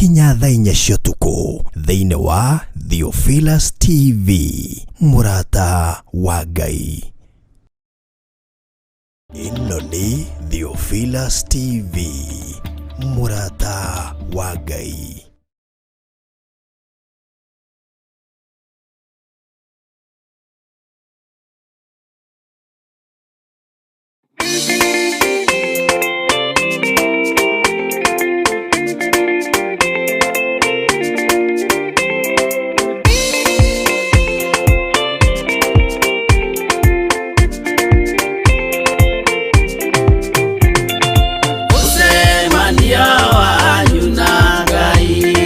Nginya thaa 4 cia ũtukũ thĩinĩ wa Theophilus TV, mũrata wa Ngai. Ĩno nĩ Theophilus TV, mũrata wa Ngai. Mũcemanio wanyu na Ngai.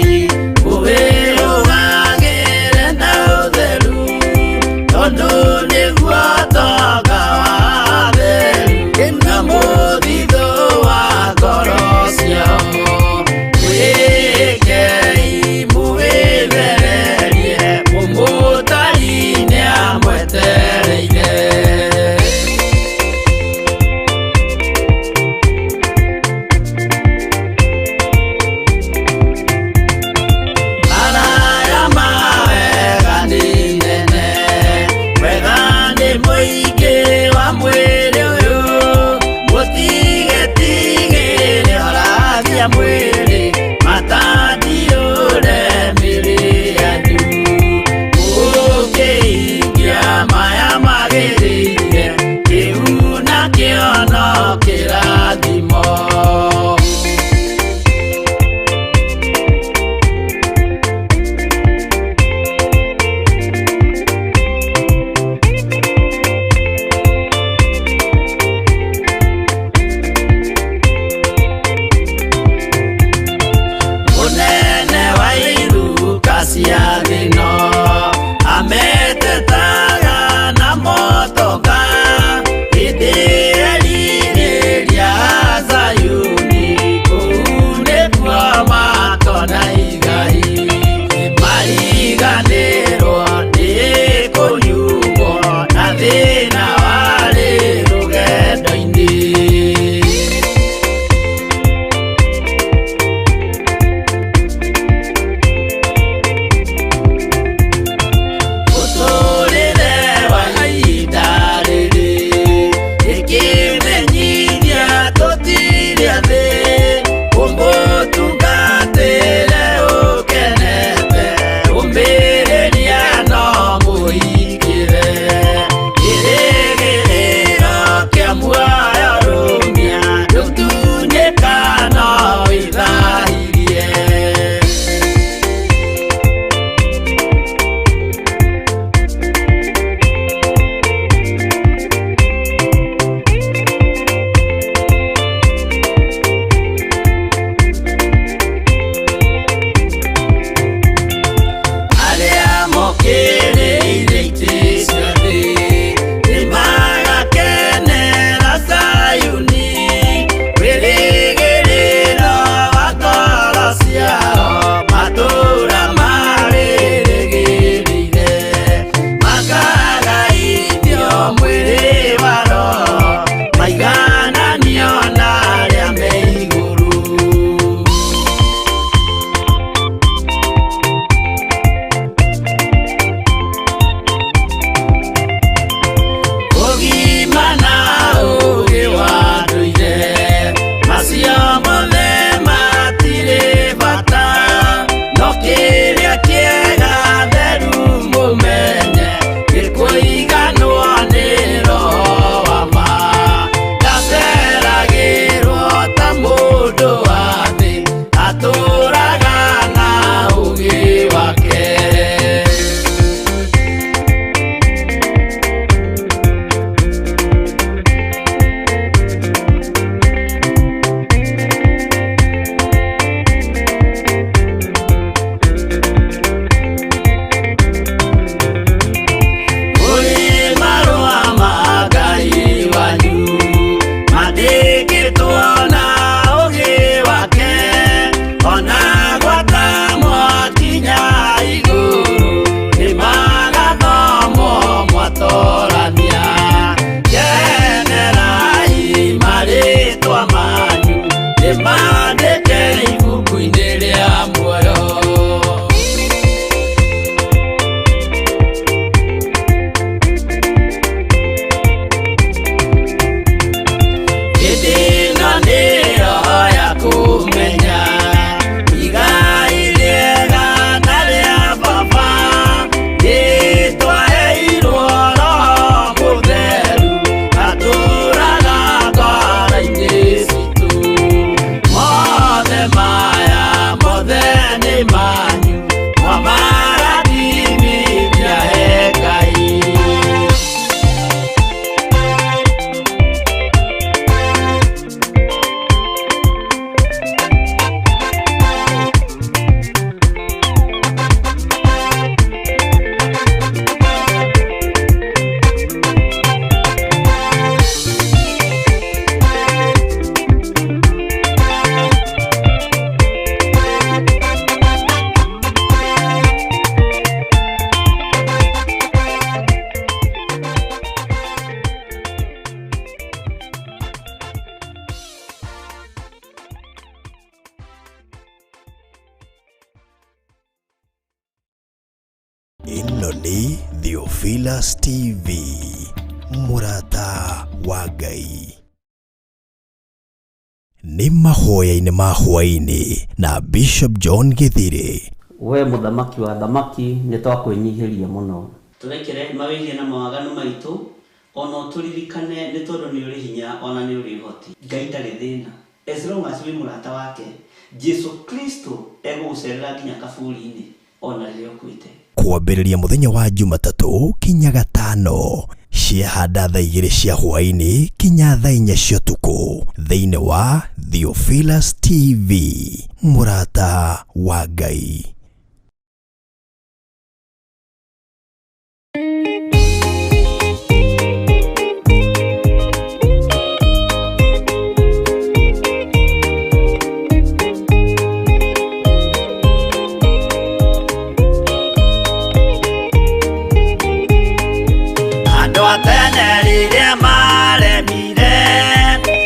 Ĩno nĩ Theophilus TV, mũrata wa Ngai. Nĩ mahoya-inĩ ma hwaĩ-inĩ na Bishop John Gĩthirĩ. We mũthamaki wa athamaki, nĩ twakwĩnyihĩria mũno. Tũrekere mawĩhia na mawaganu maitũ, o na ũtũririkane, nĩ tondũ nĩ ũrĩ hinya o na nĩ ũrĩ ũhoti. Ngai ndarĩ thĩna as long as wĩ mũrata wake. Jesu Kristo egũgũcerera nginya kaburi-inĩ o na rĩrĩa ũkuĩte. Kwambĩrĩria mũthenya wa Jumatatũ kinya Gatano ciahanda thaa 2 cia hwaĩ-inĩ kinya thaa 4 cia ũtukũ thĩinĩ wa Theophilus TV, mũrata wa Ngai. Andũ a tene rĩrĩa maremire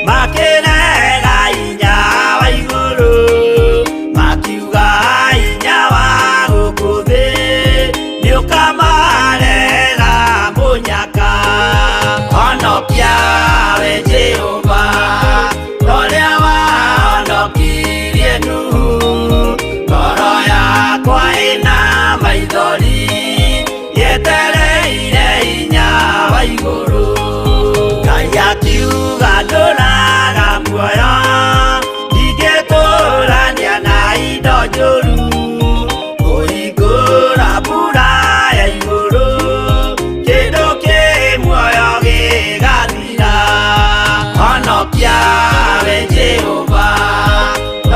makĩrega hinya wa igũrũ, makiuga hinya wa gũkũ thĩ nĩũkamarehera mũnyaka. Honokia we Jehova, ũrĩa wahonokirie Nuhu, ngoro yakwa ĩna maithori yetereire hinya wa igũrũ. Ngai akiuga ndũraga muoyo, ndingĩtũrania na indo njũru, kũhingũra mbura ya igũrũ, kĩndũ kĩ muoyo gĩgathira. Honokia we Jehova,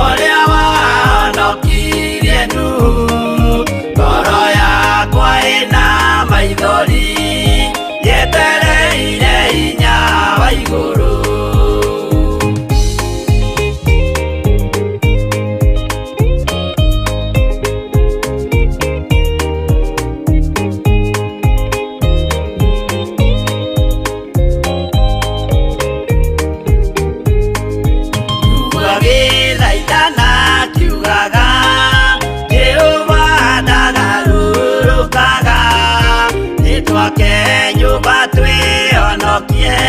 ũrĩa wahonokirie Nuhu, ngoro yakwa ĩna maithori yetereire hinya wa igũrũ. Agĩthaithana akiugaga, Jehova ndagarũrũkaga, nĩtwake nyũmba twĩhonokie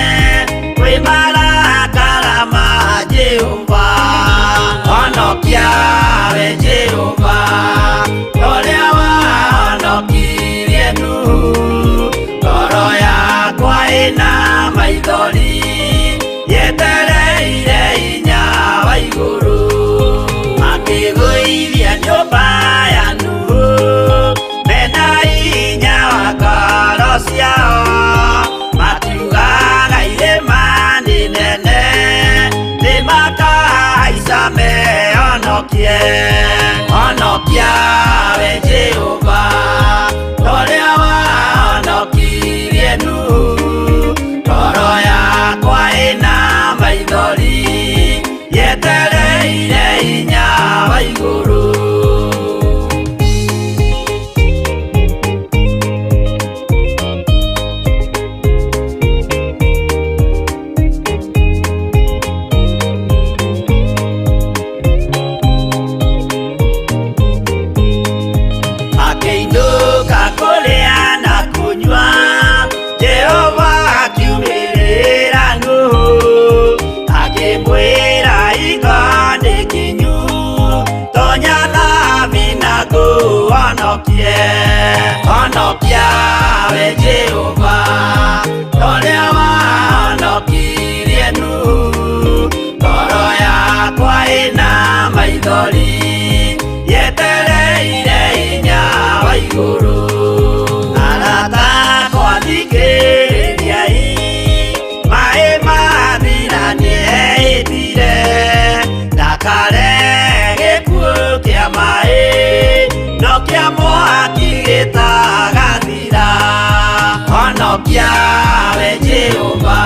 kwĩ marakara ma Jehova. Honokia we Jehova, ũrĩa wahonokirie Nuhu, ngoro yakwa ĩna maithori yetereire hinya wa igũrũ. Makĩgũithia nyũmba ya Nuhu mena hinya wa ngoro ciao, makiugaga irĩma nĩ nene nĩmakahaica mehonokie. Honokia we Jehova, ũrĩa wahonokirie Nuhu, ngoro yakwa ĩna maithori yetereire hinya wa igũrũ. Makĩinũka kũrĩa na kũnyua, Jehova akiumĩrĩra Nuhu, akĩmwĩra hingo nĩ kinyu, tonya thabina ngũhonokie. Honokia we Jehova, ũrĩa wahonokirie Nuhu, ngoro yakwa ĩna maithori yetereire hinya wa igũrũ. Arata akwa thikĩrĩriai, maĩ mathira nĩehĩtire, ndakarehe gĩkuũ kĩa maĩ, no kĩa mwaki gĩtagathira. Honokia we Jehova,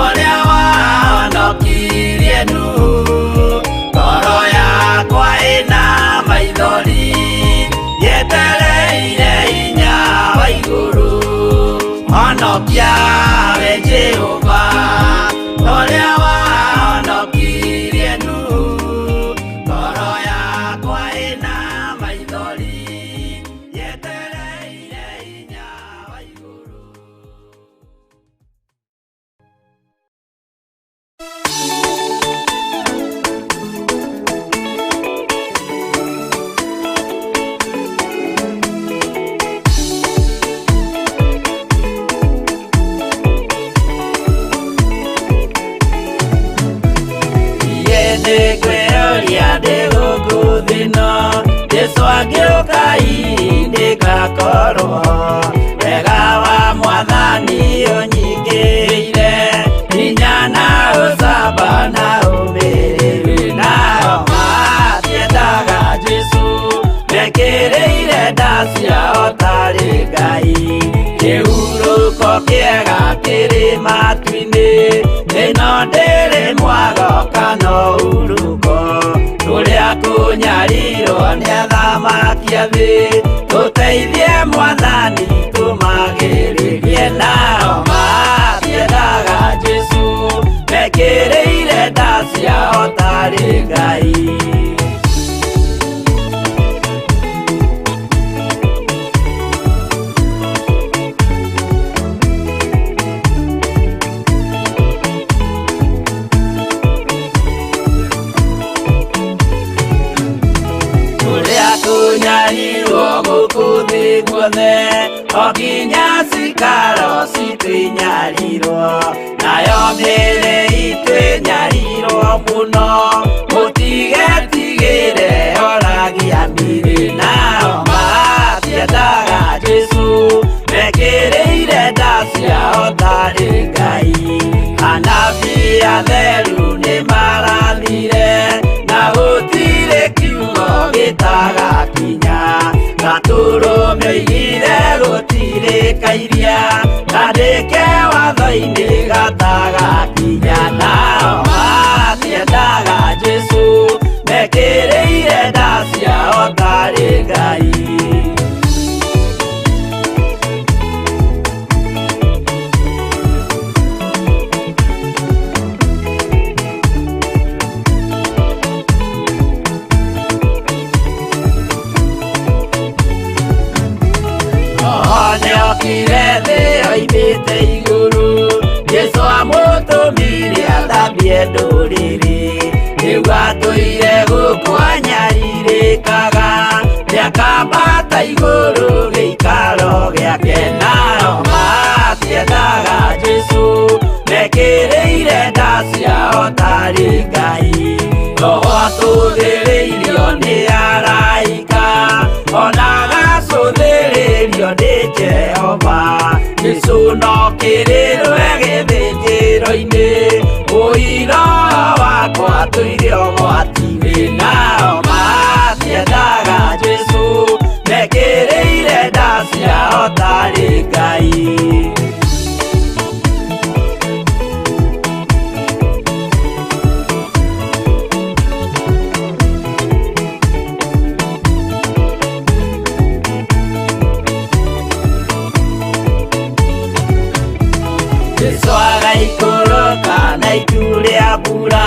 ũrĩa wahonokirie Nuhu, ngoro yakwa ĩna maithori yetereire hinya wa igũrũ. Honokia we Jehova, ũrĩa wahonokirie Nuhu, ngoro yakwa ĩna maithori yetereire Jesu angĩũka nĩngakorwo wega wa mwathani ũnyingĩrĩire hinya na ũcamba na ũmĩrĩru nao matiendaga Jesu mekĩrĩire nda ciao tarĩ Ngai kĩhurũko kĩega kĩrĩ matu-inĩ ĩno ndĩrĩ mwago kana ũhurũko tũrĩa kũnyarirwo nĩ athamaki a thĩ tũteithie mwathani tũmagĩrĩrie nao matiendaga Jesu mekĩrĩire nda ciao tarĩ Ngai. Tũrĩa tũnyarirwo gũkũ thĩ guothe o nginya cikaro citũ inyarirwo nayo mĩĩrĩ itũ ĩnyarirwo mũno mũtigetigĩre oragia mĩĩrĩ nao matiendaga Jesu mekĩrĩire nda ciao tarĩ Ngai anabii atheru nĩmarathire na gũtirĩ kiugo gĩtagakinya gatũrũme oigire gũtirĩ kairia kandĩke watho-inĩ gatagakinya nao matiendaga Jesu mekĩrĩire nda ciao tarĩ Ngai. Nĩokire thĩ oimĩte igũrũ Jesũ amũtũmire athambie ndũrĩrĩ rĩu atũire gũkũ anyarirĩkaga nĩakambata igũrũ gĩikaro gĩake nao matiendaga Jesũ mekĩrĩire nda ciao tarĩ Ngai Roho atũthĩrĩirio nĩ araika ona agacũthĩrĩrio nĩ Jehova Jesũ no kĩrĩrwe gĩthĩnjĩro-inĩ ũira wakwa tũire ũgwati-inĩ nao matiendaga Jesũ mekĩrĩire nda ciao tarĩ Ngai. Jesu agaikũrũka na itu rĩa mbura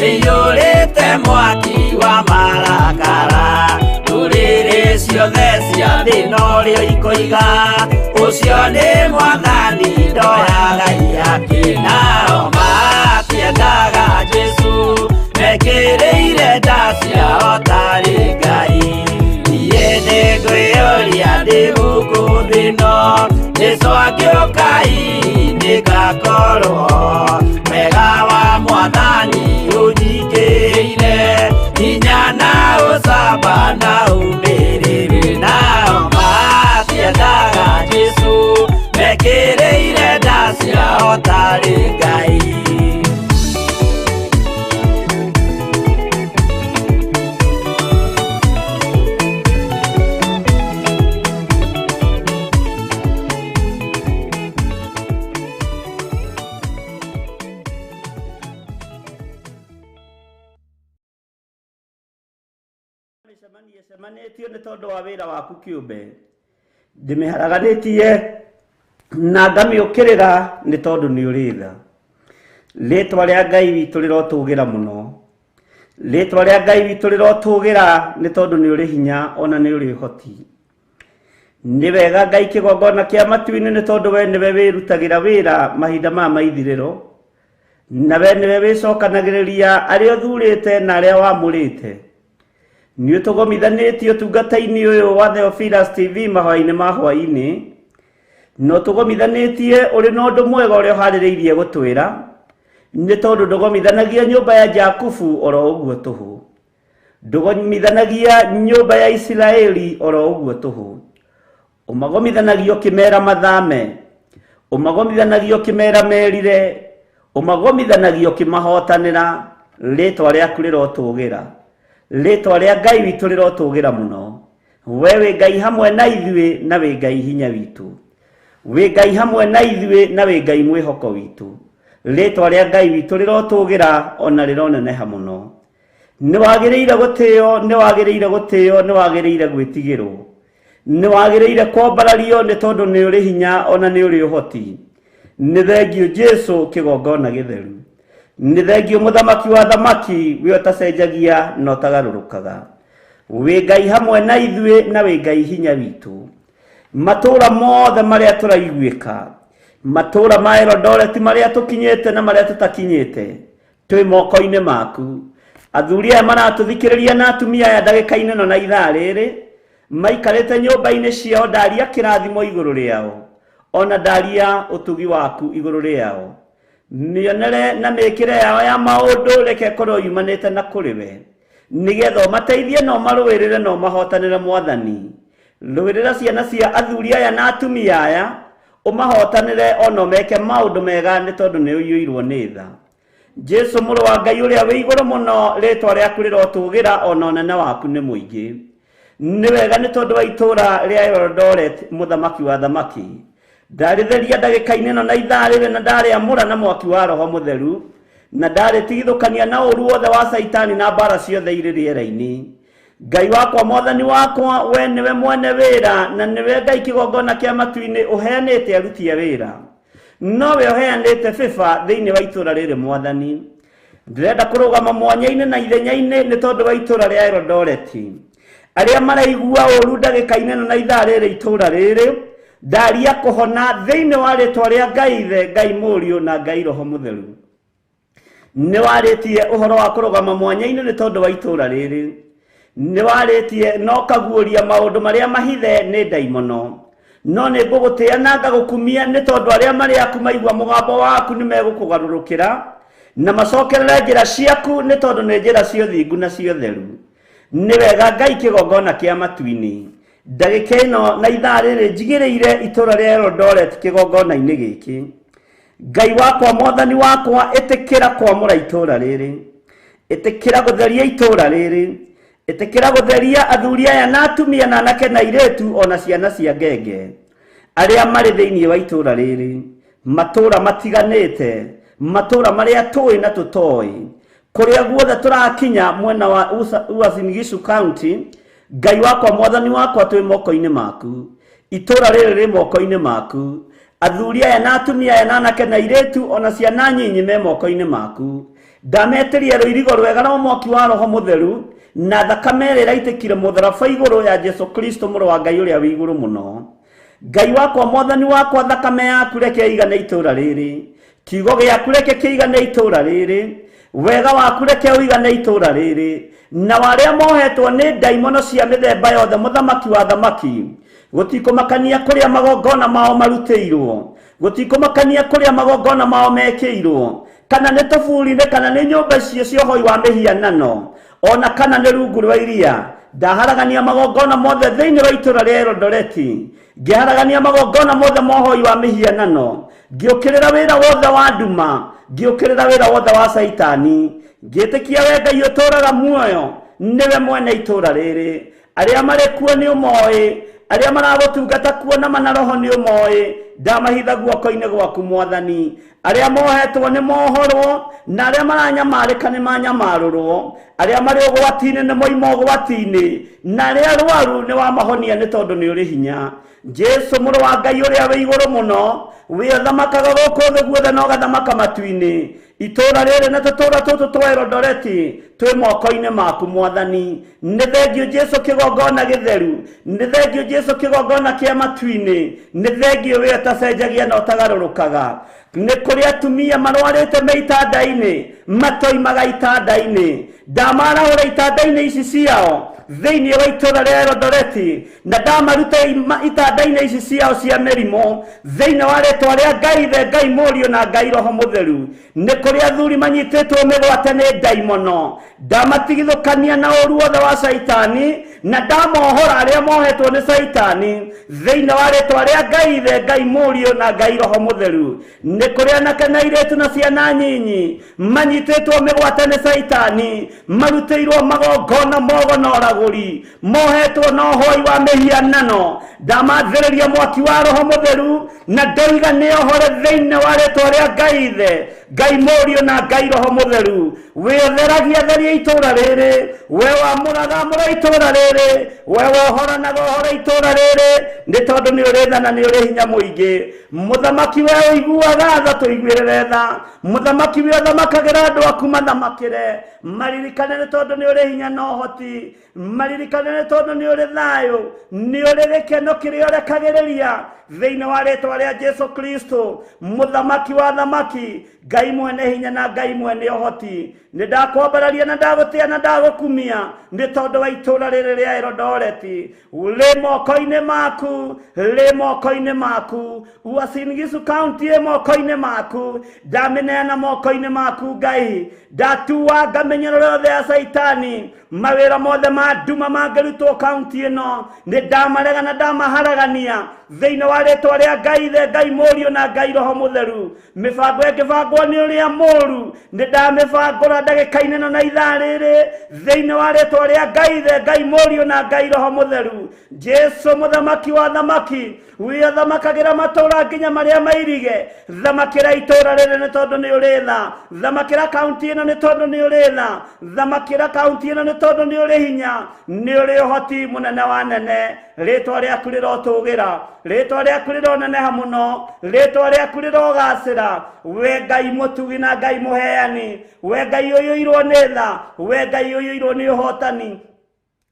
rĩiyũrĩte mwaki wa marakara ndũrĩrĩ ciothe cia thĩ norĩo ikoiga ũcio nĩ mwathani ndoyaga ihaki nao matiendaga Jesu mekĩrĩire nda ciao tarĩ Ngai niĩ nĩngwĩyũria ndĩ gũkũ thĩ ĩno Jesu angĩũka nĩngakorwo wega wa mwathani ũnyingĩrĩire hinya na ũcamba na ũmĩrĩru nao matiendaga Jesu mekĩrĩire nda ciao tarĩ Ngai. Mĩcemanio ĩcemanĩtio nĩ tondũ wa wĩra waku kĩũmbe ndĩmĩharaganĩtie na ngamĩũkĩrĩra nĩ tondũ nĩ ũrĩ tha. Rĩtwa rĩa Ngai witũ rĩrotũgĩra mũno, rĩtwa rĩa Ngai witũ rĩrotũgĩra nĩ tondũ nĩ ũrĩ hinya ona nĩ ũrĩ ũhoti. Nĩ wega Ngai kĩgongona kĩa matu-inĩ nĩ tondũ we nĩwe wĩrutagĩra wĩra mahinda maya ma ithirĩro, na we nĩwe wĩcokanagĩrĩria arĩa ũthurĩte na arĩa wamũrĩte. Nĩ ũtũgomithanĩtie ũtungata-inĩ ũyũ wa Theophilus TV mahoya-inĩ ma hwaĩ-inĩ, na ũtũgomithanĩtie ũrĩ na ũndũ mwega ũrĩa ũharĩrĩirie gũtwĩra, nĩ tondũ ndũgomithanagia nyũmba ya Jakubu oro ũguo tũhũ. Ndũgomithanagia nyũmba ya Isiraeli oro ũguo tũhũ. Ũmagomithanagia ũkĩmera mathame, ũmagomithanagia ũkĩmera merire, ũmagomithanagia ũkĩmahotanĩra. Rĩtwa rĩaku rĩrotũgĩra, rĩtwa rĩa Ngai witũ rĩrotũgĩra mũno. We wĩ Ngai hamwe na ithuĩ na wĩ Ngai hinya witũ, wĩ Ngai hamwe na ithuĩ na wĩ Ngai mwĩhoko witũ. Rĩtwa rĩa Ngai witũ rĩrotũgĩra ona rĩroneneha mũno. Nĩ wagĩrĩire gũtĩo, nĩ wagĩrĩire gũtĩo, nĩ wagĩrĩire gwĩtigĩrwo, nĩ wagĩrĩire kwambarario nĩ tondũ nĩ ũrĩ hinya ona nĩ ũrĩ ũhoti. Nĩ thengio Jesu kĩgongona gĩtheru, nĩ thengio mũthamaki wa thamaki, we ũtacenjagia na ũtagarũrũkaga. Wĩ Ngai hamwe na ithuĩ na wĩ Ngai hinya witũ. Matũũra mothe marĩa tũraiguĩka, matũũra ma Eldoret marĩa tũkinyĩte na marĩa tũtakinyĩte, twĩ moko-inĩ maku. Athuri aya maratũthikĩrĩria na atumia aya ndagĩka-inĩ ĩno na ithaa rĩrĩ maikarĩte nyũmba-inĩ ciao, ndaria kĩrathimo igũrũ rĩao ona ndaria ũtugi waku igũrũ rĩao. Mĩonere na mĩkĩre yao ya maũndũ reke ĩkorwo yumanĩte na kũrĩ we, nĩgetha ũmateithie na ũmarũĩrĩre na ũmahotanĩre. Mwathani, rũĩrĩra ciana cia athuri aya na atumia aya, ũmahotanĩre ona ũmeke maũndũ mega nĩ tondũ nĩ ũiyũirwo nĩ tha. Jesu mũrũ wa Ngai ũrĩa wĩ igũrũ mũno, rĩtwa rĩaku rĩrotũgĩra ona ũnene waku nĩ mũingĩ. Nĩ wega nĩ tondũ wa itũũra rĩa Eldoret, mũthamaki wa thamaki, ndarĩtheria ndagĩka-inĩ ĩno na ithaa rĩrĩ, na ndarĩamũra na mwaki wa Roho Mũtheru, na ndarĩtigithũkania na ũru wothe wa Caitani na mbara ciothe irĩ rĩera-inĩ. Ngai wakwa, Mwathani wakwa, we nĩwe mwene wĩra na nĩwe Ngai kĩgongona kĩa matu-inĩ ũheanĩte aruti a wĩra, nowe ũheanĩte bĩba thĩinĩ wa itũũra rĩrĩ. Mwathani, ndĩrenda kũrũgama mwanya-inĩ na ithenya-inĩ nĩ tondũ wa itũũra rĩa Eldoret. Arĩa maraigua ũru ndagĩka-inĩ ĩno na ithaa rĩrĩ itũũra rĩrĩ, ndaria kũhona thĩinĩ wa rĩtwa rĩa Ngai Ithe, Ngai Mũriũ na Ngai Roho Mũtheru. Nĩ warĩtie ũhoro wa kũrũgama mwanya-inĩ nĩ tondũ wa itũũra rĩrĩ. Nĩ warĩtie na ũkaguũria maũndũ marĩa mahithe nĩ ndaimono. No nĩ ngũgũtĩa na ngagũkumia nĩ tondũ arĩa marĩ aku maigua mũgambo waku nĩ megũkũgarũrũkĩra na macokerere njĩra ciaku nĩ tondũ nĩ njĩra cia ũthingu na cia ũtheru. Nĩ wega Ngai kĩgongona kĩa matu-inĩ, ndagĩka ĩno na ithaa rĩrĩ njigĩrĩire itũũra rĩa Eldoret kĩgongona-inĩ gĩkĩ. Ngai wakwa, Mwathani wakwa, ĩtĩkĩra kwamũra itũũra rĩrĩ, ĩtĩkĩra gũtheria itũũra rĩrĩ, ĩtĩkĩra gũtheria athuri aya na atumia na anake na airĩtu ona ciana cia ngenge arĩa marĩ thĩinĩ wa itũũra rĩrĩ, matũũra matiganĩte, matũũra marĩa tũĩ na tũtoĩ, kũrĩa guothe tũrakinya mwena wa Uasin Gishu County. Ngai wakwa, Mwathani wakwa, twĩ moko-inĩ maku. Itũũra rĩrĩ rĩ moko-inĩ maku. Athuri aya na atumia aya na anake na airĩtu ona ciana nyinyi me moko-inĩ maku. Ndametĩria rũirigo rwega rwa mwaki wa Roho Mũtheru na thakame ĩrĩa ĩraitĩkire mũtharaba igũrũ ya Jesu Kristo mũrũ wa Ngai ũrĩa wĩ igũrũ mũno. Ngai wakwa, Mwathani wakwa, thakame yaku reke ĩigane itũũra rĩrĩ, kiugo gĩaku reke kĩigane itũũra rĩrĩ, wega waku reke ũigane itũũra rĩrĩ, na arĩa mohetwo nĩ ndaimono cia mĩthemba yothe, mũthamaki wa thamaki, gũtikũmakania kũrĩa magongona mao marutĩirwo, gũtikũmakania kũrĩa magongona mao mekĩirwo, kana nĩ tũburi-inĩ, kana nĩ nyũmba icio cia ũhoi wa mĩhianano, ona kana nĩ rungu rwa iria. Ndaharagania magongona mothe thĩinĩ wa itũũra rĩa Eldoret, ngĩharagania magongona mothe ma ũhoi wa mĩhianano, ngĩũkĩrĩra wĩra wothe wa nduma, ngĩũkĩrĩra wĩra wothe wa Caitani, ngĩtĩkia we Ngai ũtũũraga muoyo nĩwe mwene itũũra rĩrĩ. Arĩa marĩ kuo nĩ ũmoĩ, arĩa maragũtungata kuo na mana roho nĩ ũmoĩ. Ndamahitha guoko-inĩ gwaku, Mwathani. Arĩa mohetwo nĩ mohorwo, na arĩa maranyamarĩka nĩ manyamarũrwo, arĩa marĩ ũgwati-inĩ nĩ moima ũgwati-inĩ, na arĩa arwaru nĩ wamahonia nĩ tondũ nĩ ũrĩ hinya. Jesu mũrũ wa Ngai ũrĩa wĩ igũrũ mũno, wĩ ũthamakaga gũkũ thĩ guothe na ũgathamaka matu-inĩ, itũũra rĩrĩ na tũtũũra tũtũ twa Eldoret twĩ moko-inĩ maku, Mwathani. Nĩ thengio Jesu kĩgongona gĩtheru, nĩ thengio Jesu kĩgongona kĩa matu-inĩ, nĩ thengio we ũtacenjagia na ũtagarũrũkaga. Nĩ kũrĩ atumia marwarĩte me itanda-inĩ, matoimaga itanda-inĩ, ndamarahũra itanda-inĩ ici ciao. Thĩinĩ wa itũũra rĩa Eldoret na ndamaruta itanda-inĩ ici ciao cia mĩrimũ thĩinĩ wa rĩtwa rĩa Ngai Ithe, Ngai Mũriũ na Ngai Roho Mũtheru. Nĩ kũrĩ athuri manyitĩtwo mĩgwate nĩ ndaimono, ndamatigithũkania na ũru wothe wa caitani na ndamohora arĩa mohetwo nĩ caitani thĩinĩ wa rĩtwa rĩa Ngai Ithe, Ngai Mũriũ na Ngai Roho Mũtheru. Nĩ kũrĩ anake na airĩtu na ciana nyinyi manyitĩtwo mĩgwate nĩ caitani, marutĩirwo magongona mogo na ũragũri, mohetwo na ũhoi wa mĩhianano. Ndamathĩrĩria mwaki wa Roho Mũtheru na ndoiga nĩ ohore thĩinĩ wa rĩtwa rĩa Ngai Ithe, Ngai Mũriũ na Ngai Roho Mũtheru. Wĩtheragia theria itũũra rĩrĩ, we wamũraga amũra itũũra rĩrĩ, we wohoranaga ũhore itũũra rĩrĩ, nĩ tondũ nĩ ũrĩ tha na nĩ ũrĩ hinya mũingĩ. Mũthamaki we ũiguaga tha, tũiguĩrĩre tha. Mũthamaki we ũthamakagĩra andũ aku, mathamakĩre. Maririkane nĩ tondũ nĩ ũrĩ hinya na ũhoti, maririkane nĩ tondũ nĩ ũrĩ thayũ, nĩ ũrĩ gĩkeno kĩrĩa ũrekagĩrĩria thĩinĩ wa rĩtwa rĩa Jesu Kristo, mũthamaki wa thamaki, Ngai mwene hinya na Ngai mwene ũhoti. Nĩ ndakwambararia na ndagũtĩa na ndagũkumia nĩ tondũ wa itũũra rĩrĩ rĩa Eldoret. Rĩ moko-inĩ maku, rĩ moko-inĩ maku. Uasin Gishu County ĩ moko-inĩ maku, ndamĩneana moko-inĩ maku Ngai. Ndatuanga mĩnyororo yothe ya caitani, mawĩra mothe ma nduma mangĩrutwo kaunti ĩno nĩ ndamarega na ndamaharagania thĩinĩ wa rĩtwa rĩa Ngai Ithe, Ngai Mũriũ na Ngai Roho Mũtheru. Mĩbango ĩngĩbangwo nĩ ũrĩa mũũru nĩ ndamĩbangũra ndagĩka-inĩ ĩno na ithaa rĩrĩ thĩinĩ wa rĩtwa rĩa Ngai Ithe, Ngai Mũriũ na Ngai Roho Mũtheru. Jesu mũthamaki wa thamaki, wĩthamakagĩra matũũra nginya marĩa mairige, thamakĩra itũũra rĩrĩ nĩ tondũ nĩ ũrĩ tha, thamakĩra kaunti ĩno nĩ tondũ nĩ ũrĩ tha, thamakĩra kaunti ĩno nĩ tondũ nĩ ũrĩ hinya, nĩ ũrĩ ũhoti mũnene wa nene. Rĩtwa rĩaku rĩrotũgĩra, rĩtwa rĩaku rĩroneneha mũno, rĩtwa rĩaku rĩrogacĩra. We Ngai mũtugi na Ngai mũheani, we Ngai ũiyũirwo nĩ tha, we Ngai ũiyũirwo nĩ ũhotani.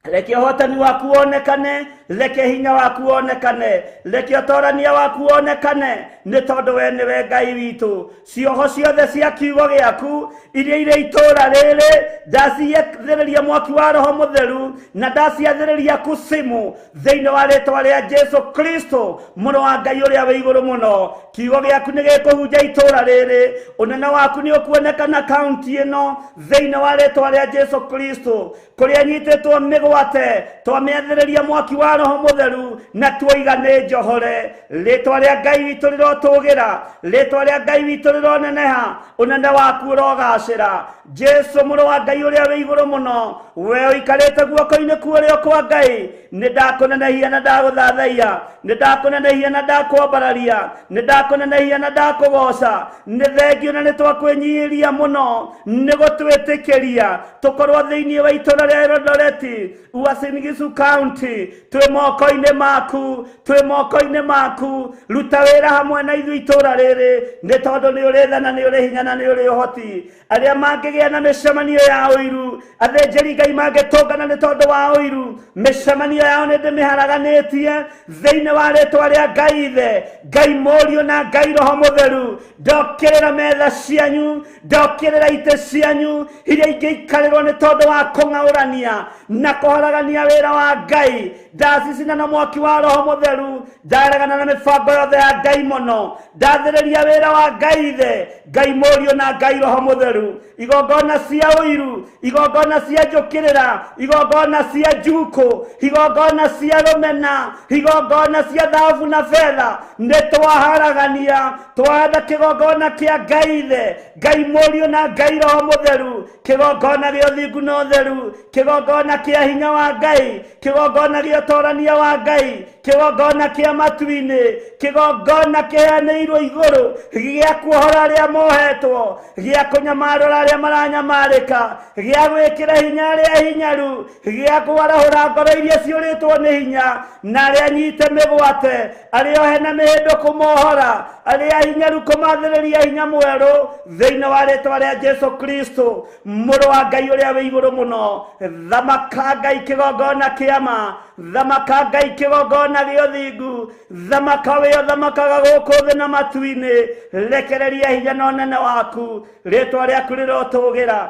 Reke ũhotani waku wonekane, reke hinya waku wonekane, reke ũtorania waku wonekane, nĩ tondũ we nĩwe Ngai witũ. Cioho ciothe cia kiugo gĩaku iria irĩ itũũra rĩrĩ ndaciathĩrĩria mwaki wa Roho Mũtheru na ndaciathĩrĩria kusimu thĩinĩ wa rĩtwa rĩa Jesu Kristo mũrũ wa Ngai ũrĩa wĩ igũrũ mũno. Kiugo gĩaku nĩ gĩkũhunja itũũra rĩrĩ, ũnene waku nĩ ũkuonekana kaunti ĩno thĩinĩ wa rĩtwa rĩa Jesu Kristo. Kũrĩa nyitĩtwo mĩgwate twamĩathĩrĩria mwaki wa Roho Mũtheru na tuoiga nĩ njohore. Rĩtwa rĩa Ngai witũ rĩrotũgĩra, rĩtwa rĩa Ngai witũ rĩroneneha, ũnene waku ũrogacĩra. Jesu mũrũ wa Ngai ũrĩa wĩ igũrũ mũno, we ũikarĩte guoko-inĩ kwa ũrĩo kwa Ngai, nĩ ndakũnenehia na ndagũthathaiya, nĩ ndakũnenehia na ndakwambararia, nĩ ndakũnenehia na ndakũgoca. Nĩ thengio na nĩ twakwĩnyihĩria mũno nĩ gũtwĩtĩkĩria tũkorwo thĩinĩ wa itũũra rĩa Eldoret, Uasin Gishu County. Twĩ moko-inĩ maku, twĩ moko-inĩ maku. Ruta wĩra hamwe na ithuĩ itũũra rĩrĩ nĩ tondũ nĩ ũrĩ tha na nĩ ũrĩ hinya na nĩ ũrĩ ũhoti. Arĩa mangĩgĩa na mĩcemanio ya ũiru, athĩnjĩri Ngai mangĩtũngana nĩ tondũ wa ũiru, mĩcemanio yao nĩ ndĩmĩharaganĩtie thĩinĩ wa rĩtwa rĩa Ngai Ithe, Ngai Mũriũ na Ngai Roho Mũtheru. Ndokĩrĩra metha cianyu, ndokĩrĩra itĩ cianyu iria ingĩikarĩrwo nĩ tondũ wa kũng'aũrania na kũharagania wĩra wa Ngai. Ndacicina na mwaki wa Roho Mũtheru, ndaregana na mĩbango yothe ya ndaimono, ndathĩrĩria wĩra wa Ngai Ithe, Ngai Mũriũ na Ngai Roho Mũtheru. Igongona cia ũiru, igongona cia njũkĩrĩra, igongona cia njukũ, igongona cia rũmena, igongona cia thahabu na betha, nĩ twaharagania, twahanda kĩgongona kĩa Ngai Ithe, Ngai Mũriũ na Ngai Roho Mũtheru, kĩgongona gĩa ũthingu na ũtheru, kĩgongona kĩa hinya wa Ngai, kĩgongona gĩa ũtorania wa Ngai, kĩgongona kĩa matu-inĩ, kĩgongona kĩheanĩirwo igũrũ gĩa kuohora arĩa mohetwo, gĩa kũnyamarũra arĩa maranyamarĩka, gĩa gwĩkĩra hinya arĩa hinyaru, gĩa kwarahũra ngoro iria ciũrĩtwo nĩ hinya na arĩa nyite mĩgwate, arĩa ohe na mĩhĩndo kũmohora, arĩa hinyaru kũmathĩrĩria hinya mwerũ thĩinĩ wa rĩtwa rĩa Jesu Kristo mũrũ wa Ngai ũrĩa wĩ igũrũ mũno. Thamaka Ngai kĩgongona kĩa ma, thamaka Ngai kĩgongona gĩa ũthingu, thamaka wĩ ũthamakaga gũkũ thĩ na matu-inĩ. Rekereria hinya na ũnene waku, rĩtwa rĩaku rĩrotũgĩra.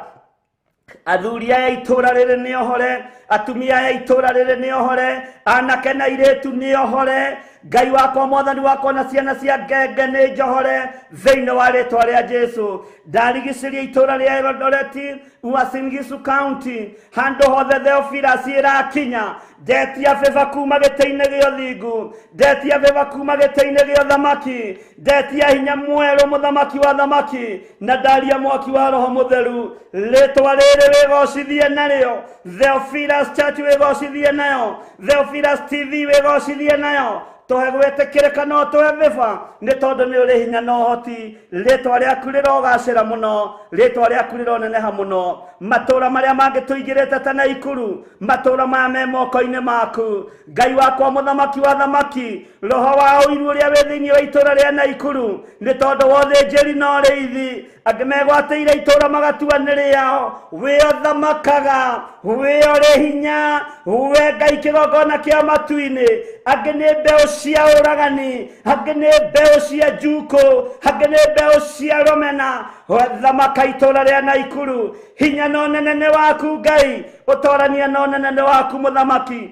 Athuri aya itũũra rĩrĩ nĩ ohore, Atumia ya itũra rĩrĩ nĩ ohore, anake na airĩtu nĩ ohore. Ngai wakwa mwathani wakwa na ciana cia ngenge nĩ njohore thĩinĩ wa rĩtwa rĩa Jesu. Ndarigicĩria itũra rĩa Eldoret, Uasin Gishu County, handũ hothe Theophilus ĩrakinya. Ndetia favor kuma gĩtĩ-inĩ gĩa ũthingu, ndetia favor kuma gĩtĩ-inĩ gĩa ũthamaki, ndetia hinya mwerũ mũthamaki wa thamaki, na ndaria mwaki wa roho mũtheru. Rĩtwa rĩrĩ wĩgocithie narĩo, Theophilus Church wĩgocithie nayo, Theophilus TV wĩgocithie nayo. Tũhe gwĩtĩkĩrĩka no tũhe favor nĩ tondũ nĩ ũrĩ hinya na ũhoti. Rĩtwa rĩaku rĩrogacĩra mũno, rĩtwa rĩaku rĩroneneha mũno. Matũra marĩa mangĩ tũingĩrĩte ta Naikuru, matũra maya me moko-inĩ maku. Ngai wakwa mũthamaki wa thamaki, roho wa ũiru ũrĩa wĩ thĩinĩ wa itũra rĩa Naikuru nĩ tondũ wa ũthĩnjĩri na ũrĩithi, angĩ megwatĩire itũra magatua nĩ rĩao. Wĩ ũthamakaga, wĩ ũrĩ hinya, we Ngai kĩgongona kĩa matu-inĩ. Angĩ nĩ mbeũ cia ũragani, angĩ nĩ mbeũ cia njukũ, angĩ nĩ mbeũ cia rũmena. Thamaka itũra rĩa Naikuru, hinya na ũnene nĩ waku Ngai, ũtorania na ũnene nĩ waku mũthamaki.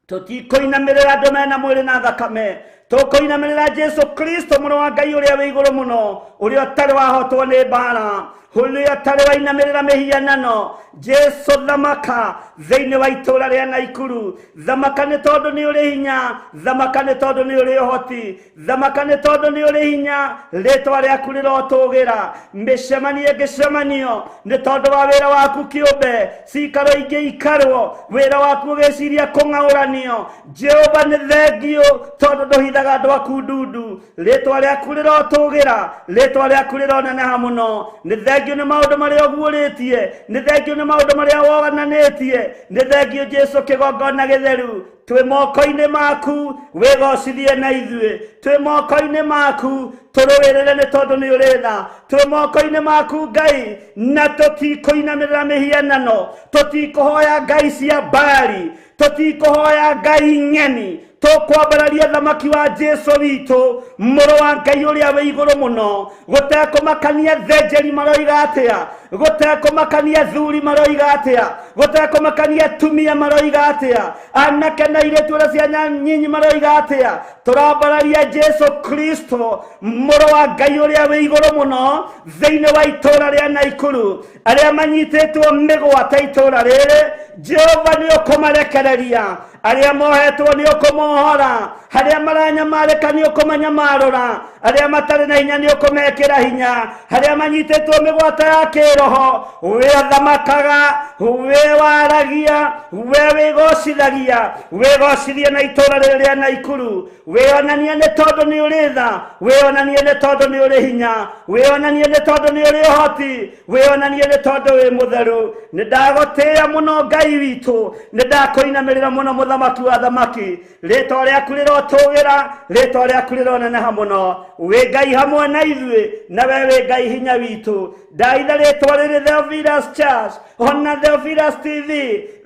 Tũtikũinamĩrĩra andũ mena mwĩrĩ na thakame, tũkũinamĩrĩra Jesu Kristo mũrũ wa Ngai ũrĩa wĩ igũrũ mũno, ũrĩa ũtarĩ wahotwo nĩ mbara, ũrĩa ũtarĩ wainamĩrĩra mĩhianano. Jesu thamaka thĩinĩ wa itũra rĩa Naikuru. Thamaka nĩ tondũ nĩ ũrĩ hinya, thamaka nĩ tondũ nĩ ũrĩ ũhoti, thamaka nĩ tondũ nĩ ũrĩ hinya. Rĩtwa rĩaku rĩrotũgĩra. Mĩcemanio ĩngĩcemanio nĩ tondũ wa wĩra waku kĩũmbe, cikaro ingĩ ikarwo, wĩra waku ũgĩciria kũng'aũranio. Jehova nĩ thengio tondũ ndũhithaga andũ aku ndundu. Rĩtwa rĩaku rĩrotũgĩra, rĩtwa rĩaku rĩroneneha mũno. Nĩ thengio nĩ maũndũ marĩa ũguũrĩtie, nĩ thengio nĩ maũndũ marĩa wonanĩtie, nĩ thengio Jesu kĩgongona gĩtheru. Twĩ moko-inĩ maku, wĩgocithie na ithuĩ. Twĩ moko-inĩ maku, tũrũĩrĩre nĩ tondũ nĩ ũrĩ tha. Twĩ moko-inĩ maku Ngai, na tũtikũinamĩrĩra mĩhianano, tũtikũhoya ngai cia Baali, tũtikũhoya ngai ng'eni. Tũkwambararia thamaki wa Jesu witũ, mũrũ wa Ngai ũrĩa wĩ igũrũ mũno. Gũtekũmakania thenjeri maroiga atĩa, gũtekũmakania thuri maroiga atĩa, gũtekũmakania atumia maroiga atĩa, anake na airĩtu arĩa ciana nyinyi maroiga atĩa, tũrambararia Jesu Kristo mũrũ wa Ngai ũrĩa wĩ igũrũ mũno thĩinĩ wa itũra rĩa Naikuru. Arĩa manyitĩtwo mĩgwate itũra rĩrĩ, Jehova nĩ ũkũmarekereria. Arĩa mohetwo nĩ ũkũmohora, arĩa maranyamarĩka nĩ ũkũmanyamarũra, arĩa matarĩ na hinya nĩ ũkũmekĩra hinya, arĩa manyitĩtwo mĩgwate ya kĩroho, we ũthamakaga, we waragia, we wĩgocithagia, wĩgocithie na itũra rĩrĩ rĩa Naikuru. Wĩonanie nĩ tondũ nĩ ũrĩ tha, wĩonanie nĩ tondũ nĩ ũrĩ hinya, wĩonanie nĩ tondũ nĩ ũrĩ ũhoti, wĩonanie nĩ tondũ wĩ mũtheru. Nĩ ndagũtĩĩa mũno Ngai witũ, nĩ ndakũinamĩrĩra mũno mũthamaki wa thamaki. Rĩtwa rĩaku rĩrotũgĩra, rĩtwa rĩaku rĩroneneha mũno. Wĩ Ngai hamwe na ithuĩ, na we wĩ Ngai hinya witũ. Ndaitha rĩtwa rĩrĩ Theophilus Church ona Theophilus TV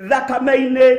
thakame-inĩ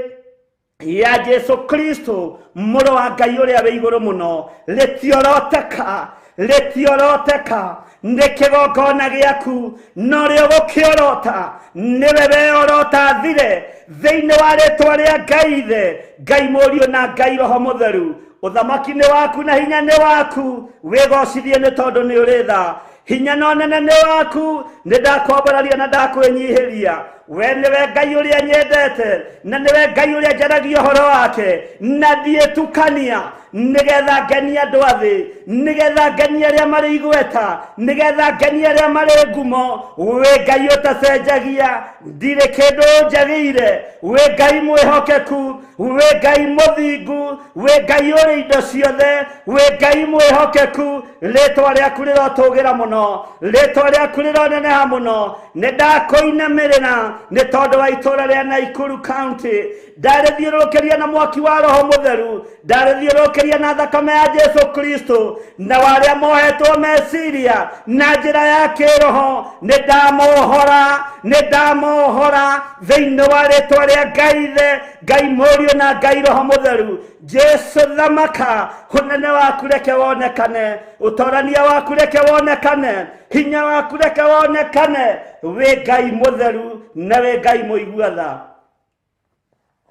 ya Jesu Kristo mũrũ wa Ngai ũrĩa wĩ igũrũ mũno. Rĩtioroteka, rĩtioroteka, nĩ kĩgongona gĩaku, na ũrĩa ũgũkĩorota nĩwe weorota thire thĩinĩ wa rĩtwa rĩa Ngai Ithe, Ngai Mũriũ na Ngai Roho Mũtheru. Ũthamaki nĩ waku na hinya nĩ waku, wĩgocithie nĩ tondũ nĩ ũrĩ tha. Hinya na ũnene nĩ waku, nĩ ndakwambararia na ndakwĩnyihĩria. We nĩwe Ngai ũrĩa nyendete, na nĩwe Ngai ũrĩa njaragia ũhoro wake, na ndiĩtukania nĩgetha ngenie andũ a thĩ, nĩgetha ngenie arĩa marĩ igweta, nĩgetha ngenie arĩa marĩ ngumo. Wĩ Ngai ũtacenjagia, ndirĩ kĩndũ njagĩire. Wĩ Ngai mwĩhokeku, wĩ Ngai mũthingu, wĩ Ngai ũrĩ indo ciothe, wĩ Ngai mwĩhokeku. Rĩtwa rĩaku rĩrotũgĩra mũno, rĩtwa rĩaku rĩroneneha mũno. Nĩ ndakũinamĩrĩra nĩ tondũ wa itũra rĩa Naikuru County. Ndarĩthiũrũrũkĩria na mwaki wa Roho Mũtheru, ndarĩthiũrũrũkĩria na thakame ya Jesu Kristo, na warĩa mohetwo meciria na njĩra ya kĩroho, nĩ ndamohora, nĩ ndamohora thĩinĩ wa rĩtwa rĩa Ngai Ithe, Ngai Mũriũ na Ngai Roho Mũtheru. Jesu thamaka, ũnene waku reke wonekane, ũtorania waku reke wonekane, hinya waku reke wonekane. Wĩ Ngai mũtheru na wĩ Ngai mũigua tha.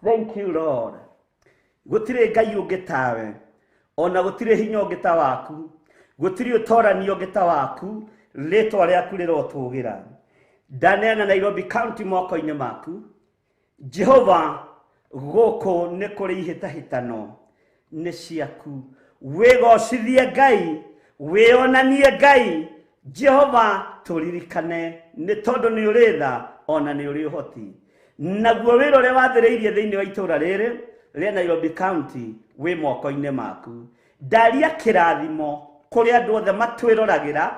Thank you Lord. Gũtirĩ Ngai ũngĩ tawe, ona gũtirĩ hinya ũngĩ ta waku, gũtirĩ ũtorani ũngĩ ta waku, rĩtwa rĩaku rĩrotũgĩra. Ndaneana Nairobi County moko-inĩ maku. Jehova, gũkũ nĩ kũrĩ ihĩtahĩtano nĩ ciaku. Wĩgocithie Ngai, wĩonanie Ngai. Jehova, tũririkane nĩ tondũ nĩ ũrĩ tha ona nĩ ũrĩ ũhoti. Naguo wĩra ũrĩa wathĩrĩirie thĩinĩ wa itũũra rĩrĩ rĩa Nairobi County wĩ moko-inĩ maku. Ndaria kĩrathimo kũrĩ andũ othe matwĩroragĩra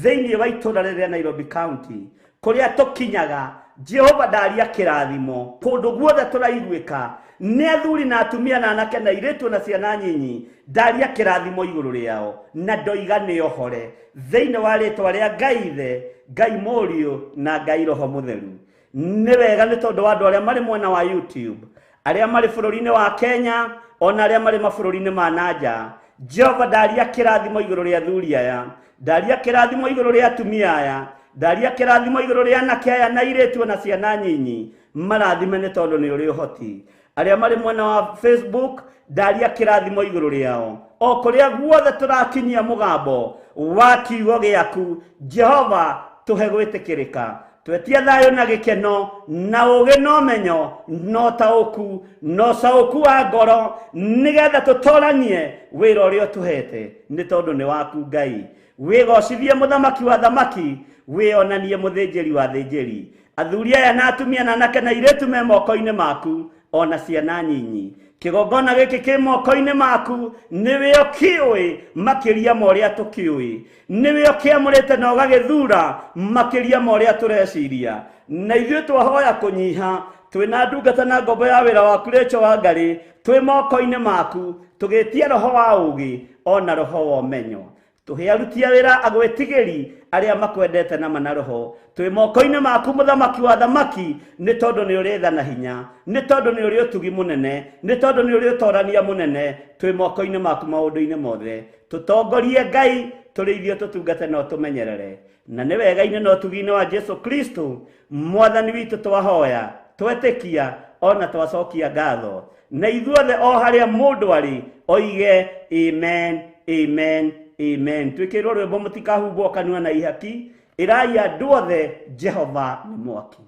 thĩinĩ wa itũũra rĩrĩ rĩa Nairobi County, kũrĩa tũkinyaga. Jehova, ndaria kĩrathimo kũndũ guothe tũraiguĩka nĩ athuri na atumia na anake na airĩtu na ciana nyinyi. Ndaria kĩrathimo igũrũ rĩao na ndoiga nĩ ohore thĩinĩ wa rĩtwa rĩa Ngai Ithe, Ngai Mũriũ na Ngai Roho Mũtheru. Nĩ wega nĩ tondũ wa andũ arĩa marĩ mwena wa YouTube, arĩa marĩ bũrũri-inĩ wa Kenya, ona arĩa marĩ mabũrũri-inĩ ma nanja. Jehova, ndaria kĩrathimo igũrũ rĩa athuri aya, ndaria kĩrathimo igũrũ rĩa atumia aya, ndaria kĩrathimo igũrũ rĩa anake aya na airĩtu na ciana nyinyi. Marathime nĩ tondũ nĩ ũrĩ ũhoti. Arĩa marĩ mwena wa Facebook, ndaria kĩrathimo igũrũ rĩao o kũrĩa guothe tũrakinyia mũgambo wa kiugo gĩaku. Jehova, tũhe gwĩtĩkĩrĩka, twetie thayũ na gĩkeno na ũũgĩ na ũmenyo na ũtaũku na ũcaũku wa ngoro, nĩgetha tũtoranie wĩra ũrĩa ũtũhete nĩ tondũ nĩ waku Ngai. Wĩgocithie mũthamaki wa thamaki, wĩonanie mũthĩnjĩri wa thĩnjĩri. Athuri aya na atumia na anake na airĩtu me moko-inĩ maku, ona ciana nyinyi. Kĩgongona gĩkĩ kĩ moko-inĩ maku, nĩwe ũkĩũĩ makĩria ma ũrĩa tũkĩũĩ, nĩwe ũkĩamũrĩte na ũgagĩthura makĩria ma ũrĩa tũreciria. Na ithuĩ twahoya kũnyiha, twĩna ndungata na ngombo ya wĩra waku Rachel Wangari, twĩ moko-inĩ maku tũgĩtia roho wa ũũgĩ ona roho wa ũmenyo. Tũhe aruti a wĩra agwĩtigĩri arĩa makwendete na mana roho. Twĩ moko-inĩ maku mũthamaki wa thamaki, nĩ tondũ nĩ ũrĩ tha na hinya, nĩ tondũ nĩ ũrĩ ũtugi mũnene, nĩ tondũ nĩ ũrĩ ũtorania mũnene. Twĩ moko-inĩ maku maũndũ-inĩ mothe. Tũtongorie Ngai, tũrĩithio, tũtungate na ũtũmenyerere. Na nĩ wega-inĩ na ũtugi-inĩ wa Jesu Kristo mwathani witũ twahoya, twetĩkia ona twacokia ngatho. Na ithuothe o harĩa mũndũ arĩ oige amen, amen, amen. Twĩkĩrwo rwĩmbo mũtikahumbwo kanua na ihaki, ĩrai andũ othe Jehova nĩ mwaki.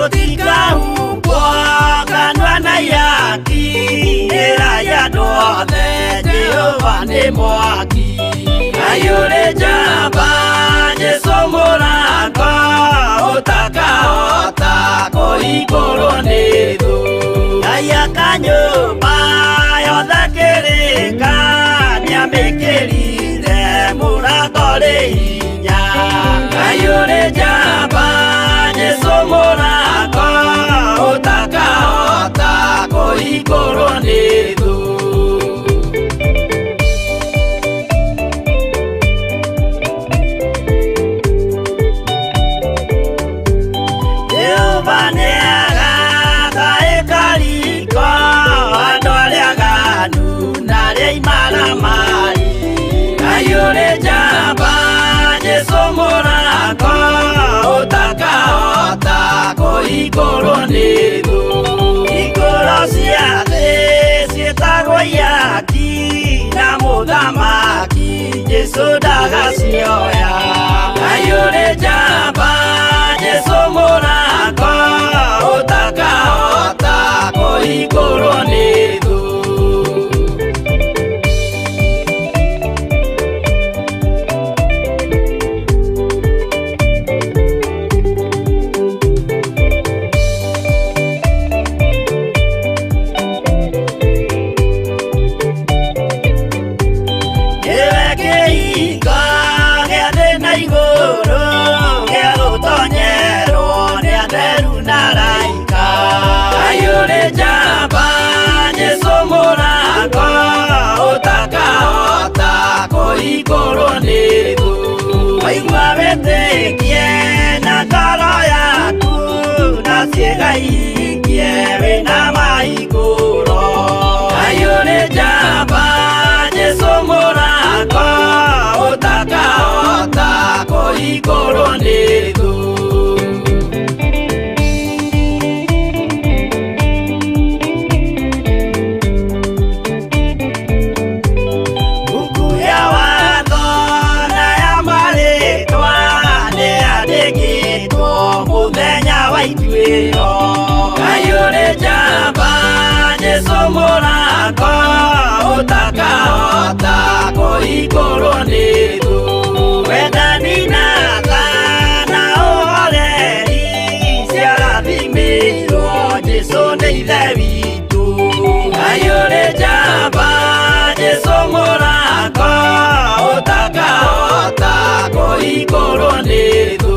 Mũtikahumbwo kanua na ihaki, ĩrai andũ othe Jehova nĩ mwaki. Ngai ũrĩ njamba, Jesũ mũrango, ũtakahota kũhingũrwo nĩ thũ. Ngai aka nyũmba yothe kĩrĩka, nĩamĩkĩrire mũrango rĩ hinya. Ngai ũrĩ njamba, Jesũ mũrango, ũtakahota kũhingũrwo nĩ thũ. Jehova nĩagaka ĩkariko andũ arĩa aganu na arĩa imaramari. Ngai ũrĩ njamba, Jesũ mũrango, ũtakahota kũhingũrwo nĩ thũ. Ikũro cia thĩ ciĩtagwo ihaki, na mũthamaki Jesũ ndagacioya. Ngai ũrĩ njamba, Jesũ mũrango, ũtakahota kũhingũrwo nĩ thũ. Nĩwe kĩhingo gĩa thĩ na igũrũ, gĩa gũtonyerwo nĩ atheru na araika. Ngai ũrĩ njamba, Jesũ mũrango, ũtakahota kũhingũrwo nĩ thũ. Waigua wĩtĩkie na ngoro yaku na ciĩga ihingie wĩna mahingũro. Ngai ũrĩ njamba Jesũ mũrango ũtakahota kũhingũrwo nĩ thũ. Buku ya watho na ya marĩtwa nĩyandĩkĩtwo mũthenya wa ituĩro. Ngai ũrĩ njamba Jesũ mũrango ũtakahota kũhingũrwo nĩ thũ. Wendani na tha na ũhoreri ciarathimĩirwo Jesũ nĩ Ithe witũ. Ngai ũrĩ njamba Jesũ mũrango ũtakahota kũhingũrwo nĩ thũ.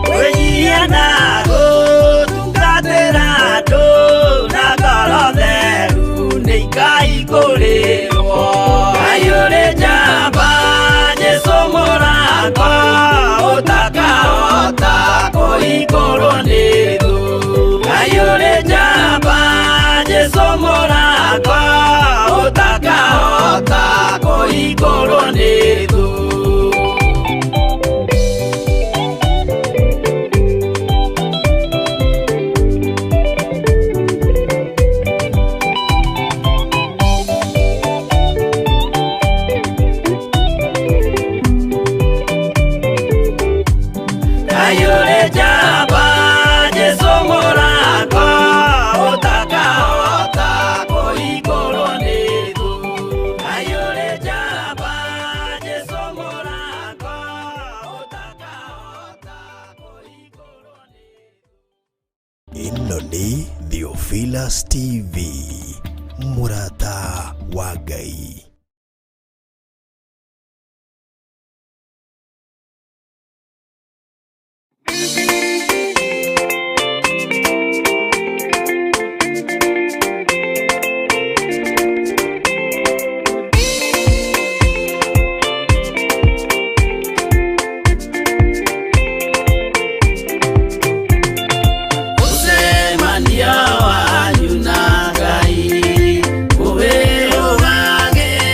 Kwĩnyihia na gũtungatĩra andũ na ngoro theru nĩikaihingũrĩrwo. Ngai ũrĩ njamba Jesũ mũrango ũtakahota kũhingũrwo nĩ thũ. Ngai ũrĩ njamba Jesũ mũrango ũtakahota kũhingũrwo nĩ thũ. Ngai ũrĩ njamba Jesũ mũrango ũtakahota kũhingũrwo nĩ thũ. Ngai ũrĩ njamba Jesũ mũrango ũtakahota kũhingũrwo nĩ thũ. Ĩno nĩ Theophilus TV, mũrata wa Ngai. Mũcemanio wanyu na Ngai ũwĩrũgagĩra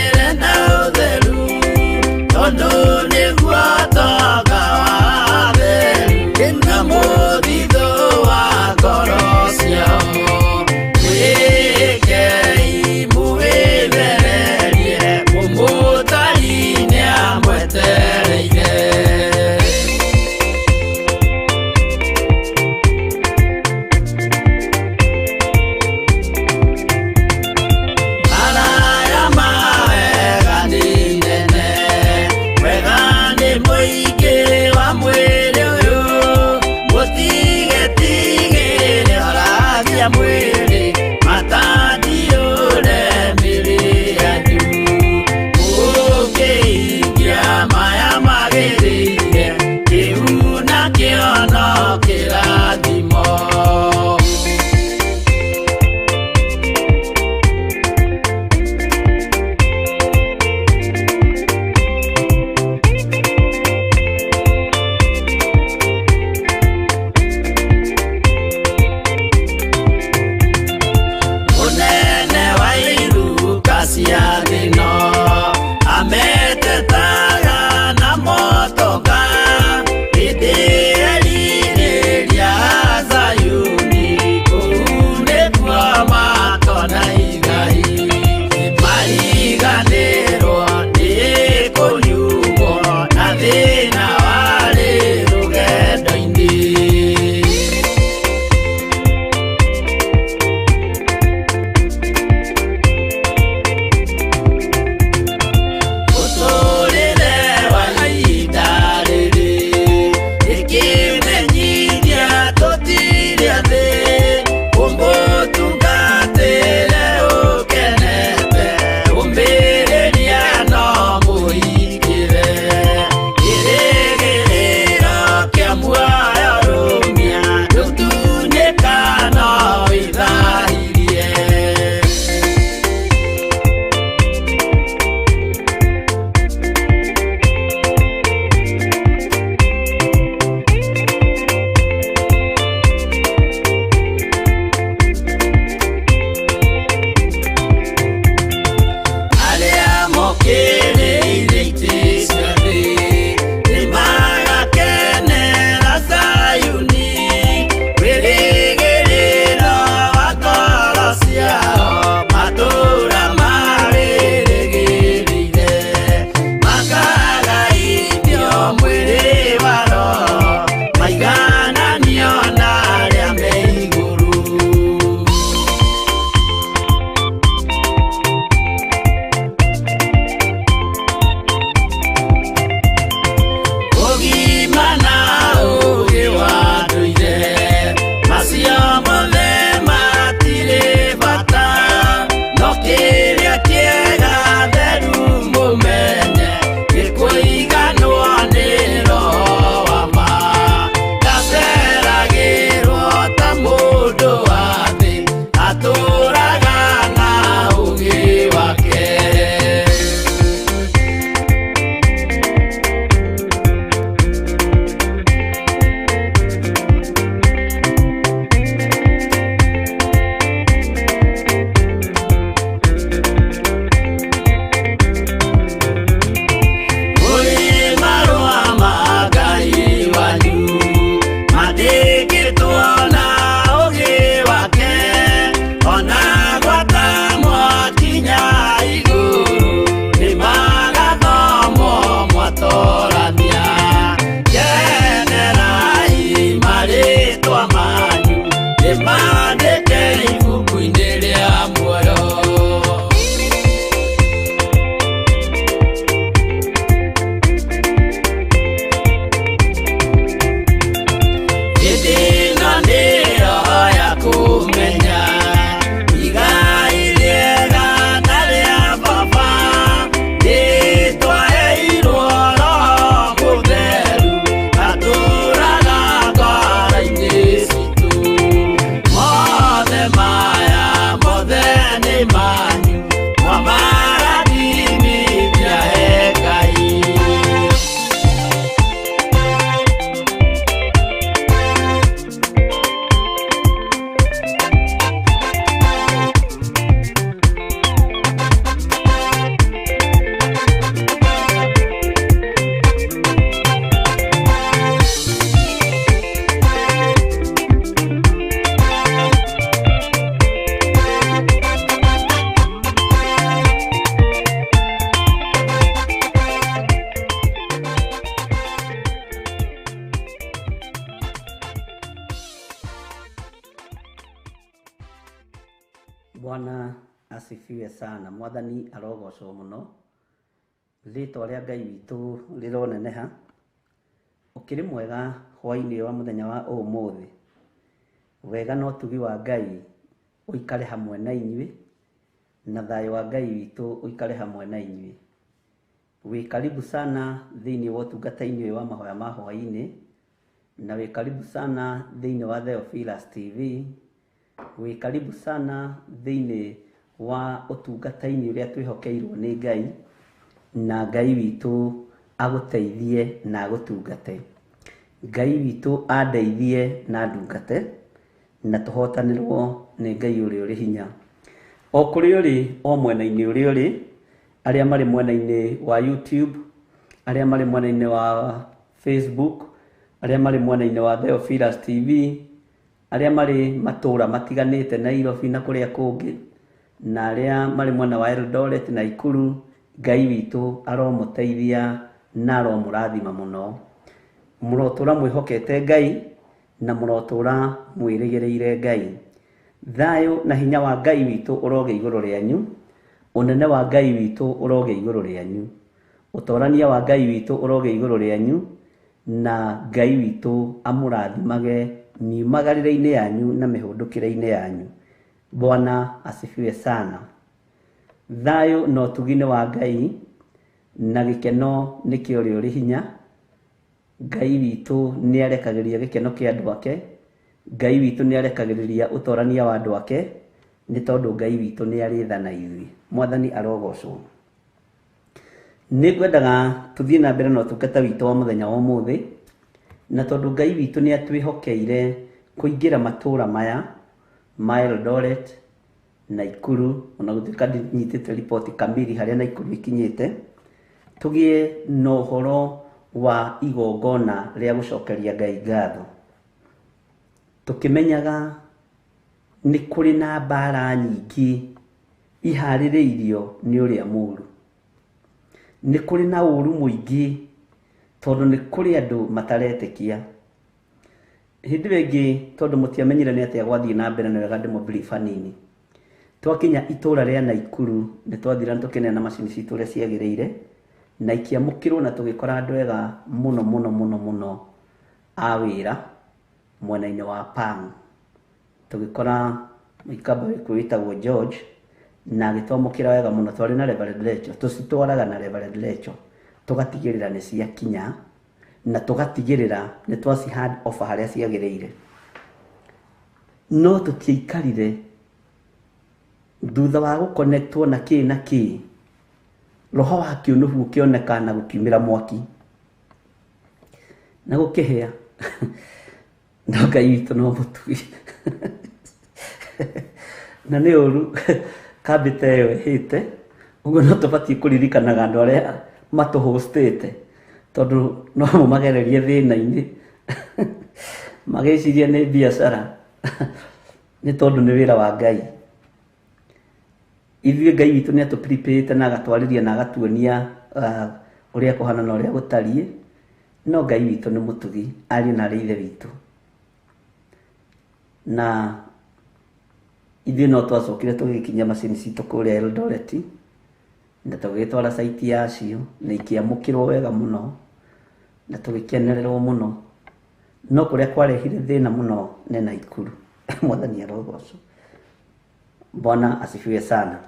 Bwana asifiwe sana. Mwathani arogocwo muno. Rĩtwa rĩa Ngai witũ rĩroneneha. Ũkĩrĩ mwega hwaĩ-inĩ wa mũthenya wa ũmũthĩ. Wega na ũtugi wa Ngai ũikare hamwe na inyuĩ, na thayũ wa Ngai witũ ũikare hamwe na inyuĩ. Wĩ karibu sana thĩinĩ wa ũtungata-inĩ ũyũ wa mahoya ma hwaĩ-inĩ, na wĩ karibu sana thĩinĩ wa Theophilus TV. Wĩ karibu sana thĩinĩ wa ũtungata-inĩ ũrĩa twĩhokeirwo nĩ Ngai, na Ngai witũ agũteithie na agũtungate. Ngai witũ andeithie na ndungate, na tũhotanĩrwo nĩ Ngai ũrĩa ũrĩ hinya. O kũrĩa ũrĩ, o mwena-inĩ ũrĩa ũrĩ, arĩa marĩ mwena-inĩ wa YouTube, arĩa marĩ mwena-inĩ wa Facebook, arĩa marĩ mwena-inĩ wa Theophilus TV, arĩa marĩ matũũra matiganĩte Nairobi na kũrĩa kũngĩ, na arĩa marĩ mwena wa Eldoret na Nakuru, Ngai witũ aromũteithia na aromũrathima mũno. Mũrotũra mwĩhokete Ngai na mũrotũra mwĩrĩgĩrĩire Ngai. Thayũ na hinya wa Ngai witũ ũrogĩa igũrũ rĩanyu, ũnene wa Ngai witũ ũrogĩa igũrũ rĩanyu, ũtorania wa Ngai witũ ũrogĩa igũrũ rĩanyu, na Ngai witũ amũrathimage miumagarĩre-inĩ yanyu na mĩhũndũkĩre-inĩ yanyu. Bwana asifiwe sana. Thayũ na ũtugi-inĩ wa Ngai na gĩkeno nĩkĩo ũrĩa ũrĩ hinya. Ngai witũ nĩarekagĩrĩria gĩkeno kĩa andũ ake. Ngai witũ nĩarekagĩrĩria ũtorania wa andũ ake, nĩ tondũ Ngai witũ nĩarĩ tha na ithuĩ. Mwathani arogocwo. Nĩngwendaga tũthiĩ na mbere na ũtungata witũ wa mũthenya wa ũmũthĩ, na tondũ Ngai witũ nĩatwĩhokeire kũingĩra matũũra maya ma Eldoret, Nakuru, ona gũtuĩka ndinyitĩte riboti kamili harĩa Nakuru ikinyĩte, tũgĩe na ũhoro wa igongona rĩa gũcokeria Ngai ngatho. Tũkĩmenyaga nĩ kũrĩ na mbara nyingĩ iharĩrĩirio nĩ ũrĩa mũũru. Nĩ kũrĩ na ũũru mũingĩ tondũ nĩ kũrĩ andũ mataretĩkia. Hĩndĩ ĩyo ĩngĩ tondũ mũtiamenyire nĩ atĩa gwathiĩ na mbere, nĩ wega ndĩmũbrief hanini. Twakinya itũũra rĩa Nakuru nĩ twathire na tũkĩneana macini citũ ũrĩa ciagĩrĩire, na ikĩamũkĩrwo na tũgĩkora andũ ega mũno mũno mũno mũno a wĩra mwena-inĩ wa Pang. Tũgĩkora mũikamba wĩkuo wĩtagwo George na agĩtwamũkĩra wega mũno. Twarĩ na Reverend Lecho, tũcitwaraga na Reverend Lecho, tũgatigĩrĩra nĩ ciakinya na tũgatigĩrĩra nĩ twaci hand over harĩa ciagĩrĩire. No tũtiaikarire thutha wa gũconnectwo na kĩ na kĩ, roho wa kĩũnũhu ũkĩoneka na gũkiumĩra mwaki na gũkĩhĩa. No Ngai witũ no mũtugi na nĩ ũru kambĩ ta ĩyo ĩhĩte. Ũguo no tũbatiĩ kũririkanaga andũ arĩa matũhostĩte, tondũ no mũmagererie thĩna-inĩ magĩciria nĩ biacara, nĩ tondũ nĩ wĩra wa Ngai. Ithuĩ Ngai witũ nĩ atũprepare na agatwarĩria na agatuonia ũrĩa kũhana na ũrĩa gũtariĩ, no Ngai witũ nĩ mũtugi, ariũ na arĩ ithe witũ. Na ithuĩ no twacokire tũgĩkinyia macini citũ kũrĩa Eldoret, na tũgĩgĩtwara site yacio, na ikĩamũkĩrwo wega mũno na tũgĩkenererwo mũno. No kũrĩa kwarehire thĩna mũno nĩ Nakuru. Mwathani arogocwo. Bwana asifiwe sana.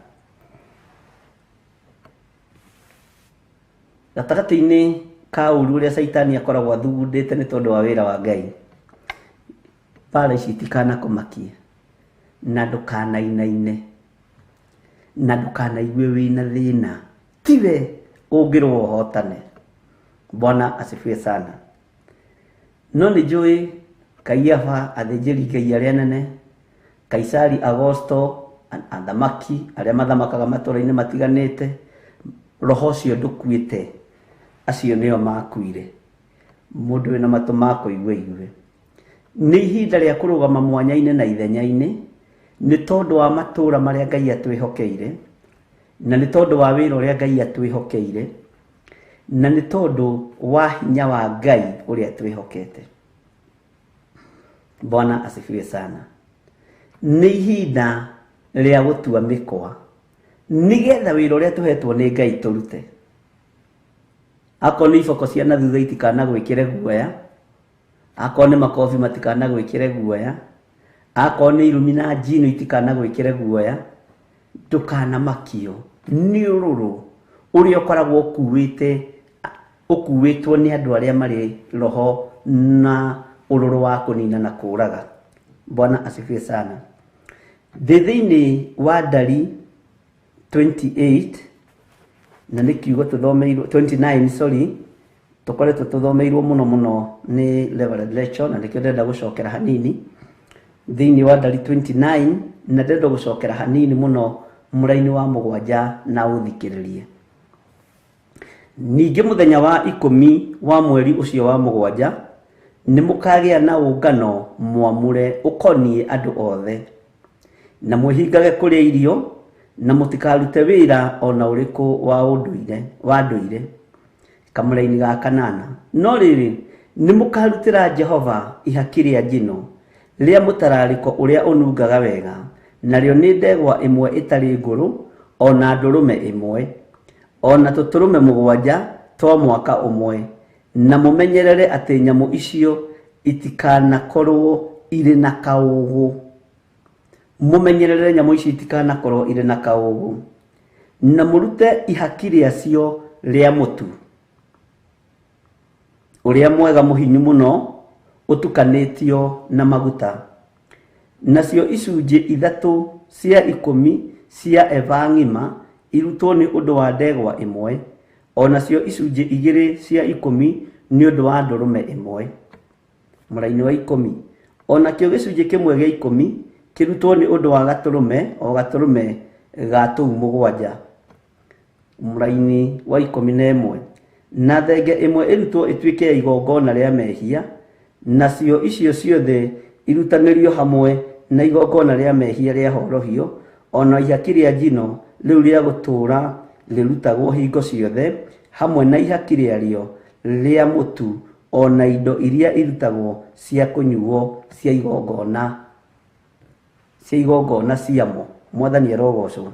Gatagatĩ-inĩ ka ũru ũrĩa Caitani akoragwo athugundĩte nĩ tondũ wa wĩra wa Ngai, mbara ici itikanakũmakie na ndũkanainaine na ndũkanaigue wĩna thĩna, tiwe ũngĩrwo ũhotane. Bwana asifiwe sana. No nĩ njũĩ Kaiafa, athĩnjĩri Ngai arĩa anene, Kaisari Augusto, athamaki arĩa mathamakaga matũũra-inĩ matiganĩte, roho ũcio ndũkuĩte, acio nĩo makuire. Mũndũ wĩna matũ ma kũigua aigue. Nĩ ihinda rĩa kũrũgama mwanya-inĩ na ithenya-inĩ, nĩ tondũ wa matũũra marĩa Ngai atwĩhokeire, na nĩ tondũ wa wĩra ũrĩa Ngai atwĩhokeire, na nĩ tondũ wa hinya wa Ngai ũrĩa twĩhokete. Bwana asifiwe sana. Nĩ ihinda rĩa gũtua mĩkwa nĩgetha wĩra ũrĩa tũhetwo nĩ Ngai tũrute. Akorwo nĩ iboko cia na thutha itikanagwĩkĩre guoya, akorwo nĩ makobi matikanagwĩkĩre guoya, akorwo nĩ irumi na njino itikanagwĩkĩre guoya, ndũkanamakio nĩ ũrũrũ ũrĩa ũkoragwo ũkuĩte ũkuĩtwo nĩ andũ arĩa marĩ roho na ũrũrũ wa kũnina na kũũraga. Bwana asifiwe sana. Ndĩ thĩinĩ wa Ndari 28 na nĩ kiugo tũthomeirwo 29, sorry, tũkoretwo tũthomeirwo mũno mũno nĩ Reverend Rachel, na nĩkĩo ndĩrenda gũcokera hanini thĩinĩ wa Ndari 29, na ndĩrenda gũcokera hanini mũno mũraini wa 7 na ũthikĩrĩrie. Ningĩ mũthenya wa 10 wa mweri ũcio wa 7 nĩ mũkagĩa na ũngano mwamũre ũkoniĩ andũ othe, na mwĩhingage kũrĩa irio na mũtikarute wĩra ona ũrĩkũ wa ũndũire wa ndũire. Kamũraini ga 8, no rĩrĩ, nĩ mũkarutĩra Jehova ihaki rĩa njino rĩa mũtararĩko ũrĩa ũnungaga wega, narĩo nĩ ndegwa ĩmwe ĩtarĩ ngũrũ, ona ndũrũme ĩmwe, ona tũtũrũme 7 twa mwaka ũmwe, na mũmenyerere atĩ nyamũ icio itikanakorwo irĩ na kaũgũ. Mũmenyerere nyamũ icio itikanakorwo irĩ na kaũgũ, na mũrute ihaki rĩacio rĩa mũtu ũrĩa mwega mũhinyu mũno ũtukanĩtio na maguta, nacio icunjĩ 3 cia 10 cia eba ng'ima irutwo nĩ ũndũ wa ndegwa ĩmwe, onacio icunjĩ 2 cia 10 nĩ ũndũ wa ndũrũme ĩmwe. Mũraini wa 10, onakĩo gĩcunjĩ kĩmwe gĩa 10 kĩrutwo nĩ ũndũ wa gatũrũme o gatũrũme ga tũu 7. Mũraini wa 11, na thenge ĩmwe ĩrutwo ĩtuĩke ya igongona rĩa mehia, nacio icio ciothe irutanĩrio hamwe na igongona rĩa mehia rĩa horohio, ona ihaki rĩa njino rĩu rĩa gũtũũra rĩrutagwo hingo ciothe hamwe na ihaki rĩarĩo rĩa mũtu, ona indo iria irutagwo cia kũnyuo cia igongona ciamo. Mwathani arogocwo.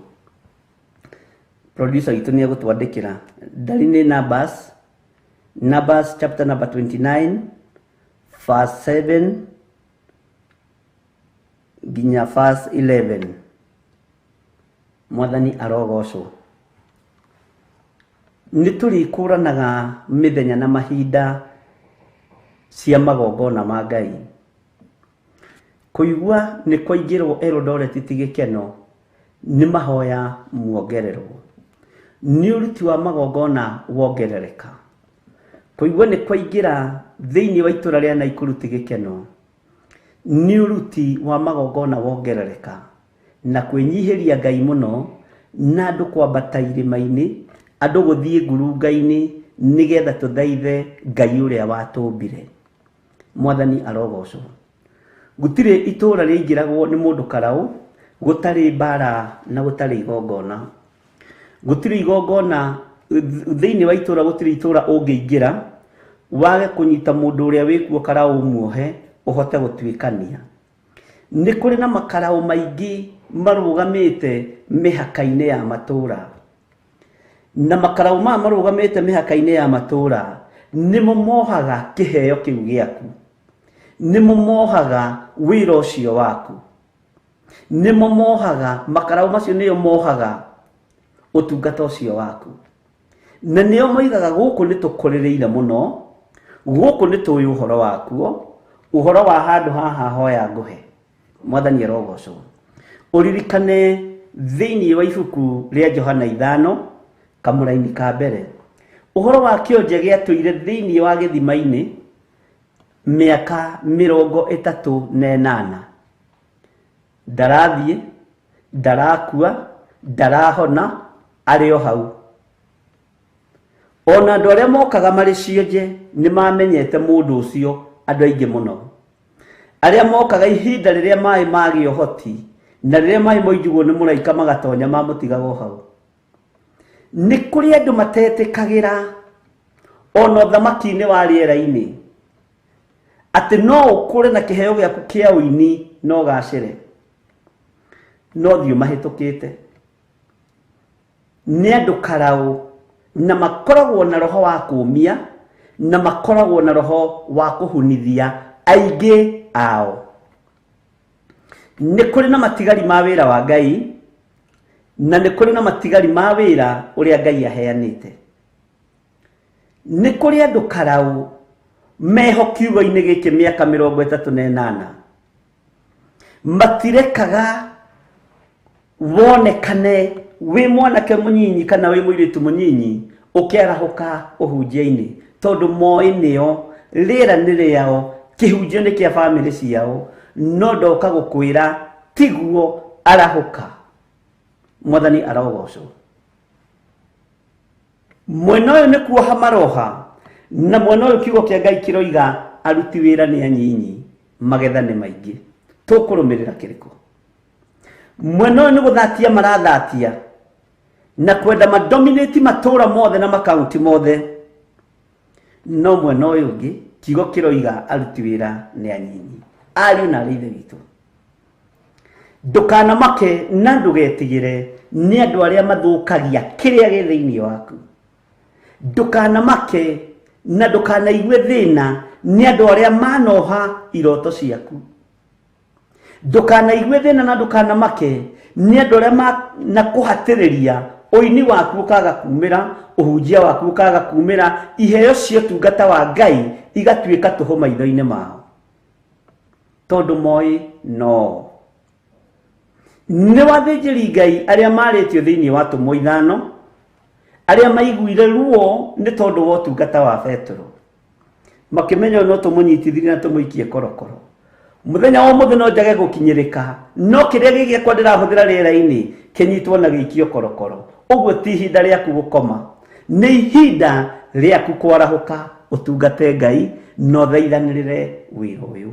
Producer witũ nĩ egũtwandĩkĩra Ndari nĩ Numbers chapter number 29 verse 7 nginya verse 11. Mwathani arogocwo. Nĩ tũrĩkũranaga mĩthenya na mahinda cia magongona ma Ngai. Kũigua nĩ kwaingĩrwo Eldoret ti gĩkeno, nĩ mahoya muongererwo, nĩ ũruti wa magongona wongerereka. Kũigua nĩ kwaingĩra thĩinĩ wa itũra rĩa Naikuru ti gĩkeno, nĩ ũruti wa magongona wongerereka, na kwĩnyihĩria Ngai mũno, na andũ kwambata irĩma-inĩ, andũ gũthiĩ ngurunga-inĩ, nĩgetha tũthaithe Ngai ũrĩa watũmbire. Mwathani arogocwo. Gũtirĩ itũra rĩaingĩragwo nĩ mũndũ karaũ gũtarĩ mbara na gũtarĩ igongona. Gũtirĩ igongona thĩinĩ wa itũra, gũtirĩ itũra ũngĩingĩra wage kũnyita mũndũ ũrĩa wĩkuo karaũ muohe ũhote gũtuĩkania. Nĩ kũrĩ na makaraũ maingĩ marũgamĩte mĩhaka-inĩ ya matũra, na makaraũ maya marũgamĩte mĩhaka-inĩ ya matũra nĩmo mohaga kĩheo kĩu gĩaku, nĩmo mohaga wĩra ũcio waku, nĩmo mohaga makaraũ macio, nĩo mohaga ũtungata ũcio waku, na nĩo moigaga gũkũ nĩ tũkũrĩrĩire mũno, gũkũ nĩ tũĩ ũhoro wakuo, ũhoro wa handũ haha hoya ngũhe. Mwathani arogocwo. Ũririkane thĩinĩ wa ibuku rĩa Johana 5 kamũraini ka mbere, ũhoro wa kĩonje gĩatũire thĩinĩ wa gĩthima-inĩ mĩaka 38. Ndarathiĩ, ndarakua, ndarahona, arĩ o hau. Ona andũ arĩa mokaga marĩ cionje nĩ mamenyete mũndũ ũcio, andũ aingĩ mũno arĩa mokaga ihinda rĩrĩa maĩ magĩa ũhoti na rĩrĩa maĩ moinjugwo nĩ mũraika magatonya mamũtigaga o hau. Nĩ kũrĩ andũ matetĩkagĩra ona ũthamaki-inĩ wa rĩera-inĩ atĩ no ũkũre na kĩheo gĩaku kĩa ũini no ũgacĩre. No thiũ mahĩtũkĩte nĩ andũ karaũ, na makoragwo na roho wa kũũmia, na makoragwo na roho wa kũhunithia aingĩ ao. Nĩ kũrĩ na matigari ma wĩra wa Ngai, na nĩ kũrĩ na matigari ma wĩra ũrĩa Ngai aheanĩte. Nĩ kũrĩ andũ karaũ meho kiugo-inĩ gĩkĩ mĩaka 38, matirekaga wonekane wĩ mwanake mũnyinyi kana wĩ mũirĩtu mũnyinyi ũkĩarahũka ũhunjia-inĩ, tondũ moĩ nĩo rĩera nĩ rĩao, kĩhunjio nĩ kĩa bamĩrĩ ciao. No ndoka gũkwĩra tiguo, arahũka. Mwathani arogocwo. Mwena ũyũ nĩ kuoha maroha, na mwena ũyũ kiugo kĩa Ngai kĩroiga aruti wĩra nĩ anyinyi, magetha nĩ maingĩ. Tũkũrũmĩrĩra kĩrĩkũ? Mwena ũyũ nĩ gũthatia marathatia na kwenda madominate matũra mothe na makaunti mothe, no mwena ũyũ ũngĩ kiugo kĩroiga aruti wĩra nĩ anyinyi. Ariũ na arĩ ithe witũ, ndũkanamake na ndũgetigĩre nĩ andũ arĩa mathũkagia kĩrĩa gĩ thĩinĩ waku. Ndũkanamake na ndũkanaigue thĩna nĩ andũ arĩa manoha iroto ciaku. Ndũkanaigue thĩna na ndũkanamake nĩ andũ arĩa manakũhatĩrĩria ũini waku ũkaga kumĩra, ũhunjia waku ũkaga kumĩra, iheo cia ũtungata wa Ngai igatuĩka tũhũ maitho-inĩ mao, tondũ moĩ no nĩ wathĩnjĩri Ngai arĩa marĩtio thĩinĩ wa tũmwo 5, arĩa maiguire ruo nĩ tondũ wa ũtungata wa Petero, makĩmenya no tũmũnyitithirie na tũmũikie korokoro. Mũthenya wa ũmũthĩ no njage gũkinyĩrĩka, no kĩrĩa gĩ gĩakwa ndĩrahũthĩra rĩera-inĩ kĩnyitwo na gĩikio korokoro. Ũguo ti ihinda rĩaku gũkoma, nĩ ihinda rĩaku kwarahũka ũtungate Ngai na ũthaithanĩrĩre wĩra ũyũ,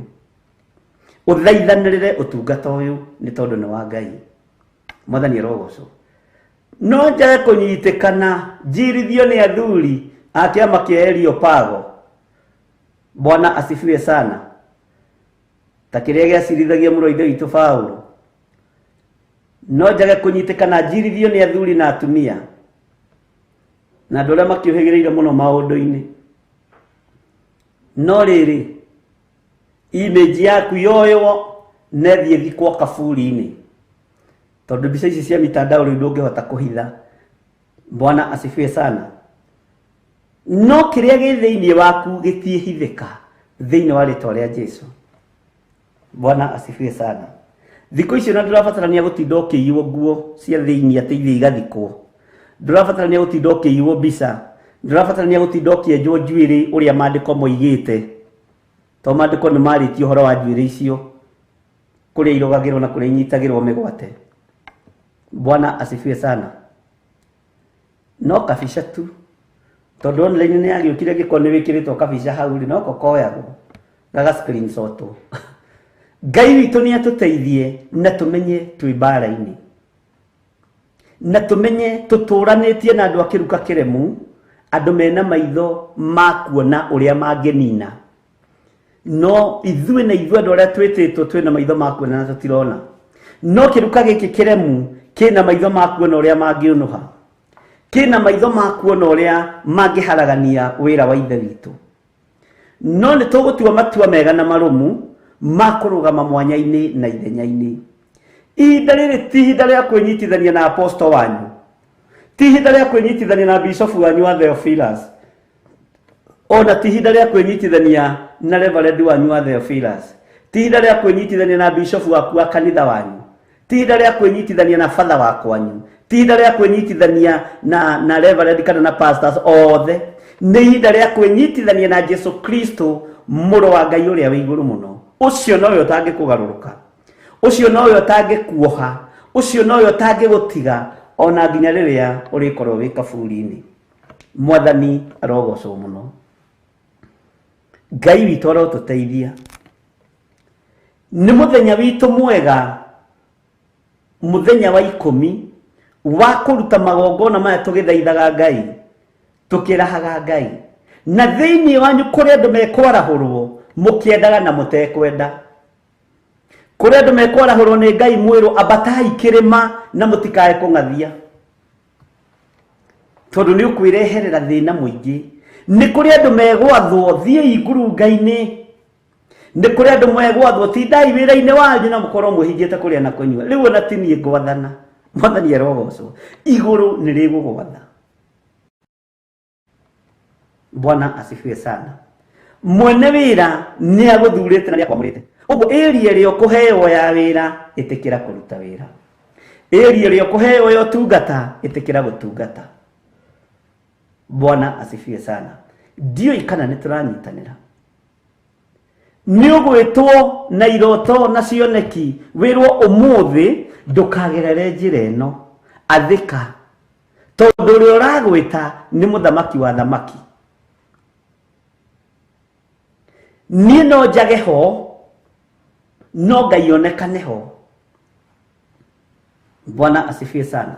ũthaithanĩrĩre ũtungata ũyũ, nĩ tondũ nĩ wa Ngai. Mwathani arogocwo. No njage kũnyitĩkana njirithio nĩ athuri a kĩama kĩa Areopago, Bwana asifiwe sana, ta kĩrĩa gĩacirithagia mũrũ wa ithe witũ Paulo. No njage kũnyitĩkana njirithio nĩ athuri na atumia na andũ arĩa makĩũhĩgĩrĩire mũno maũndũ-inĩ, no rĩrĩ image yaku yoywo na ĩthiĩ ĩthikwo kaburi-inĩ, tondũ mbica ici cia mitandao rĩu ndũngĩhota kũhitha. Bwana asifiwe sana. No kĩrĩa gĩ thĩinĩ waku gĩtiĩhithĩka thĩinĩ wa rĩtwa rĩa Jesu. Bwana asifiwe sana. Thikũ icio na ndũrabatarania gũtinda ũkĩiywo nguo cia thĩinĩ atĩ ithiĩ igathikwo, ndũrabatarania gũtinda ũkĩiywo mbica, ndũrabatarania gũtinda ũkĩenjwo njuĩrĩ ũrĩa maandĩko moigĩte, tondũ maandĩko nĩ marĩtie ũhoro wa njuĩrĩ icio, kũrĩa irogagĩrwo na kũrĩa inyitagĩrwo mĩgwate. Bwana asifiwe sana. No kabica tu, tondũ online nĩ yagĩũkire gĩko nĩ wĩkĩrĩtwo kabica hau rĩ, no ko koyagwo gaga screenshot. Ngai witũ nĩ atũteithie na tũmenye twĩ mbara-inĩ, na tũmenye tũtũranĩtie na andũ a kĩruka kĩremu, andũ mena maitho ma kuona ũrĩa mangĩnina. No ithuĩ na ithuĩ andũ arĩa twĩtĩtwo twĩna maitho ma kuona na tũtirona, no kĩruka gĩkĩ kĩremu kĩna maitho ma kuona ũrĩa mangĩũnũha, kĩna maitho ma kuona ũrĩa mangĩharagania wĩra wa ithe witũ. No nĩ tũgũtua matua mega na marũmu ma kũrũgama mwanya-inĩ na ithenya-inĩ. Ihinda rĩrĩ ti ihinda rĩa kwĩnyitithania na aposto wanyu, ti ihinda rĩa kwĩnyitithania na bishofu wanyu wa Theophilus, ona ti ihinda rĩa kwĩnyitithania na reverend wanyu wa Theophilus, ti ihinda rĩa kwĩnyitithania na bishofu waku wa kanitha wanyu, ti ihinda rĩa kwĩnyitithania na father wa kwanyu, ti ihinda rĩa kwĩnyitithania na reverend kana na pastors othe. Nĩ ihinda rĩa kwĩnyitithania na Jesu Kristo, mũrũ wa Ngai ũrĩa wĩ igũrũ mũno. Ũcio nowe ũtangĩkũgarũrũka, ũcio nowe ũtangĩkuoha, ũcio nowe ũtangĩgũtiga ona nginya rĩrĩa ũrĩkorwo wĩ kaburi-inĩ. Mwathani arogocwo mũno. Ngai witũ arotũteithia. Nĩ mũthenya witũ mwega, mũthenya wa 10 wa kũruta magongona maya tũgĩthaithaga Ngai, tũkĩrahaga Ngai. Na thĩinĩ wanyu kũrĩ andũ mekwarahũrwo mũkĩendaga na mũtekwenda. Kũrĩ andũ mekwarahũrwo nĩ Ngai mwĩrwo ambatai kĩrĩma na mũtikae kũng'athia, tondũ nĩ ũkwĩreherera thĩna mũingĩ. Nĩ kũrĩ andũ megwathwo thiĩi ngurunga-inĩ, nĩ kũrĩ andũ megwathwo tindai wĩra-inĩ wanyu na mũkorwo mwĩhingĩte kũrĩa na kũnyua. Rĩu ona ti niĩ ngwathana, Mwathani arogocwo, igũrũ nĩ rĩgũgwatha. Bwana asifiwe sana. Mwene wĩra nĩ agũthurĩte na nĩ akwamũrĩte. Ũguo ĩria ĩrĩa ũkũheo ya wĩra, ĩtĩkĩra kũruta wĩra. Ĩria ĩrĩa ũkũheo ya ũtungata, ĩtĩkĩra gũtungata. Bwana asifiwe sana. Ndiũĩ kana nĩ tũranyitanĩra. Nĩ ũgwĩtwo na iroto na cioneki wĩrwo ũmũthĩ ndũkagerere njĩra ĩno, athĩka, tondũ ũrĩa ũragwĩta nĩ mũthamaki wa thamaki. Niĩ no njage ho, no Ngai onekane ho. Bwana asifiwe sana.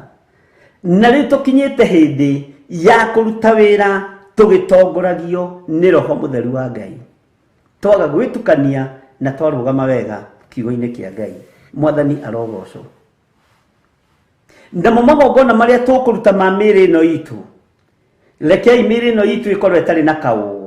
Na rĩu tũkinyĩte hĩndĩ ya kũruta wĩra tũgĩtongoragio nĩ Roho Mũtheru wa Ngai, twaga gwĩtukania na twarũgama wega kiugo-inĩ kĩa Ngai. Mwathani arogocwo. Namo magongona marĩa tũkũruta ma mĩĩrĩ ĩno itũ, rekei mĩĩrĩ ĩno itũ ĩkorwo ĩtarĩ na kaũgũ,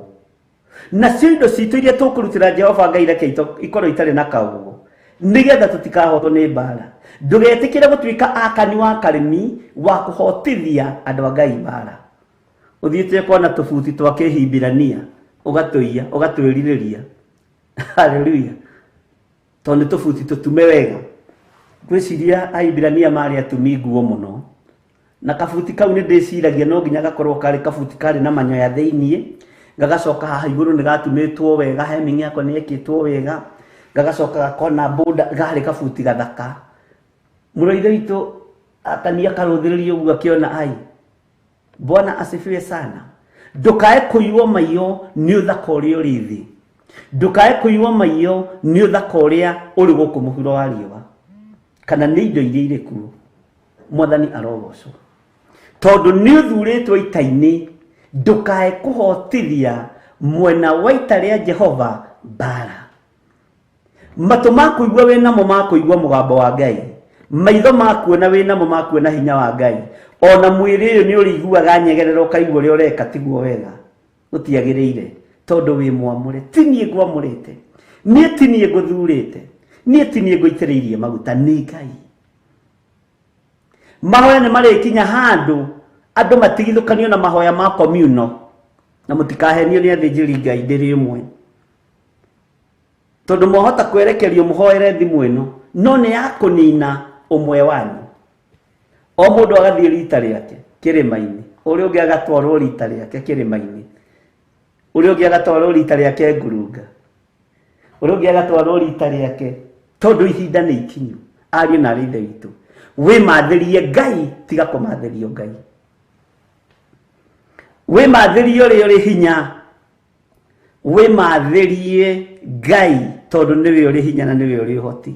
nacio indo citũ iria tũkũrutĩra Jehova Ngai reke ikorwo itarĩ na kaũgũ, nĩgetha tũtikahotwo nĩ mbara. Ndũgetĩkĩre gũtuĩka akani wa karĩmi wa kũhotithia andũ a Ngai mbara. Ũthiĩte ũkona tũbuti twa kĩhibirania ũgatũiya, ũgatwĩrirĩria. Haleluya. Tondũ nĩ tũbuti tũtume wega. Ngwĩciria Ahibirania marĩ atumi nguo mũno, na kabuti kau nĩ ndĩciragia no nginya gakorwo karĩ kabuti karĩ na manyoya thĩiniĩ, gagacoka haha igũrũ nĩ gatumĩtwo wega, hemming yako nĩ ĩkĩtwo wega, gagacoka gakona boda, garĩ kabuti gathaka. Mũrũ witũ akania karũthĩrĩria ũguo akĩona ai. Bwana asifiwe sana. Ndũkae kũiywo maiyo nĩ ũthaka ũrĩa ũrĩ thĩ, ndũkae kũiywo maiyo nĩ ũthaka ũrĩa ũrĩ gũkũ mũhuro wa riũa, kana nĩ indo iria irĩ kuo. Mwathani arogocwo, tondũ nĩ ũthurĩtwo ita-inĩ. Ndũkae kũhotithia mwena wa ita rĩa Jehova mbara. Matũ ma kũigua wĩ namo ma kũigua mũgambo wa Ngai, maitho ma kuona wĩ namo ma kuona hinya wa Ngai, ona mwĩrĩ ũyũ nĩ ũrĩiguaga nyegerera ũkaigua ũrĩa ũreka tiguo wega, gũtiagĩrĩire, tondũ wĩ mwamũre. Ti niĩ ngwamũrĩte, niĩ ti niĩ ngũthurĩte, niĩ ti niĩ ngũitĩrĩirie maguta, nĩ Ngai. Mahoya nĩ marĩkinya handũ andũ matigithũkanio na mahoya ma communal, na mũtikahenio nĩ athĩnjĩri Ngai ndĩrĩ ĩmwe, tondũ mwahota kwerekerio mũhoere thimũ ĩno, no nĩ ya kũnina ũmwe wanyu. O mũndũ agathiĩ rita rĩake kĩrĩma-inĩ, ũrĩa ũngĩ agatwarwo rita rĩake kĩrĩma-inĩ, ũrĩa ũngĩ agatwarwo rita rĩake ngurunga, ũrĩa ũngĩ agatwarwo rita rĩake, tondũ ihinda nĩ ikinyu. Ariũ na arĩ ithe witũ, wĩmathĩrie Ngai, tiga kũmathĩrio Ngai. Wĩmathĩrie ũrĩa ũrĩ hinya, wĩmathĩrie Ngai, tondũ nĩwe ũrĩ hinya na nĩwe ũrĩ ũhoti.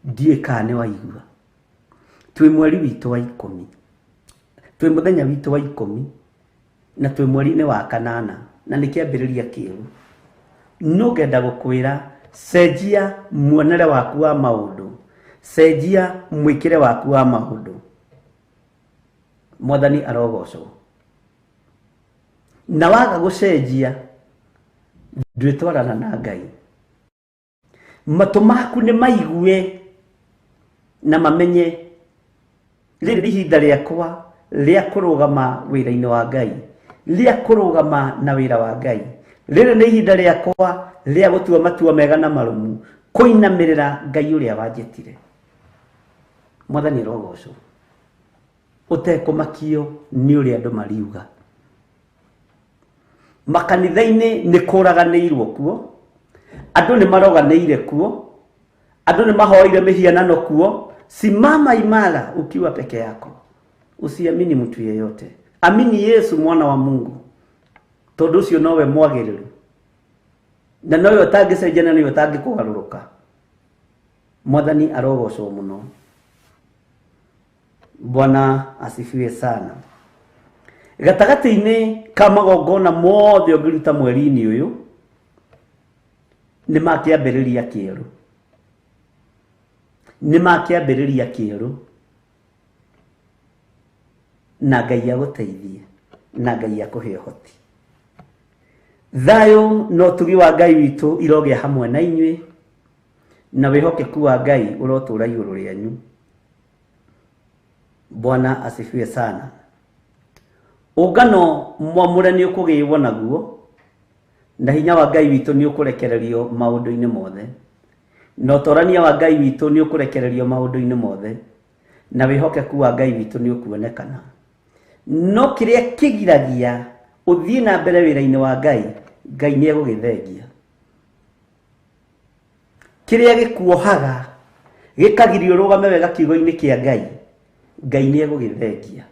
Ndiũĩ kana nĩ waigua. Twĩ mweri witũ wa 10, twĩ mũthenya witũ wa 10, na twĩ mweri-inĩ wa 8, na nĩ kĩambĩrĩria kĩerũ. No ngenda gũkwĩra, cenjia muonere waku wa maũndũ, cenjia mwĩkĩre waku wa maũndũ. Mwathani arogocwo. Na waga gũcenjia, ndwĩtwarana na Ngai. Matũ maku nĩ maigue na mamenye rĩrĩ nĩ ihinda rĩakwa rĩa kũrũgama wĩra-inĩ wa Ngai, rĩa kũrũgama na wĩra wa Ngai. Rĩrĩ nĩ ihinda rĩakwa rĩa gũtua matua mega na marũmu, kũinamĩrĩra Ngai ũrĩa wanjĩtire. Mwathani arogocwo. Ũtekũmakio nĩ ũrĩa andũ mariuga. Makanitha-inĩ nĩ kũraganĩirwo kuo, andũ nĩ maroganĩire kuo, andũ nĩ mahoire mĩhianano kuo. Simama imara ukiwa peke yako, usiamini mtu yeyote, amini Yesu mwana wa Mungu, tondũ ũcio nowe mwagĩrĩru na nowe ũtangĩcenjia na nowe ũtangĩkũgarũrũka. Mwathani arogocwo mũno. Bwana asifiwe sana. Gatagatĩ-inĩ ka magongona mothe ũngĩruta mweri-inĩ ũyũ nĩ ma kĩambĩrĩria kĩerũ. Nĩ ma kĩambĩrĩria kĩerũ na Ngai agũteithie na Ngai akũhe ũhoti. Thayũ na ũtugi wa Ngai witũ irogĩa hamwe na inyuĩ, na wĩhokeku wa Ngai ũrotũra igũrũ rĩanyu. Bwana asifiwe sana. Ũngano mwamũre nĩ ũkũgĩwo naguo, na hinya wa Ngai witũ nĩ ũkũrekererio maũndũ-inĩ mothe, na ũtorania wa Ngai witũ nĩ ũkũrekererio maũndũ-inĩ mothe, na wĩhokeku wa Ngai witũ nĩ ũkuonekana. No kĩrĩa kĩgiragia ũthiĩ na mbere wĩra-inĩ wa Ngai, Ngai nĩ egũgĩthengia. Kĩrĩa gĩkuohaga gĩkagiria ũrũgame wega kiugo-inĩ kĩa Ngai, Ngai nĩ egũgĩthengia.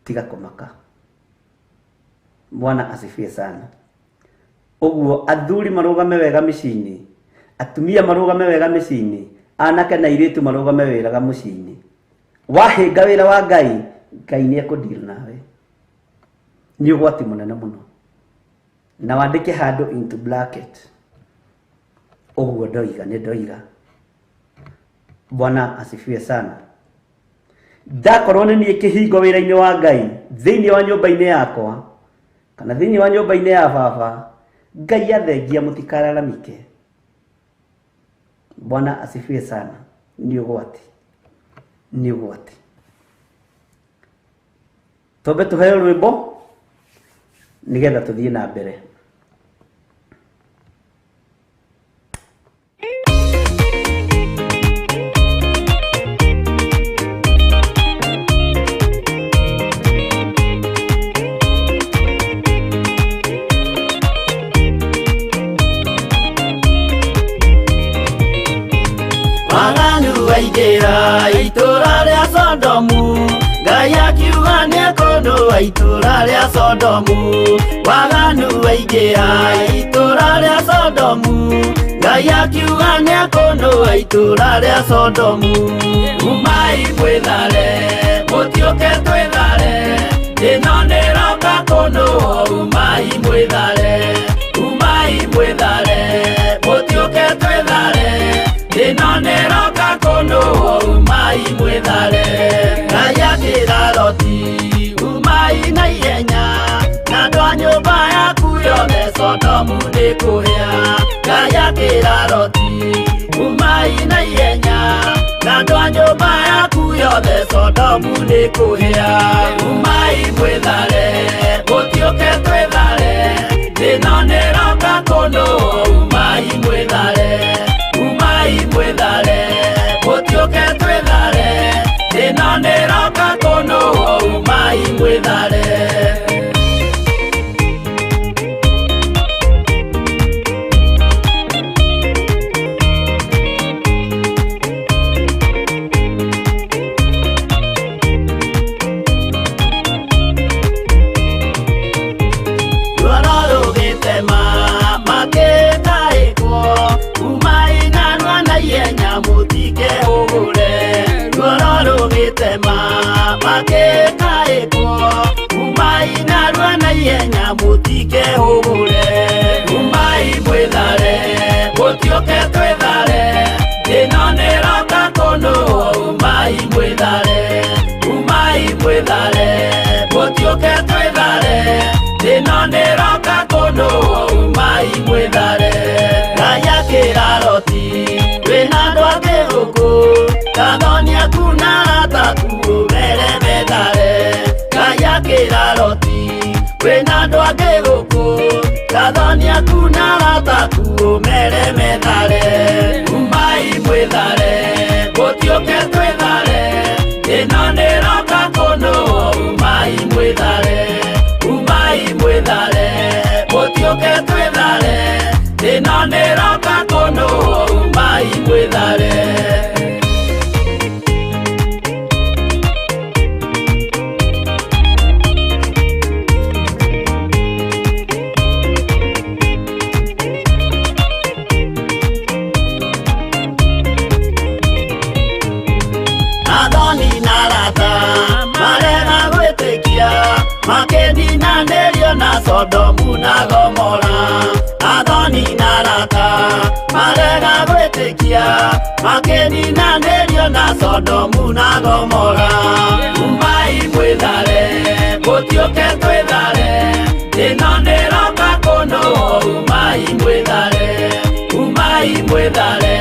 Tiga kũmaka. Bwana asifiwe sana. Ũguo athuri marũgame wega mĩciĩ-inĩ, atumia marũgame wega mĩciĩ-inĩ, anake na airĩtu marũgame wega mũciĩ-inĩ. Wahĩnga wĩra wa Ngai, Ngai nĩ ekũdeal nawe. Nĩ ũgwati mũnene mũno. Na wandĩke handũ into bracket. Ũguo ndoiga, nĩ ndoiga. Bwana asifiwe sana. Ndakorwo nĩ niĩ kĩhingo wĩra-inĩ wa Ngai thĩinĩ wa nyũmba-inĩ yakwa kana thĩinĩ wa nyũmba-inĩ ya baba, Ngai athengia mũtikararamike. Bwana asifiwe sana. Nĩ ũgwati, nĩ ũgwati. Twambe tũheo rwĩmbo nĩgetha tũthiĩ na mbere. Waganu waingĩra itũra rĩa Sodomu, Ngai akiuga nĩekũnũa itũra rĩa Sodomu. Waganu waingĩra itũra rĩa Sodomu, Ngai akiuga nĩekũnũa itũra rĩa Sodomu. Umai mwĩthare, mũtiũke twĩthare, ĩno nĩroka kũnũo. Umai mwĩthare, umai mwĩthare, mũtiũke twĩthare, ĩno nĩroka kũnũo. Umai mwĩthare. Ngai akĩra Loti, umai na ihenya, na andũ a nyũmba yaku yothe Sodomu nĩkũhĩa. Ngai akĩra Loti, umai na ihenya, na andũ a nyũmba yaku yothe Sodomu nĩkũhĩa. Umai mwĩthare, mũtiũke twĩthare, ĩno nĩroka kũnũo. Umai mwĩthare, umai mwĩthare, mũtiũke twĩthare, ĩno nĩroka kũnũo. Umai mwĩthare. Ruoro rũgĩtema makĩtaĩkwo, umai narua na ihenya mũtikehũgũre. Ruoro rũgĩtema makĩtaĩkwo, umai narua na ihenya mũtikehũgũre. Umai mwĩthare, mũtiũke twĩthare, ĩno nĩroka kũnũo. Umai mwĩthare, umai mwĩthare, mũtiũke twĩthare, ĩno nĩroka kũnũo. Umai mwĩthare. Ngai akĩra Loti, wĩna andũ angĩ gũkũ, kathoni aku na arata aku ũmere methare. Ngai akĩra Loti, wĩna andũ angĩ gũkũ, kathoni aku na arata aku ũmere methare. Umai mwĩthare, mũtiũke twĩthare, ĩno nĩroka kũnũo. Umai mwĩthare, umai mwĩthare, mũtiũke twĩthare, ĩno nĩroka kũnũo. Umai mwĩthare. gwĩtĩkia makĩninanĩrio na Sodomu na Gomora. Umai mwĩthare, mũtiũke twĩthare, ĩno nĩroka kũnũhwo. Umai mwĩthare, umai mwĩthare,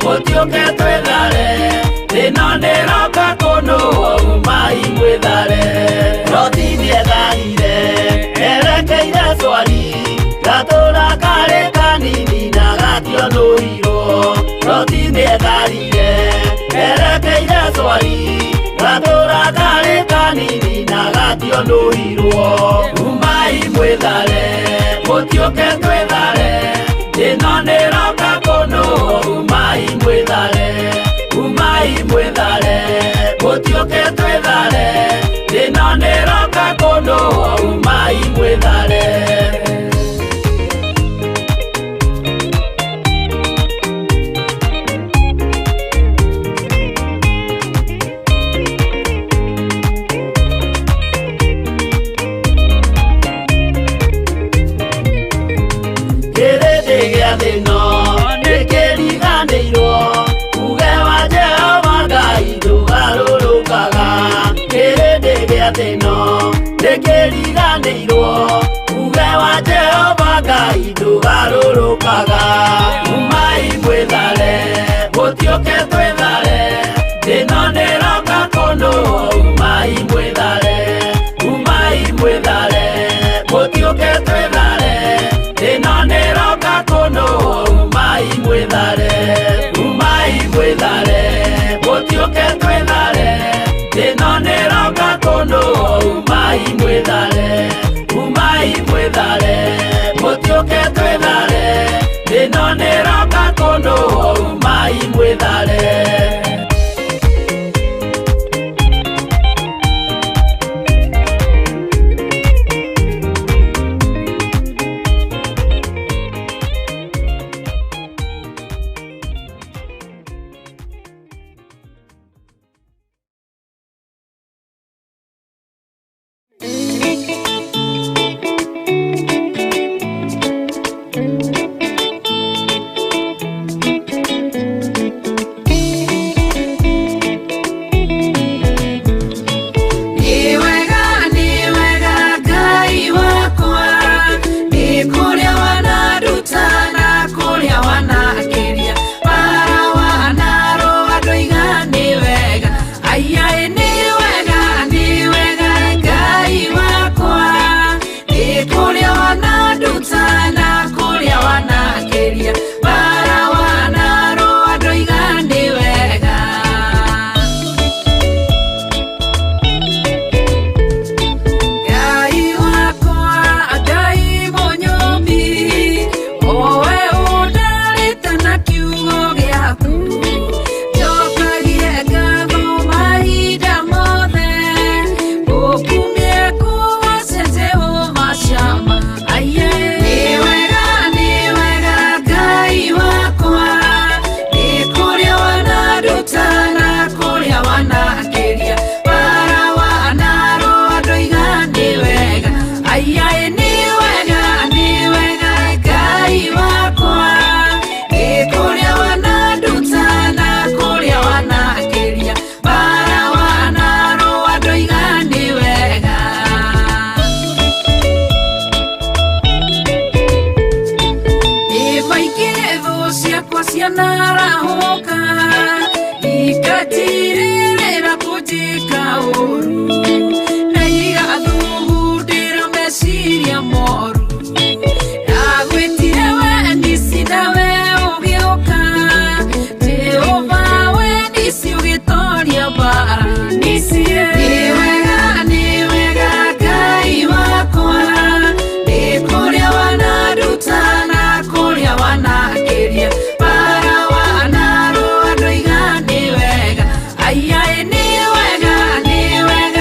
mũtiũke twĩthare, ĩno nĩroka kũnũhwo. Umai mwĩthare. Loti nĩetharire erekeire Swari, gatũra karĩ kanini na gationũirwo. Loti nĩetharire erekeire Swari, gatũra karĩ kanini na gationũirwo. Umai mwĩthare, mũtiũke twĩthare, ĩno nĩroka kũnũhwo. Umai mwĩthare, umai mwĩthare, mũtiũke twĩthare, ĩno nĩroka kũnũhwo. Umai mwĩthare. Kĩrĩndĩ gĩa thĩ ĩno nĩkĩriganĩirwo, uge wa Jehova Ngai ndũgarũrũkaga. Kĩrĩndĩ gĩa thĩ ĩno nĩkĩriganĩirwo, uge wa Jehova Ngai ndũgarũrũkaga. Umai mwĩthare, mũtiũke twĩthare, ĩno nĩroka kũnũhwo. Umai mwĩthare, umai mwĩthare, mũtiũke twĩthare, ĩno nĩroka kũnũhwo. Umai mwĩthare, umai mwĩthare, mũtiũke twĩthare, ĩno nĩroka kũnũhwo. Umai mwĩthare, umai mwĩthare, mũtiũke twĩthare, ĩno nĩroka kũnũhwo. Umai mwĩthare. Nĩ wega, nĩ wega, Ngai wakwa, nĩ kũrĩa wananduta na kũrĩa wanakĩria, bara wanarũa ndoiga nĩ wega. Aiyaĩ nĩ wega, nĩ wega.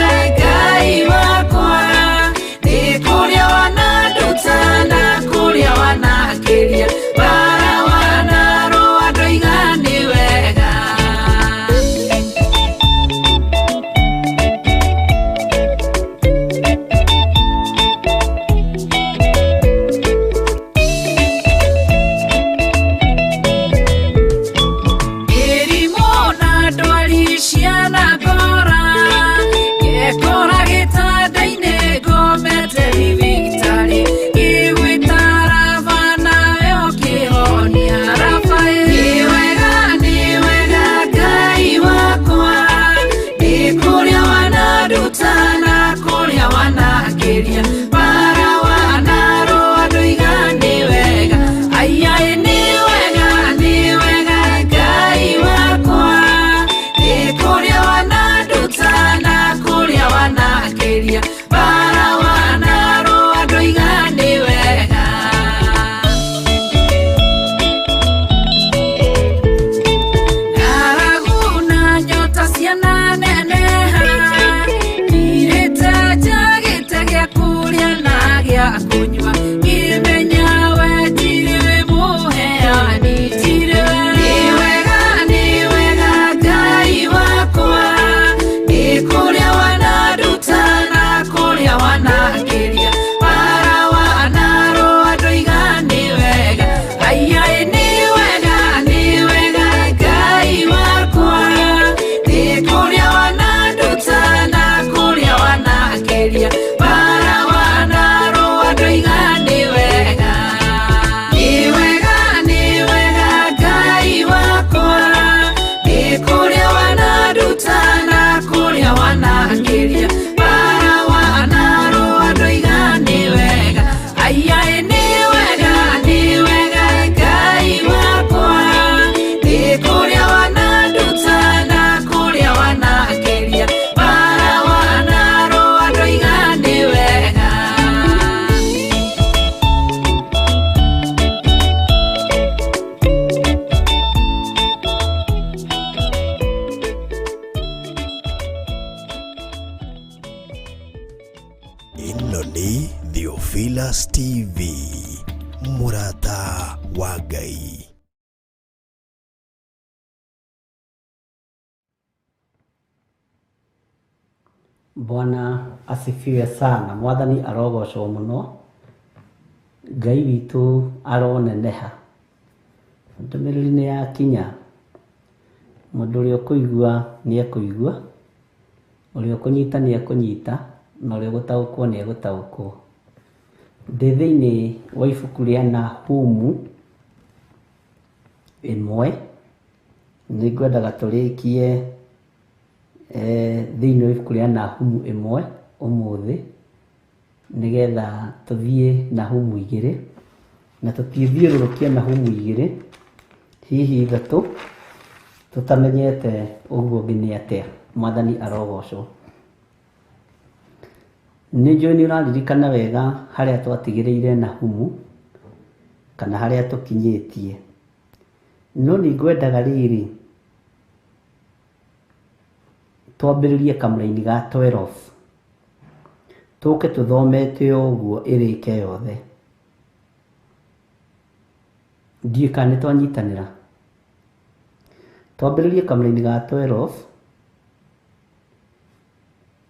Theophilus TV, mũrata wa Ngai. Bwana asifiwe sana. Mwathani arogocwo mũno. Ngai witũ aroneneha. Ndũmĩrĩri nĩ yakinya. Mũndũ ũrĩa ũkũigua nĩ ekũigua, ũrĩa ũkũnyita nĩ ekũnyita, na ũrĩa ũgũtaũkwo nĩ egũtaũkwo. Ndĩ thĩinĩ wa ibuku rĩa Nahumu 1, nĩ ngwendaga tũrĩkie thĩinĩ wa ibuku rĩa Nahumu 1 ũmũthĩ, nĩgetha tũthiĩ Nahumu 2, na tũtithiũrũrũkie Nahumu 2, hihi 3, tũtamenyete ũguo ũngĩ nĩ atĩa. Mwathani arogocwo. Nĩ njũĩ nĩ ũraririkana wega harĩa twatigĩrĩire Nahumu, kana harĩa tũkinyĩtie. No nĩ ngwendaga rĩrĩ twambĩrĩrie kamũraini ga 12, tũke tũthomete ũguo ĩrĩke yothe. Ndiũĩ kana nĩ twanyitanĩra. Twambĩrĩrie kamũraini ga 12,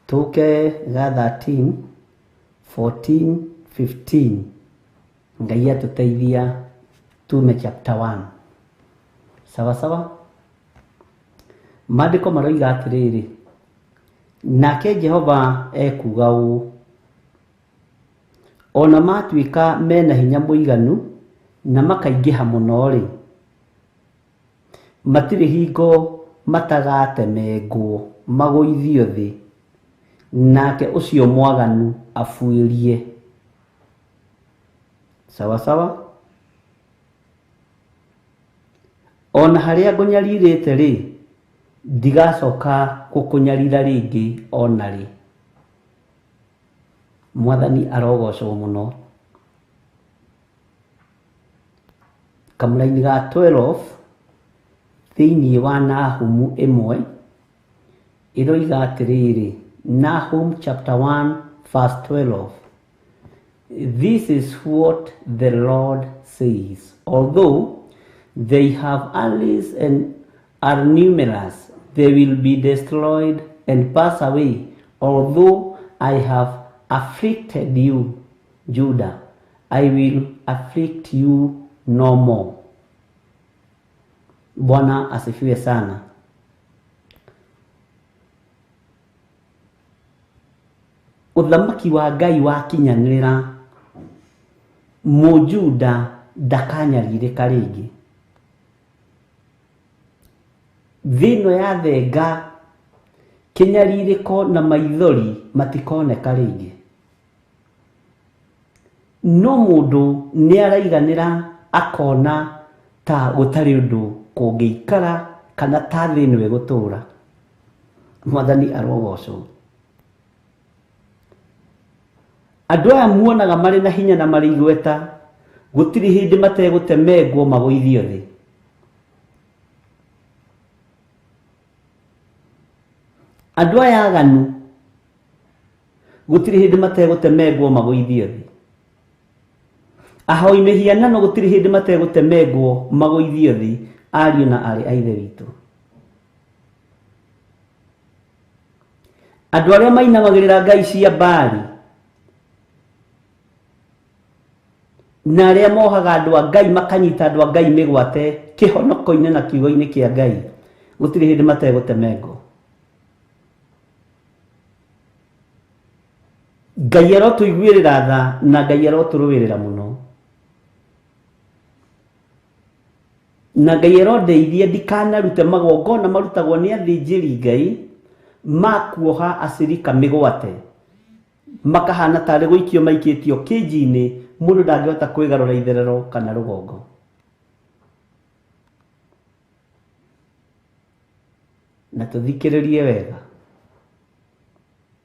tũke ga 13, 14, 15. Ngai atũteithia tume chapter 1. Sawa sawa? Maandĩko maroiga atĩrĩrĩ, nake Jehova ekuuga ũũ, ona matuĩka mena hinya mũiganu na makaingĩha mũno-rĩ, matirĩ hingo matagatemengwo magũithio thĩ, nake ũcio mwaganu abuĩrie. Sawa sawa? Ona harĩa ngũnyarirĩte rĩ, ndigacoka gũkũnyarira rĩngĩ ona rĩ. Mwathani arogocwo mũno. Kamũraini ga 12 thĩinĩ wa Nahumu 1 ĩroiga atĩrĩrĩ, Nahum chapter 1 verse 12. This is what the Lord says. Although they have allies and are numerous, they will be destroyed and pass away. Although I have afflicted you, Judah, I will afflict you no more. Bwana asifiwe sana. Ũthamaki wa Ngai wakinyanĩra, Mũjuda ndakanyarirĩka rĩngĩ. Thĩ ĩno yathenga, kĩnyarirĩko na maithori matikoneka rĩngĩ. No mũndũ nĩ araiganĩra akona ta gũtarĩ ũndũ kũngĩikara kana ta thĩ ĩno ĩgũtũra. Mwathani arogocwo. Andũ aya muonaga marĩ na hinya na marĩ igweta, gũtirĩ hĩndĩ mategũtemengwo magũithio thĩ. Andũ aya aganu gũtirĩ hĩndĩ mategũtemengwo magũithio thĩ. Ahoi mĩhianano gũtirĩ hĩndĩ mategũtemengwo magũithio thĩ, ariũ na aarĩ a Ithe witũ. Andũ arĩa mainamagĩrĩra ngai cia Baali na arĩa mohaga andũ a Ngai makanyita andũ a Ngai mĩgwate kĩhonoko-inĩ na kiugo-inĩ kĩa Ngai, gũtirĩ hĩndĩ mategũtemengwo. Ngai arotũiguĩrĩra tha na Ngai arotũrũĩrĩra mũno. Na Ngai arondeithia ndikanarute magongona marutagwo nĩ athĩnjĩri Ngai ma kuoha acirika mĩgwate, makahana tarĩ gũikio maikĩtio kĩnji-inĩ, mũndũ ndangĩhota kwĩgarũra itherero kana rũgongo. Na tũthikĩrĩrie wega.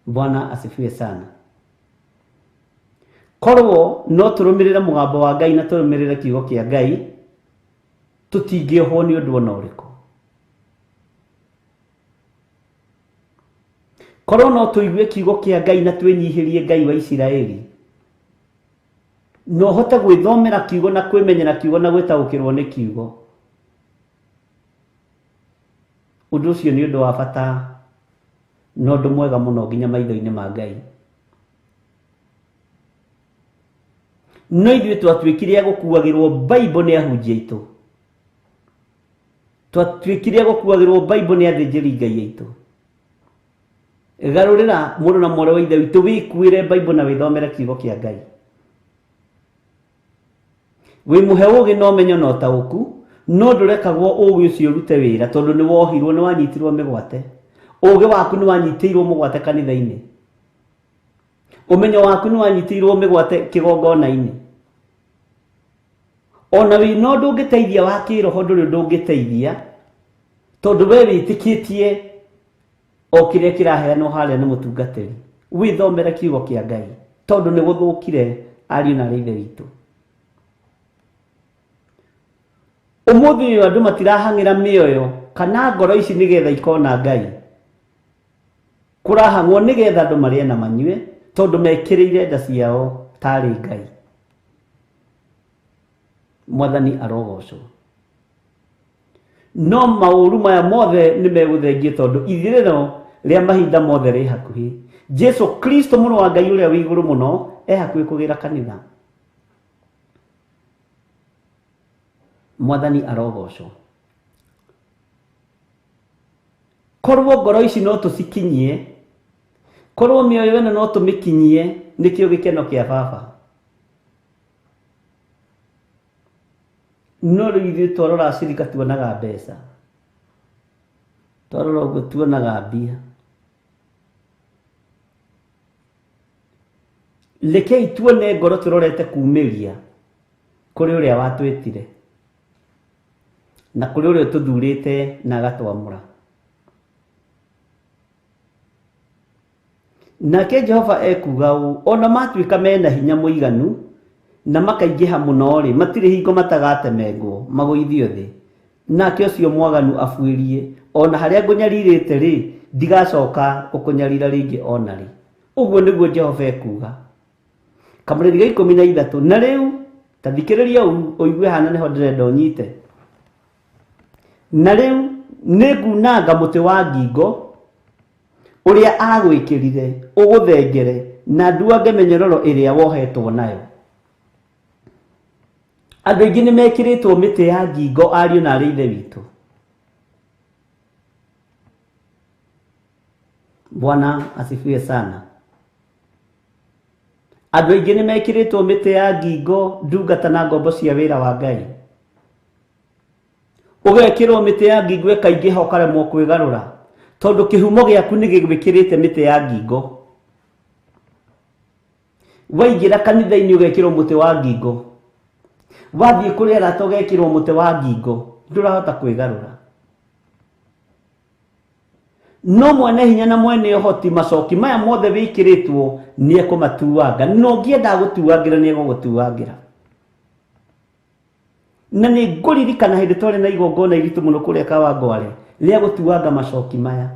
Bwana asifiwe sana. Korwo no tũrũmĩrĩre mũgambo wa Ngai na tũrũmĩrĩre kiugo kĩa Ngai, tũtingĩohwo nĩ ũndũ ona ũrĩkũ. Korwo no tũigue kiugo kĩa Ngai na twĩnyihĩrie Ngai wa Isiraeli, Na ũhote gwĩthomera kiugo na kwĩmenyera kiugo na gwĩtaũkĩrwo nĩ kiugo. Ũndũ ũcio nĩ ũndũ wa bata na ũndũ mwega mũno nginya maitho-inĩ ma Ngai. No ithuĩ twatuĩkire a gũkuagĩrwo Bible nĩ ahunjia aitũ. Twatuĩkire a gũkuagĩrwo Bible nĩ athĩnjĩri Ngai aitũ. Garũrĩra mũrũ na mwarĩ wa Ithe witũ, wĩkuĩre Bible na wĩthomere kiugo kĩa Ngai. Wĩmũhe ũũgĩ na ũmenyo na ũtaũku, no ndũrekagwo ũũgĩ ũcio ũrute wĩra tondũ nĩ wohirwo, nĩ wanyitirwo mĩgwate. Ũũgĩ waku nĩ wanyitĩirwo mũgwate kanitha-inĩ. Ũmenyo waku nĩ wanyitĩirwo mĩgwate kĩgongona-inĩ. Ona wĩna ũndũ ũngĩteithia wa kĩroho ndũrĩ ũndũ ũngĩteithia tondũ we wĩtĩkĩtie o kĩrĩa kĩraheanwo harĩa nĩ mũtungatĩri. Wĩthomere kiugo kĩa Ngai tondũ nĩ gũthũkire ariũ na arĩ ithe witũ. Ũmũthĩ ũyũ andũ matirahang'ĩra mĩoyo kana ngoro ici nĩgetha ikona Ngai. Kũrahang'wo nĩgetha andũ marĩe na manyue tondũ mekĩrĩire nda ciao tarĩ Ngai. Mwathani arogocwo. No maũru maya mothe nĩ megũthengio tondũ ithirĩro rĩa mahinda mothe rĩ hakuhĩ. Jesu Kristo mũrũ wa Ngai ũrĩa wĩ igũrũ mũno e hakuhĩ kũgĩra kanitha. Mwathani arogocwo. Korwo ngoro ici no tũcikinyie, korwo mĩoyo ĩno no tũmĩkinyie, nĩkĩo gĩkeno kĩa baba. No rĩu ithuĩ twarora cirika tuonaga mbeca, twarora ũguo tuonaga mbia. Rekei tuone ngoro tũrorete kumĩria kũrĩ ũrĩa watwĩtire na kũrĩ ũrĩa ũtũthurĩte na agatwamũra. Nake Jehova ekuuga ũũ, o na maatuĩka me na hinya mũiganu na makaingĩha mũno-rĩ, matirĩ hingo matagatemengwo magũithio thĩ, nake ũcio mwaganu abuĩrie, o na harĩa ngũnyarirĩte-rĩ, ndigacoka gũkũnyarira rĩngĩ o na rĩ. Ũguo nĩguo Jehova ekuuga. Kamũrĩri ga 13. Na rĩu, ta thikĩrĩria ũigue hana nĩho ndĩrenda ũnyite. Na rĩu nĩngunanga mũtĩ wa ngingo ũrĩa agwĩkĩrire ũgũthengere na nduange mĩnyororo ĩrĩa wohetwo nayo. Andũ aingĩ nĩ mekĩrĩtwo mĩtĩ ya ngingo ariũ na arĩ ithe witũ. Bwana asifiwe sana. Andũ aingĩ nĩ mekĩrĩtwo mĩtĩ ya ngingo ndungata na ngombo cia wĩra wa Ngai. Ũgekĩrwo mĩtĩ ya ngingo ĩkaingĩha ũkaremwo kwĩgarũra tondũ kĩhumo gĩaku nĩ gĩgwĩkĩrĩte mĩtĩ ya ngingo. Waingĩra kanitha-inĩ ũgekĩrwo mũtĩ wa ngingo, wathiĩ kũrĩ arata ũgekĩrwo mũtĩ wa ngingo, ndũrahota kwĩgarũra. No mwene hinya na mwene ũhoti macoki maya mothe wĩkĩrĩtwo nĩ ekũmatuanga, na ũngĩenda gũtuangĩra nĩ egũgũtuangĩra. Na nĩ ngũririkana hĩndĩ twarĩ na igongona iritũ mũno kũrĩa Kawangware rĩa gũtuanga macoki maya,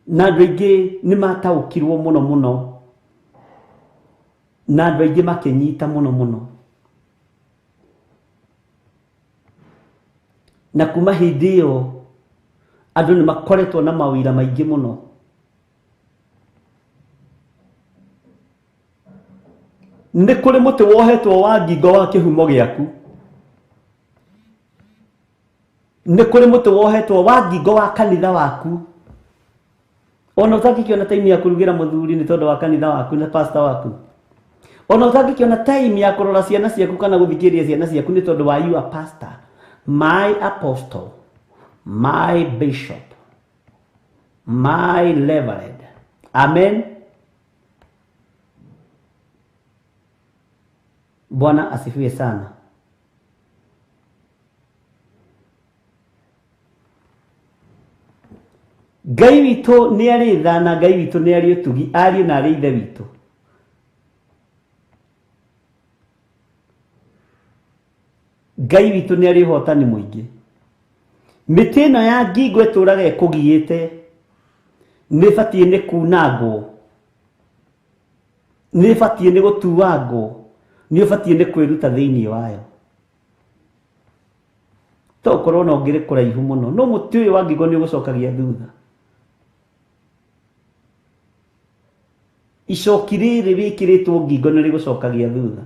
na andũ aingĩ nĩ mataũkirwo mũno mũno, na andũ aingĩ makĩnyita mũno mũno. Na kuma hĩndĩ ĩyo andũ nĩ makoretwo na mawĩra maingĩ mũno. Nĩ kũrĩ mũtĩ wohetwo wa ngingo wa kĩhumo gĩaku. Nĩ kũrĩ mũtĩ wohetwo wa ngingo wa kanitha waku. Ona ũtangĩkĩona time ya kũrugĩra mũthuri nĩ tondũ wa kanitha waku na pastor waku. Ona ũtangĩkĩona time ya kũrora ciana ciaku kana gũthikĩrĩria ciana ciaku nĩ tondũ wa your pastor, my apostle, my bishop, my reverend. Amen. Bwana asifiwe sana. Ngai witũ nĩ arĩ tha na Ngai witũ nĩ arĩ ũtugi, ariũ na arĩ ithe witũ. Ngai witũ nĩ arĩ ũhotani mũingĩ. Mĩtĩ ĩno ya ngingo ĩtũraga ĩkũgiĩte nĩ ĩbatiĩ nĩ kunangwo. Nĩ ĩbatiĩ nĩ gũtuangwo, nĩ ũbatiĩ nĩ kwĩruta thĩinĩ wayo. To ũkorwo na ũngĩrĩ kũraihu mũno, no mũtĩ ũyũ wa ngingo nĩ ũgũcokagia thutha. Icoki rĩrĩ rĩkĩrĩtwo ngingo nĩ rĩgũcokagia thutha.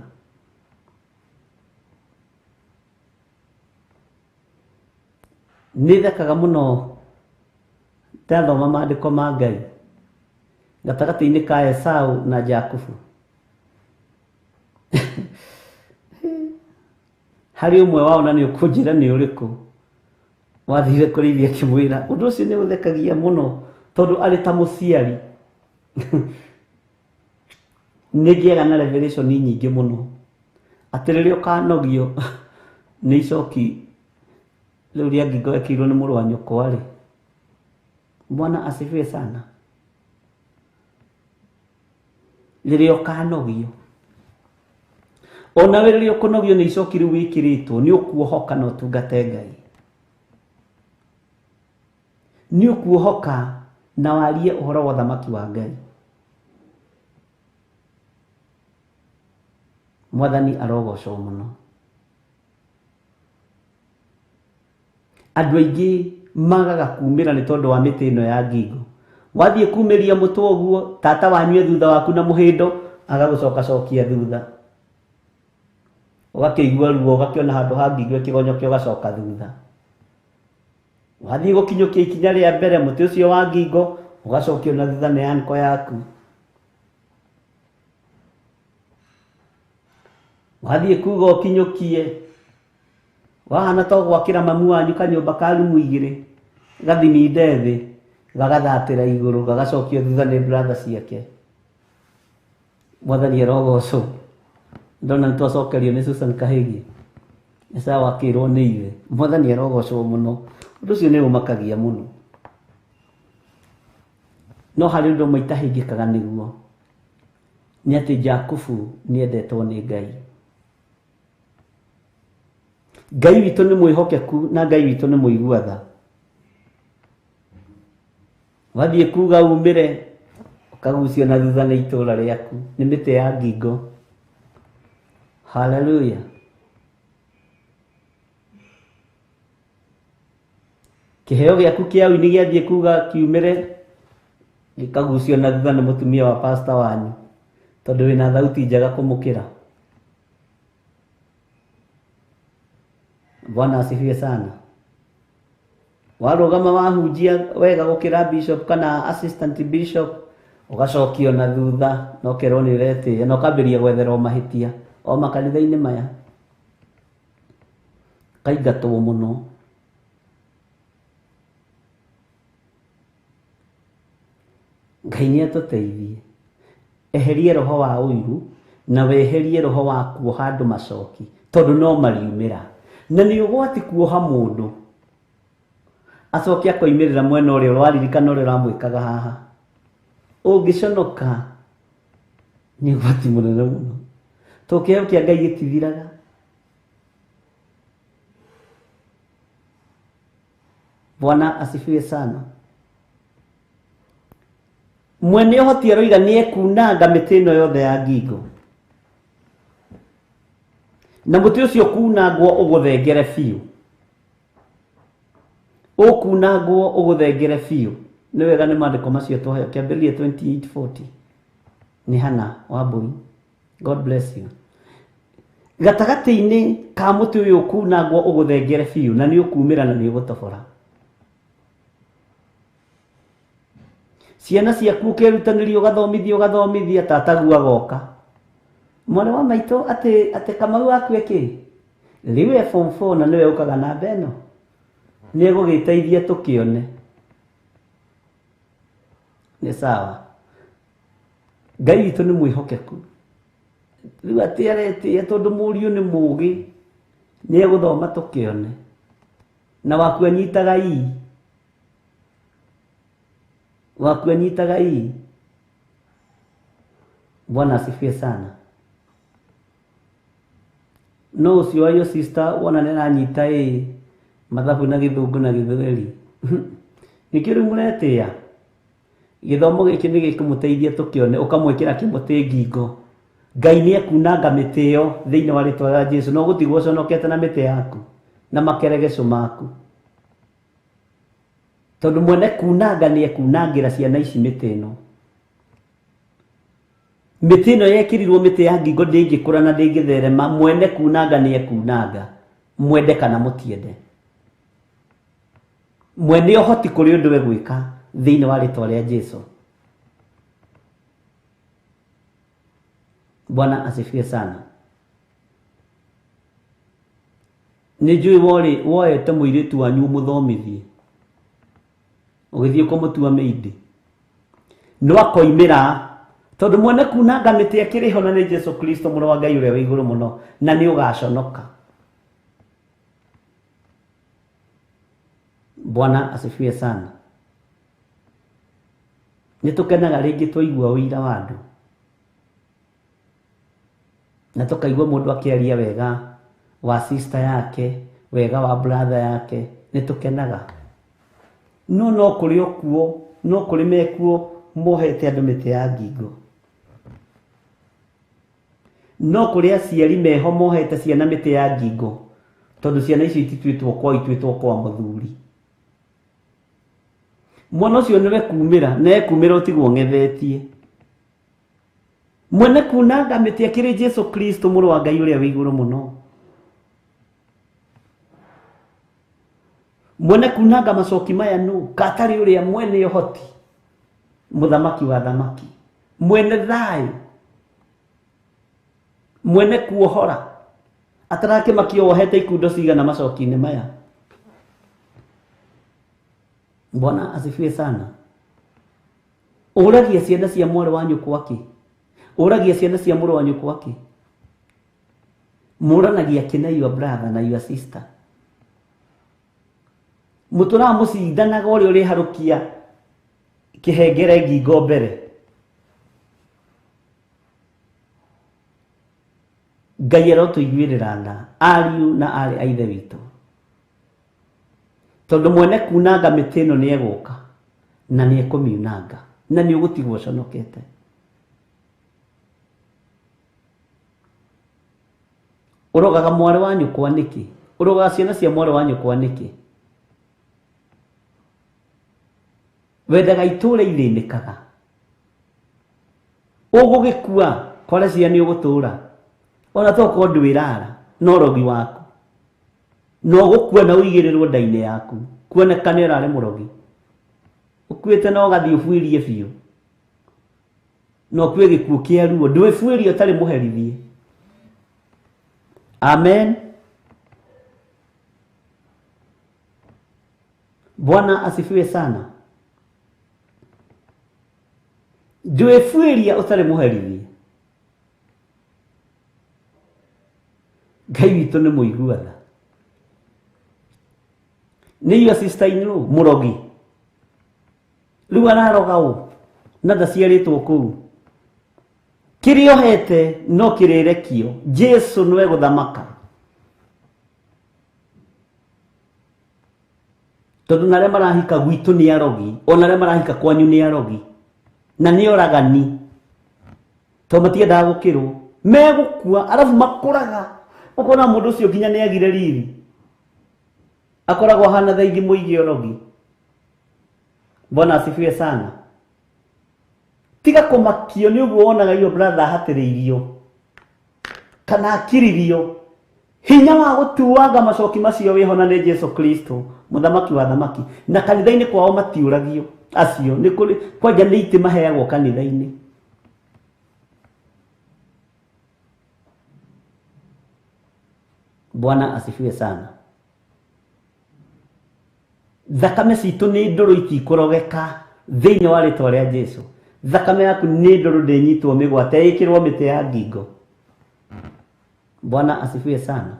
Nĩ thekaga mũno ndathoma maandĩko ma Ngai gatagatĩ-inĩ ka Esau na Jakubu. Harĩ ũmwe wao na nĩ ũkũnjĩra nĩ ũrĩkũ wathire kũrĩithia akĩmwĩra ũndũ ũcio nĩ ũthekagia mũno tondũ arĩ ta mũciari. Nĩ ngĩaga na revelation nyingĩ mũno atĩ rĩrĩa ũkanogio nĩ icoki rĩu rĩa ngingo ekĩirwo nĩ mũrũ wa nyũkwa rĩ, Bwana asifiwe sana. Rĩrĩa ũkanogio onawe rĩrĩa ũkũnogio nĩ icoki rĩu wĩkĩrĩtwo nĩ ũkuohoka na ũtungate Ngai, nĩ ũkuohoka na warie ũhoro wa ũthamaki wa Ngai. Mwathani arogocwo mũno. Andũ aingĩ magaga kumĩra nĩ tondũ wa mĩtĩ ĩno ya ngingo. Wathiĩ kumĩria mũtwe ũguo, tata wanyu e thutha waku na mũhĩndo agagũcokacokia thutha. Ũgakĩigua ruo, ũgakĩona handũ ha ngingo ĩkĩgonyoke ũgacoka thutha. Wathiĩ gũkinyũkia ikinya rĩa mbere mũtĩ ũcio wa ngingo ũgacokio na thutha nĩ anko yaku. Wathiĩ kuga ũkinyũkie, wahana ta ũgwakĩra mamu wanyu kanyũmba ka rumu igĩrĩ, gathiminde thĩ, gagathatĩra igũrũ, gagacokio thutha nĩ brother ciake. Mwathani arogocwo. Ndona nĩ twacokerio nĩ Susan Kahĩgi. Esau akĩrwo nĩ ithe. Mwathani arogocwo mũno. Ũndũ ũcio nĩ ũmakagia mũno. No harĩ ũndũ ũmwe itahĩngĩkaga nĩguo, nĩ atĩ Jakubu nĩ endetwo nĩ Ngai. Ngai witũ nĩ mwĩhokeku na Ngai witũ nĩ mũigua tha. Wathiĩ kuga umĩre ũkagucio na thutha nĩ itũũra rĩaku, nĩ mĩtĩ ya ngingo. Haleluya. Kĩheo gĩaku kĩa ũini gĩathiĩ kuga kiumĩre gĩkagucio na thutha nĩ mũtumia wa pastor wanyu tondũ wĩna thauti njega kũmũkĩra. Bwana asifiwe sana. Warũgama wahunjia wega gũkĩra bishop kana assistant bishop ũgacokio na thutha na ũkerwo nĩ ũretĩĩa na ũkambĩrĩria gwetherwo mahĩtia o makanitha-inĩ maya. Kaingatwo mũno. Ngai nĩ atũteithie. Eherie roho wa ũiru na weherie roho wa kuoha andũ macoki tondũ no mariumĩra. Na nĩ ũgwati kuoha mũndũ acoke akoimĩrĩra mwena ũrĩa ũraririkana ũrĩa ũramwĩkaga haha. Ũngĩconoka nĩ ũgwati mũnene mũno. Tondũ kĩheo kĩa Ngai gĩtithiraga. Bwana asifiwe sana. Mwene ũhoti aroiga nĩ ekunanga mĩtĩ ĩno yothe ya ngingo. Na mũtĩ ũcio kunangwo ũgũthengere biũ. Ũkunangwo ũgũthengere biũ. Nĩ wega nĩ maandĩko macio twaheo Kĩambĩrĩria 28:40. Nĩ Hana Wambui. God bless you. Gatagatĩ-inĩ ka mũtĩ ũyũ ũkunangwo ũgũthengere biũ na nĩ ũkumĩra na nĩ ũgũtobora. Ciana ciaku ũkerutanĩria ũgathomithia ũgathomithia tataguo agoka. Mwana wa maitũ atĩ Kamau aku ĩkĩ? Rĩu e form 4 na nĩwe ũkaga namba ĩno. Nĩ egũgĩteithia tũkĩone. Nĩ sawa. Ngai witũ nĩ mwĩhokeku. Rĩu atĩ aretĩĩa tondũ mũriũ nĩ mũũgĩ nĩ egũthoma tũkĩone. Na waku anyitaga ii. Waku anyitaga ii. Bwana asifiwe sana. No ũcio wa your sister wona nĩ aranyita ĩ mathabu na gĩthũngũ na gĩthweri. Nĩkĩo rĩu mũretĩĩa. Gĩthomo gĩkĩ nĩ gĩkũmũteithia tũkĩone, ũkamwĩkĩra kĩmũtĩ ngingo. Ngai nĩ ekunanga mĩtĩ ĩyo thĩinĩ wa rĩtwa rĩa Jesu, no gũtigwo ũconokete na mĩtĩ yaku na makeregeco maku, tondũ mwene kunanga nĩ ekunangĩra ciana ici mĩtĩ ĩno. Mĩtĩ ĩno yekĩrirwo mĩtĩ ya ngingo ndĩngĩkũra na ndĩngĩtherema. Mwene kunanga nĩ ekunanga, mwende kana mũtiende. Mwene ũhoti kũrĩ ũndũ egwĩka thĩinĩ wa rĩtwa rĩa Jesu. Bwana asifiwe sana. Nĩ njũĩ worĩ woete mũirĩtu wanyu ũmũthomithie, ũgĩthiĩ kũmũtua mĩindĩ, no akoimĩra, tondũ mwene kunanga mĩtĩ akĩrĩ ho na nĩ Jesu Kristo mũrũ wa Ngai ũrĩa wĩ igũrũ mũno, na nĩ ũgaconoka. Bwana asifiwe sana. Nĩ tũkenaga rĩngĩ twaigua ũira wa andũ, na tũkaigua mũndũ akĩaria wega wa sister yake, wega wa brother yake, nĩ tũkenaga. No no kũrĩ okuo, no kũrĩ mekuo mohete andũ mĩtĩ ya ngingo, no kũrĩ aciari meho mohete ciana mĩtĩ ya ngingo, tondũ ciana icio itituĩtwo kwao, ituĩtwo kwa mũthuri. Mwana ũcio nĩwe kumĩra na ekumĩra ũtigwo ng'ethetie. Mwene kunanga mĩtĩ akĩrĩ Jesu Kristo mũrũ wa Ngai ũrĩa wĩ igũrũ mũno. Mwene kunanga macoki maya nũ katarĩ ũrĩa mwene ũhoti, mũthamaki wa thamaki, mwene thayũ, mwene kuohora, atarakĩmakio wohete ikundo cigana macoki-inĩ maya. Bwana asifiwe sana. Ũragia ciana cia mwarĩ wa nyũkwa kĩ? Ũragia ciana cia mũrũ wa nyũkwa kĩ? Mũranagia kĩ na your brother na your sister? Mũtũraga mũcindanaga ũrĩa ũrĩharũkia kĩhengere ngingo mbere. Ngai arotũiguĩrĩra tha, ariũ na aarĩ a Ithe witũ, tondũ mwene kunanga mĩtĩ ĩno nĩ egũka na nĩ ekũmiunanga, na nĩ ũgũtigwo ũconokete. Ũrogaga mwarĩ wa nyũkwa nĩkĩ? Ũrogaga ciana cia mwarĩ wa nyũkwa nĩkĩ? Wendaga itũũra ithĩnĩkaga, ũgũgĩkua kwara cia nĩ ũgũtũũra, ona tokorwo ndwĩrara no ũrogi waku, no ũgũkua na ũigĩrĩrwo nda-inĩ yaku kuonekane ũrarĩ mũrogi, ũkuĩte na ũgathiĩ ũbuĩrie biũ, na ũkue gĩkuũ kĩa ruo, ndwĩbuĩrie ũtarĩ mũherithie. Amen. Bwana asifiwe sana. Ndwĩbuĩria ũtarĩ mũherithie. Ngai witũ nĩ mũigua tha. Nĩ your sister in law mũrogi, rĩu araroga ũ na ndaciarĩtwo kũu? Kĩrĩa ũhete no kĩrĩrekio. Jesu nĩwe gũthamaka, tondũ na arĩa marahika gwitũ nĩ arogi, ona arĩa marahika kwanyu nĩ arogi na nĩ oragani, tondũ matiendaga gũkĩrwo megũkua, arabu makũraga ũkona mũndũ ũcio nginya nĩ agire riri, akoragwo ahana thaithi mũingĩ ũrogi. Bwana asifiwe sana. Tiga kũmakio nĩ ũguo wonaga your brother ahatĩrĩirio kana akiririo. Hinya wa gũtuanga macoki macio wĩho na nĩ Jesu Kristo mũthamaki wa thamaki. Na kanitha-inĩ kwao matiũragio acio, nĩ kũrĩ kwanja nĩ itĩ maheagwo kanitha-inĩ. Bwana asifiwe sana. Thakame citũ nĩ ndũrũ, itikũrogeka thĩinĩ wa rĩtwa rĩa Jesu. Thakame yaku nĩ ndũrũ, ndĩnyitwo mĩgwate ĩkĩrwo mĩtĩ ya ngingo. Bwana asifiwe sana.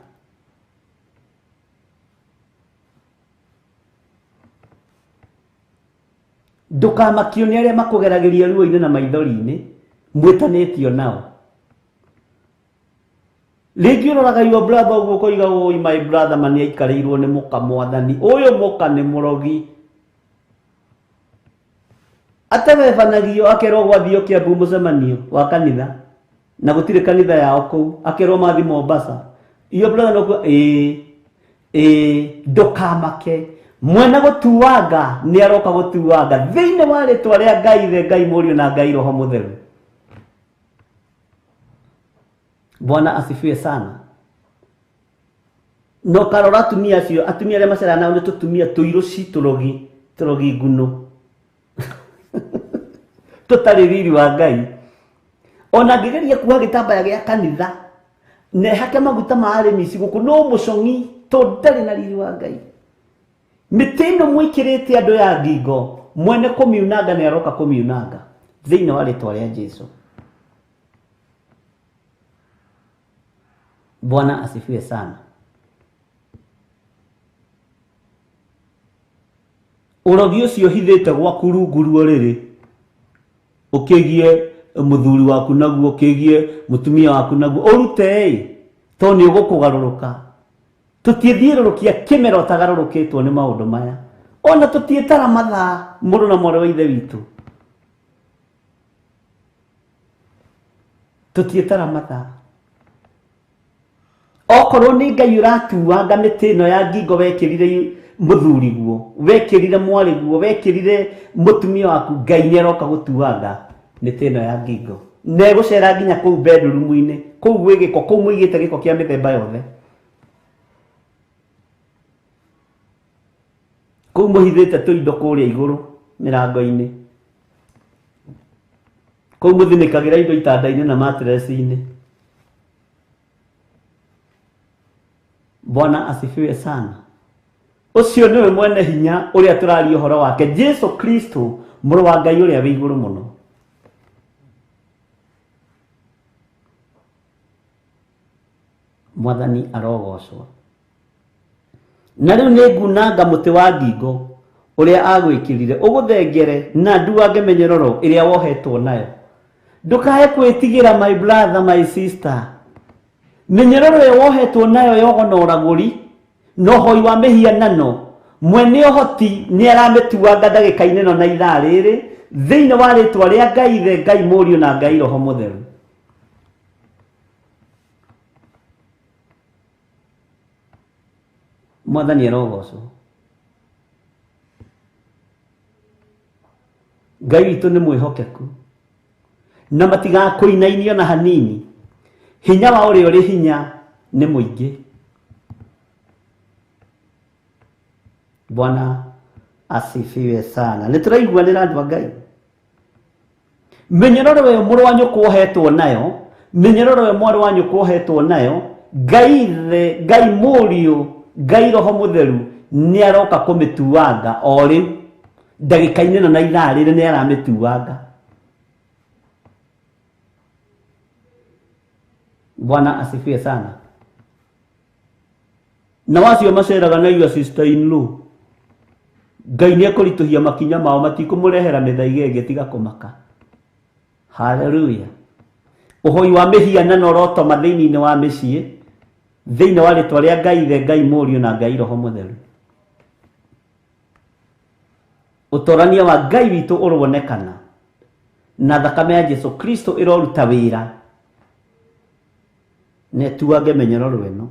Ndũkamakio nĩ arĩa makũgeragĩria ruo-inĩ na maithori-inĩ mwĩtanĩtio nao. Rĩngĩ ũroraga your brother ũguo ũkoiga, oi my brother, ma nĩ aikarĩirwo nĩ mũka mwathani ũyũ, mũka nĩ mũrogi, atebebanagio akerwo gwathio Kĩambu mũcemanio wa kanitha. Na gũtirĩ kanitha yao kũu, akerwo mathi Mombasa. Iyo brother no ĩĩ ĩĩ, ndũkamake, mwene gũtuanga nĩ aroka gũtuanga thĩinĩ wa rĩtwa rĩa Ngai Ithe, Ngai Mũriũ na Ngai Roho Mũtheru. Bwana asifiwe sana. No karora atumia acio, atumia arĩa maceraga nao nĩ tũtumia tũirũ ci tũrogi, tũrogi nguno tũtarĩ riri wa Ngai. Ona angĩgeria kuoha gĩtambaya gĩa kanitha na ehake maguta ma arĩmi ici gũkũ, no mũcong'i tondũ ndarĩ na riri wa Ngai. Mĩtĩ ĩno mwĩkĩrĩte andũ ya ngingo, mwene kũmiunanga nĩ aroka kũmiunanga thĩinĩ wa rĩtwa rĩa Jesu. Bwana asifiwe sana. Ũrogi ũcio ũhithĩte gwaku rungu rwa ũrĩrĩ, ũkĩgie mũthuri waku naguo, ũkĩgie mũtumia waku naguo, ũrute ĩ, tondũ nĩ ũgũkũgarũrũka. Tũtiĩthiũrũrũkia kĩmera ũtagarũrũkĩtwo nĩ maũndũ maya, ona tũtiĩtara mathaa mũrũ na mwarĩ wa ithe witũ, tũtiĩtara mathaa. Okorwo nĩ Ngai ũratuanga mĩtĩ ĩno ya ngingo wekĩrire mũthuri guo, wekĩrire mwarĩ guo, wekĩrire mũtumia waku, Ngai nĩ aroka gũtuanga mĩtĩ ĩno ya ngingo. Na ĩgũcera nginya kũu bedroom-inĩ, kũu gwĩ gĩko, kũu mũigĩte gĩko kĩa mĩthemba yothe, kũu mũhithĩte tũindo kũrĩa igũrũ mĩrango-inĩ, kũu mũthinĩkagĩra indo itanda-inĩ na mattress-inĩ. Bwana asifiwe sana. Ũcio nĩwe mwene hinya ũrĩa tũraria ũhoro wake, Jesu Kristo, mũrũ wa Ngai ũrĩa wĩ igũrũ mũno. Mwathani arogocwo. Na rĩu nĩ ngunanga mũtĩ wa ngingo ũrĩa agwĩkĩrire, ũgũthengere na nduange mĩnyororo ĩrĩa wohetwo nayo. Ndũkae kwĩtigĩra, my brother, my sister. Mĩnyororo ĩyo wohetwo nayo yogona ũragũri na ũhoi wa mĩhianano, mwene ũhoti nĩ aramĩtuanga ndagĩka-inĩ ĩno na ithaa rĩrĩ thĩinĩ wa rĩtwa rĩa Ngai Ithe, Ngai Mũriũ na Ngai Roho Mũtheru. Mwathani arogocwo. Ngai witũ nĩ mwĩhokeku na matigakũinainio na hanini. Hinya wa ũrĩa ũrĩ hinya nĩ mũingĩ. Bwana asifiwe sana. Nĩ tũraiguanĩra andũ a Ngai. Mĩnyororo ĩyo mũrũ wa nyũkwa ũhetwo nayo, mĩnyororo ĩyo mwarĩ wa nyũkwa ũhetwo nayo, Ngai Ithe, Ngai Mũriũ, Ngai Roho Mũtheru nĩ aroka kũmĩtuanga o rĩu ndagĩka-inĩ ĩno na ithaa rĩrĩ nĩ aramĩtuanga. Bwana asifiwe sana. Na wacio maceraga na your sister in law, Ngai nĩ ekũritũhia makinya mao, matikũmũrehera mĩthaiga ĩngĩ tiga kũmaka. Haleluya. Ũhoi wa mĩhianano ũrotoma thĩinĩ wa mĩciĩ thĩinĩ wa rĩtwa rĩa Ngai Ithe, Ngai Mũriũ na Ngai Roho Mũtheru. Ũtorania wa Ngai witũ ũronekana na thakame ya Jesu Kristo ĩroruta wĩra na ĩtuange mĩnyororo ĩno,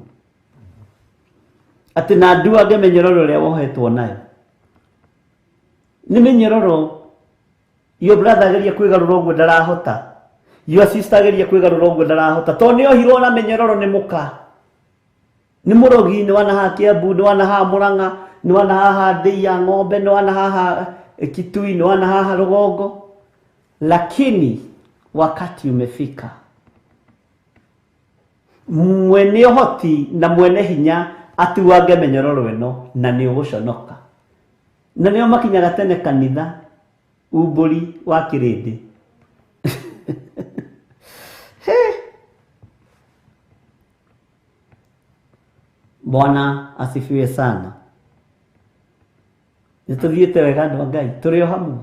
atĩ na nduange mĩnyororo ĩrĩa wohetwo nayo. Nĩ mĩnyororo. Your brother ageria kwĩgarũra ũguo ndarahota, your sister ageria kwĩgarũra ũguo ndarahota, tondũ nĩ ohirwo na mĩnyororo nĩ mũka, nĩ mũrogi, nĩ wana haha Kiambu, nĩ wana haha Murang'a, nĩ wana haha Ndĩi ya ng'ombe, nĩ wana haha Kitui, nĩ wana haha Rũgongo. Lakini wakati umefika, mwene ũhoti na mwene hinya atuange mĩnyororo ĩno, na nĩ ũgũconoka. Na nĩo makinyaga tene kanitha, umbũri wa kĩrĩndĩ. Bwana asifiwe sana. Nĩ tũthiĩte wega andũ a Ngai, tũrĩ o hamwe.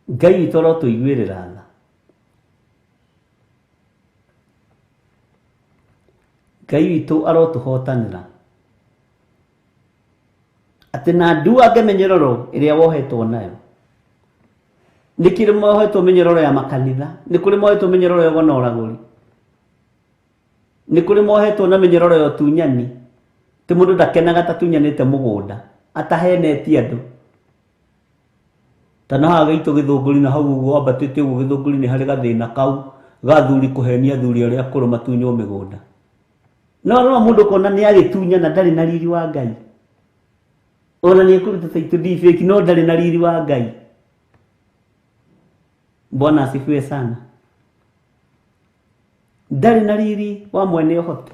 Ngai witũ arotũiguĩrĩra tha. Ngai witũ arotũhotanĩra atĩ na nduange mĩnyororo ĩrĩa wohetwo nayo. Nĩ kĩrĩ mohetwo mĩnyororo ya makanitha, nĩ kũrĩ mohetwo mĩnyororo ya ũgo na ũragũri, nĩ kũrĩ mohetwo na mĩnyororo ya ũtunyani. Ti mũndũ ndakenaga tatunyanĩte mũgũnda atahenetie andũ. Ta na haha gaitũ Gĩthũngũri na hau ũguo wambatĩte ũguo Gĩthũngũri nĩ harĩ gathĩna kau ga athuri kũhenia athuri arĩa akũrũ matunywo mĩgũnda. No no mũndũ ũkona nĩ agĩtunyana ndarĩ na riri wa Ngai. Ona nĩ ekũruta title deed fake no ndarĩ na riri wa Ngai. Bwana asifiwe sana. Ndarĩ na riri wa mwene ũhoti.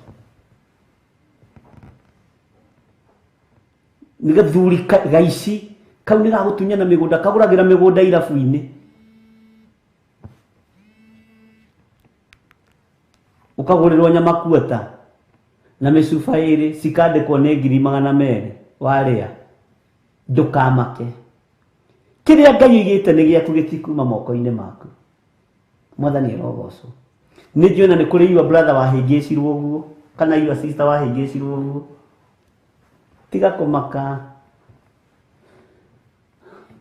Nĩ gathuri gaici kau nĩ gagũtunyana mĩgũnda, kagũragĩra mĩgũnda irabu-inĩ. Ũkagũrĩrwo nyama kuota na mĩcuba ĩrĩ cikandĩkwo nĩ 200,000 warĩa. Ndũkamake. Kĩrĩa Ngai oigĩte nĩ gĩaku, gĩtikuma moko-inĩ maku. Mwathani arogocwo. Nĩ njũĩ na nĩ kũrĩ your brother wahĩngĩcirwo ũguo kana your sister wahĩngĩcirwo ũguo. Tiga kũmaka.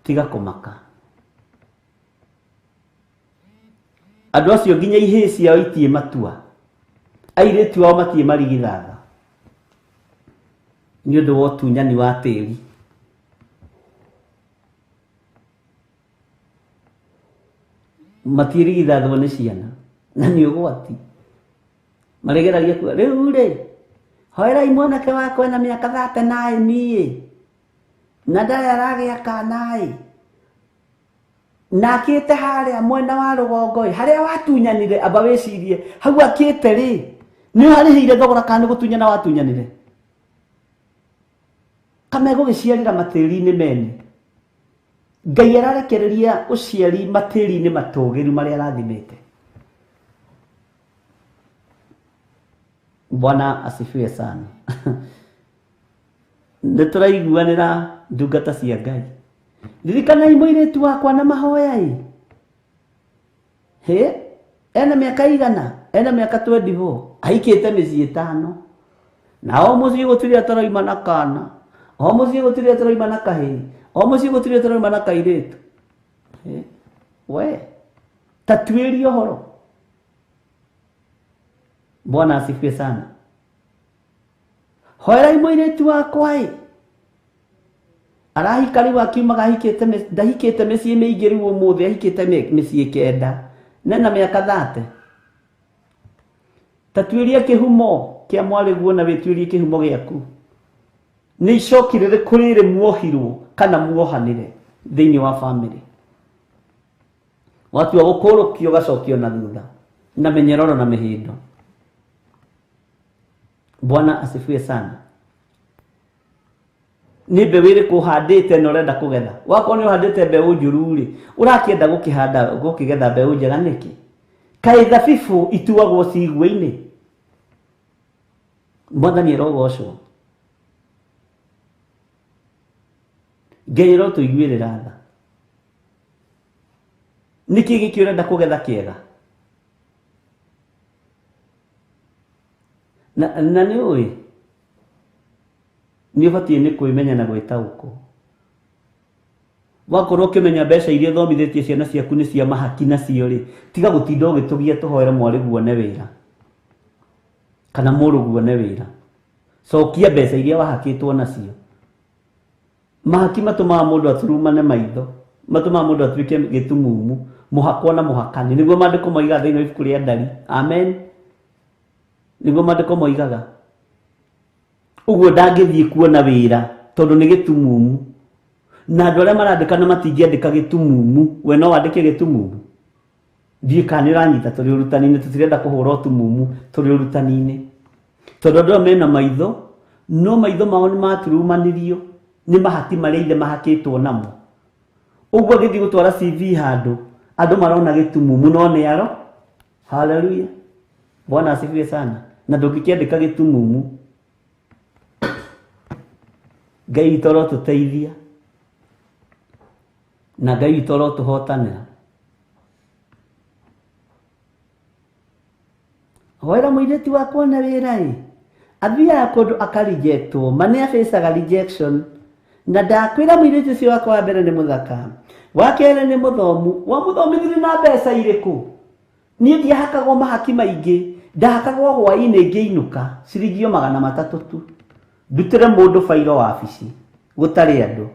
Tiga kũmaka. Andũ acio nginya ihĩĩ ciao itiĩ matua, airĩtu ao matiĩ marigithatha nĩ ũndũ wa ũtunyani wa tĩri. Matiĩrigithathwo nĩ ciana na nĩ ũgwati. Marĩgeragia kuga rĩu rĩ, hoerai mwanake wakwa ena mĩaka 39 ĩ, na ndarĩ aragĩa kana ĩ, na akĩte harĩa mwena wa rũgongo ĩ, harĩa watunyanire, amba wĩcirie hau akĩte rĩ, nĩ ũharĩhĩire thogora kana nĩ gũtunyana watunyanire? Kamegũgĩciarĩra matĩri-inĩ mene. Ngai ararekereria ũciari matĩri-inĩ matũgĩru marĩa arathimĩte. Bwana asifiwe sana. Nĩ tũraiguanĩra ndungata cia Ngai. Ririkanai mũirĩtu wakwa na mahoya ĩ. Hĩ, ena mĩaka igana, ena mĩaka 24, ahikĩte mĩciĩ 5. Na o mũciĩ gũtirĩ ataraima na kana, o mũciĩ gũtirĩ ataraima na kahĩĩ, o mũciĩ gũtirĩ ataraima na kairĩtu. Hĩ, we, ta tuĩrie ũhoro. Bwana asifiwe sana. Hoerai mũirĩtu wakwa ĩ. Arahika rĩu akiumaga ahikĩte ndahikĩte mĩciĩ mĩingĩ rĩu ũmũthĩ ahikĩte mĩciĩ 9 nena mĩaka 30. Ta tuĩria kĩhumo kĩa mwarĩguo na wĩtuĩrie kĩhumo gĩaku. Nĩ icoki rĩrĩkũ rĩrĩ muohirwo kana muohanĩre thĩinĩ wa family? Watua gũkũrũkio ũgacokio na thutha na mĩnyororo na mĩhĩndo. Bwana asifiwe sana. Nĩ mbeũ ĩrĩkũ ũhandĩte na ũrenda kũgetha? Wakorwo nĩ ũhandĩte mbeũ njũru rĩ, ũrakĩenda gũkĩhanda gũkĩgetha mbeũ njega nĩkĩ? Kaĩ thabibũ ituagwo cigua-inĩ? Mwathani arogocwo. Ngai arotũiguĩrĩra tha. Nĩkĩ gĩkĩ ũrenda kũgetha kĩega? Na nĩ ũĩ nĩ ũbatiĩ nĩ kwĩmenya na gwĩtaũkwo. Wakorwo ũkĩmenya mbeca iria ũthomithĩtie ciana ciaku nĩ cia mahaki nacio rĩ, tiga gũtinda ũgĩtũgia tũhoere mwarĩguo one wĩra kana mũrũguo one wĩra. Cokia mbeca iria wahakĩtwo nacio. Mahaki matũmaga mũndũ aturumane maitho, matũmaga mũndũ atuĩke gĩtumumu, mũhakwo na mũhakani. Nĩguo maandĩko moigaga thĩinĩ wa ibuku rĩa Ndari. Amen. Nĩguo maandĩko moigaga. Ũguo ndangĩthiĩ kuona wĩra tondũ nĩ gĩtumumu. Na andũ arĩa marandĩka na matingĩandĩka gĩtumumu, we no wandĩke gĩtumumu. Ndiũĩ kana nĩ ũranyita, tũrĩ ũrutani-inĩ, tũtirenda kũhũra ũtumumu, tũrĩ ũrutani-inĩ. Tondũ andũ aya mena maitho, no maitho mao nĩ maturumanirio nĩ mahaki marĩa ithe mahakĩtwo namo. Ũguo agĩthiĩ gũtwara CV handũ, andũ marona gĩtumumu no nĩ aro. Hallelujah. Bwana asifiwe sana. Na ndũngĩkĩandĩka gĩtumumu. Ngai witũ arotũteithia na Ngai witũ arotũhotanĩra. Hoera mũirĩtu wakwa one wĩra ĩ, athiaga kũndũ akarejectwo, ma nĩ afacaga rejection. Na ndakwĩra mũirĩtu ũcio wakwa wa mbere nĩ mũthaka, Wa kerĩ nĩ mũthomu. Wamũthomithirie na mbeca irĩkũ? Niĩ ndiahakagwo mahaki maingĩ, ndahakagwo hwaĩ-inĩ ngĩinũka ciringi o 300 tu. Ndutĩre mũndũ bairo wabici gũtarĩ andũ.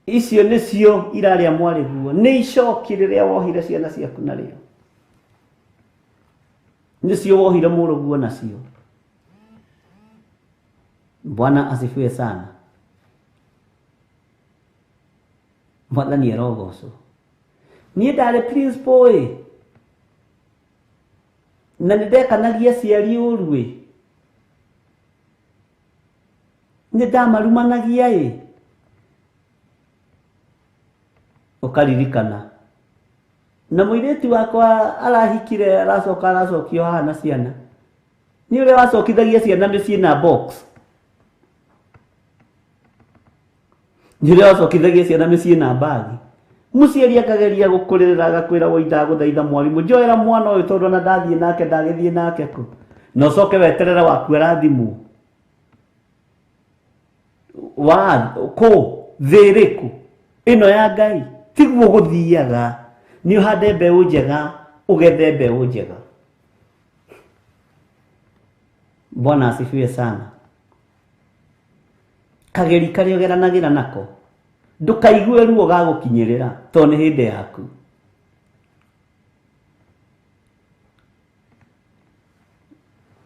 Icio nĩcio irarĩa mwarĩguo. Nĩ icoki rĩrĩa wohire ciana ciaku narĩo. Nĩcio wohire mũrũguo nacio. Bwana asifiwe sana. Mwathani arogocwo. Niĩ ndarĩ principal ĩ, na nĩ ndekanagia aciari ũru ĩ, nĩ ndamarumanagia ĩ. Ũkaririkana na mũirĩtu wakwa arahikire, aracoka aracokio haha na ciana. Nĩ ũrĩa wacokithagia ciana mĩciĩ na box. Nĩ ũrĩa wacokithagia ciana mĩciĩ na bagi. Mũciari akageria gũkũrĩrĩra agakwĩra woi ndagũthaitha mwarimũ njoera mwana ũyũ tondũ ona ndathiĩ nake ndagĩthiĩ nake kũ. Na ũcoke weterere waku arathimwo. Wa kũ thĩ ĩrĩkũ ĩno ya Ngai? Tiguo gũthiaga. Nĩ ũhande mbeũ njega, ũgethe mbeũ njega. Bwana asifiwe sana. Kageri karĩa ũgeranagĩra nako ndũkaigue ruo gagũkinyĩrĩra tondũ nĩ hĩndĩ yaku.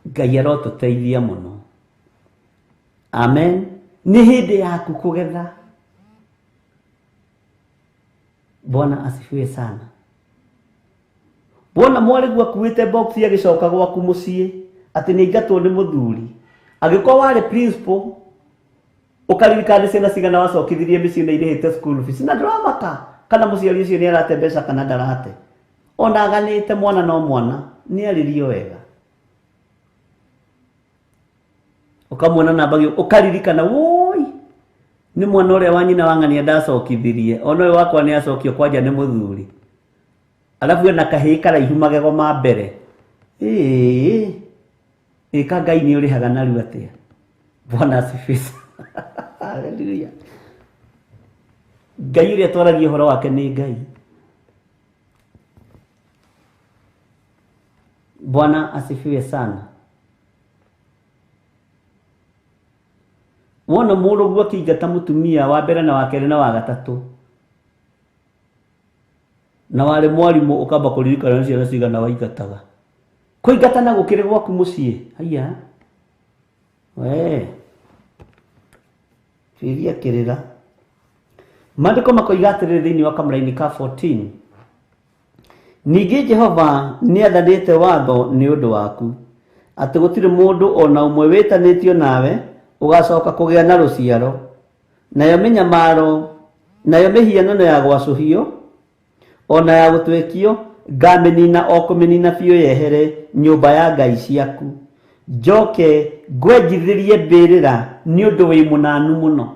Ngai arotũteithia mũno. Amen. Nĩ hĩndĩ yaku kũgetha. Bwana asifiwe sana. Wona mwarĩguo akuĩte box agĩcoka gwaku mũciĩ atĩ nĩ aingatwo nĩ mũthuri. Angĩkorwo warĩ principal ũkaririkana nĩ ciana cigana wacokithirie mĩciĩ na irĩhĩte school fees, na ndũramaka kana mũciari ũcio nĩ arate mbeca kana ndarate. Ona aganĩte mwana no mwana, nĩ arĩrio wega. Ũkamuona namba ũkaririkana woi nĩ mwana ũrĩa wa nyina wa ng'ania ndacokithirie, ona ũyũ wakwa nĩ acokio kwanja nĩ mũthuri. Alafu ena kahĩĩ karaihu magego ma mbere. Ĩĩ ĩka Ngai nĩ ũrĩhaga narua atĩa. Bwana asifiwe. Haleluya. Ngai ũrĩa twaragia ũhoro wake nĩ Ngai. Bwana asifiwe sana. Wona mũrũguo akĩingata mũtumia wa mbere na wa kerĩ na wa gatatũ, na warĩ mwarimũ ũkamba kũririkana nĩ ciana cigana waingataga. Kũingatana gũkĩrĩ gwaku mũciĩ. Haiya we tuiria kĩrĩra. Maandĩko makoiga atĩrĩrĩ thĩinĩ wa kamũraini ka 14, ningĩ Jehova nĩathanĩte watho nĩ ũndũ waku atĩ gũtirĩ mũndũ ona ũmwe wĩtanĩtio nawe ũgacoka kũgĩa na rũciaro, nayo mĩnyamaro, nayo mĩhianano ya gwacũhio ona ya gũtwekio ngamĩnina o kũmĩnina biũ yehere nyũmba ya ngai ciaku, njoke ngwenjithĩrie mbĩrĩra nĩ ũndũ wĩ mũnanu mũno.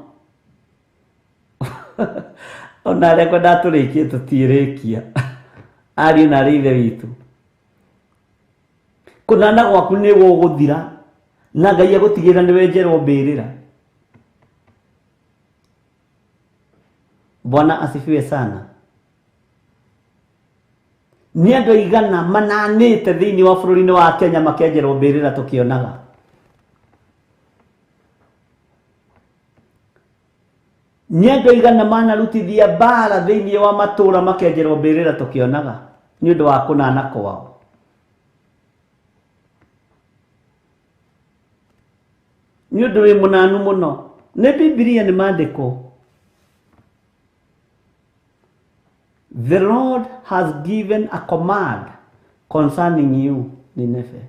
Ona arĩa kwendaga tũrĩkie tũtirĩkia. Ariũ na arĩ ithe witũ, kũnana gwaku nĩ gũgũthira na Ngai agũtigĩrĩra nĩ wenjerwo mbĩrĩra. Bwana asifiwe sana. Nĩ andũ aigana mananĩte thĩinĩ wa bũrũri-inĩ wa Kenya makenjerwo mbĩrĩra tũkĩonaga. Nĩ andũ aigana manarutithia mbara thĩinĩ wa matũũra makenjerwo mbĩrĩra tũkĩonaga nĩ ũndũ wa kũnana kwao. Nĩ ũndũ wĩ mũnanu mũno. Nĩ Bibilia nĩ maandĩko. The Lord has given a command concerning you, Nineveh.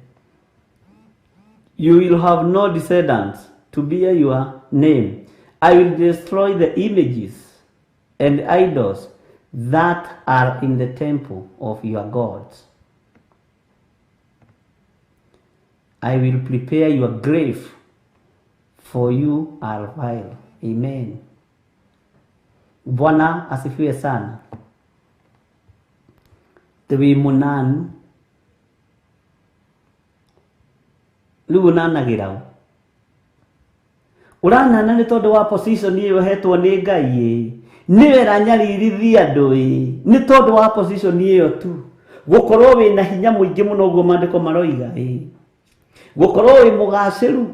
You will have no descendants to bear your name. I will destroy the images and idols that are in the temple of your gods. I will prepare your grave, for you are vile. Amen. Bwana asifiwe sana. Wĩ mũnanu rĩu ũnanagĩra ũ? Ũranana nĩ tondũ wa position ĩyo ũhetwo nĩ Ngai ĩ. Nĩwe ĩranyaririthia andũ ĩ. Nĩ tondũ wa position ĩyo tu. Gũkorwo wĩna hinya mũingĩ mũno ũguo maandĩko maroiga ĩ. Gũkorwo wĩ mũgacĩru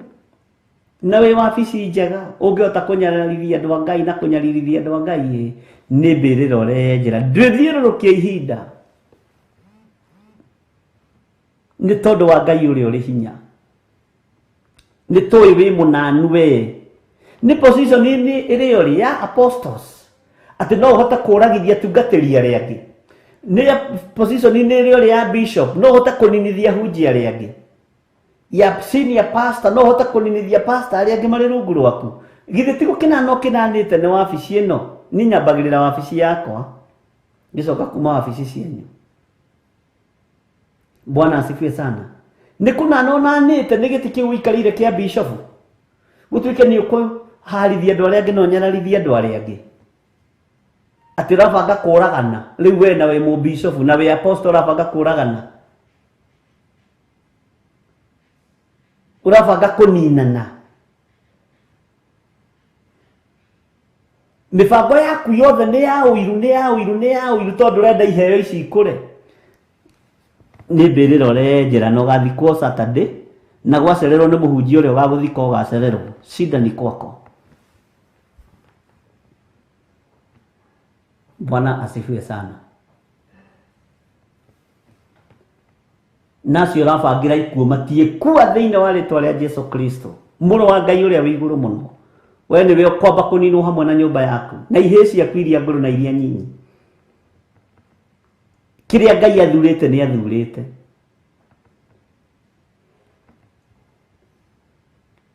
na wĩ wabici njega ũngĩhota kũnyararithia andũ a Ngai na kũnyaririthia andũ a Ngai ĩ, nĩ mbĩrĩra ũrenjera. Ndwĩthiũrũrũkia ihinda nĩ tondũ wa Ngai ũrĩa ũrĩ hinya. Nĩ tũĩ wĩ mũnanu we. Nĩ position ĩrĩa ũrĩ ya apostles atĩ no ũhote kũragithia atungatĩri arĩa angĩ. Nĩ position ĩrĩa ũrĩ ya bishop no ũhote kũninithia hunjia arĩa angĩ. Ya senior pastor no ũhote kũninithia pastor arĩa angĩ marĩ rungu rwaku. Githĩ ti gũkĩnana ũkĩnanĩte nĩ wabici ĩno? Niĩ nyambagĩrĩra wabici yakwa ngĩcoka kuma wabici cianyu. Bwana asifiwe sana. Nĩ kũnana ũnanĩte nĩ gĩtĩ kĩu ũikarĩire kĩa bishop. Gũtuĩke nĩ ũkũharithia andũ arĩa angĩ na ũnyararithie andũ arĩa angĩ. Atĩ ũrabanga kũragana. Rĩu we na wĩ mũbishofu na wĩ apostle ũrabanga kũragana. Ũrabanga kũninana. Mĩbango yaku yothe nĩ ya ũiru, nĩ ya ũiru, nĩ ya ũiru tondũ ũrenda iheo ici ikũre. Nĩ mbĩrĩra ũrenjera na ũgathikwo Saturday na gwacererwo nĩ mũhunjia ũrĩa ũgagũthika ũgacererwo. Shida ni kwako. Bwana asifiwe sana. Nacio ũrabangĩra ikuũ matiĩkua thĩinĩ wa rĩtwa rĩa Jesu Kristo, mũrũ wa Ngai ũrĩa wĩ igũrũ mũno. We nĩwe ũkwamba kũninwo hamwe na nyũmba yaku na ihĩĩ ciaku iria ngũrũ na iria nyinyi. Kĩrĩa Ngai athurĩte nĩ athurĩte.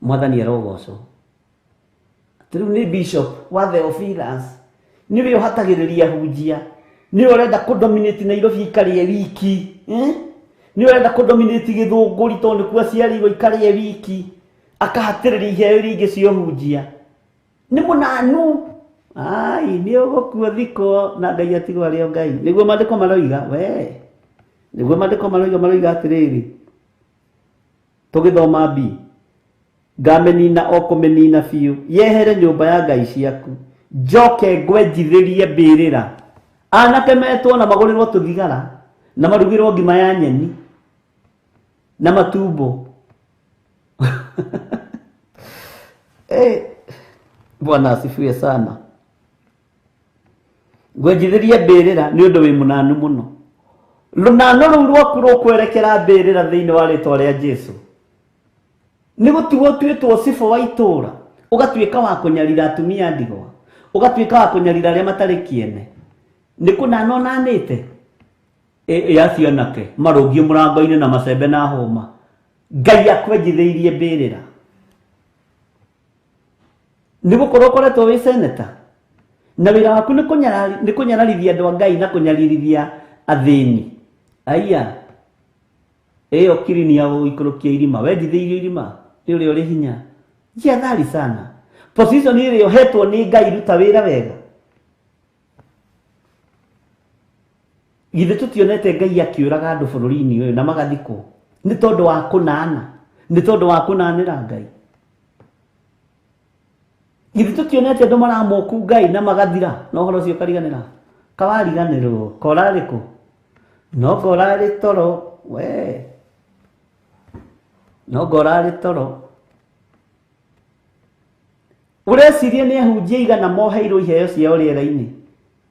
Mwathani arogocwo. Rĩu nĩ bishop wa Theophilus nĩwe ũhatagĩrĩria hunjia, nĩwe ũrenda kũdominate Nairobi ikarĩe wiki, nĩwe ũrenda kũdominate Gĩthũngũri tondũ nĩkuo aciarirwo ikarĩe wiki, akahatĩrĩria iheo iria ingĩ cia ũhunjia. Nĩ mũnanu. Ai, nĩ ũgũkua thikwo na Ngai atigwo arĩ o Ngai. Nĩguo maandĩko maroiga, we. Nĩguo maandĩko maroiga, maroiga atĩrĩrĩ. Tũgĩthoma B. Ngamĩnina o kũmĩnina biũ, yehere nyũmba ya Ngai ciaku, njoke ngwenjithĩrie mbĩrĩra. Anake metwo na magũrĩrwo tũthigara na marugĩrwo ngima ya nyeni na matumbo. Bwana asifiwe sana. Ngwenjithĩrie mbĩrĩra nĩ ũndũ wĩ mũnanu mũno. Rũnano rũu rwaku rũkwerekera mbĩrĩra thĩinĩ wa rĩtwa rĩa Jesu. Nĩ gũtigwo ũtuĩtwo cibũ wa itũũra, ũgatuĩka wa kũnyarira atumia ndigwa, ũgatuĩka wa kũnyarira arĩa matarĩ kĩene. Nĩ kũnana ũnanĩte? Ya cianake marũngiĩ mũrango-inĩ na macembe na hũma. Ngai akwenjithĩirie mbĩrĩra. Nĩ gũkorwo ũkoretwo wĩ seneta na wĩra waku nĩ kũnyararithia andũ a Ngai na kũnyaririthia athĩni. Aya, ĩyo kirini ya gũikũrũkia irima, wenjithĩirio irima nĩ ũrĩa ũrĩ hinya. Jihadhari sana. Position ĩrĩa ũhetwo nĩ Ngai, ruta wĩra wega. Githĩ tũtionete Ngai akĩũraga andũ bũrũri-inĩ ũyũ na magathikwo nĩ tondũ wa kũnana, nĩ tondũ wa kũnanĩra Ngai. Githĩ tũtionete andũ maramoku Ngai na magathira na ũhoro ũcio ũkariganĩra? Kawariganĩrwo, korarĩ kũ? No ngorarĩ toro, we. No ngorarĩ toro. Ũreciria nĩ ahunjia igana moheirwo iheo ciao rĩera-inĩ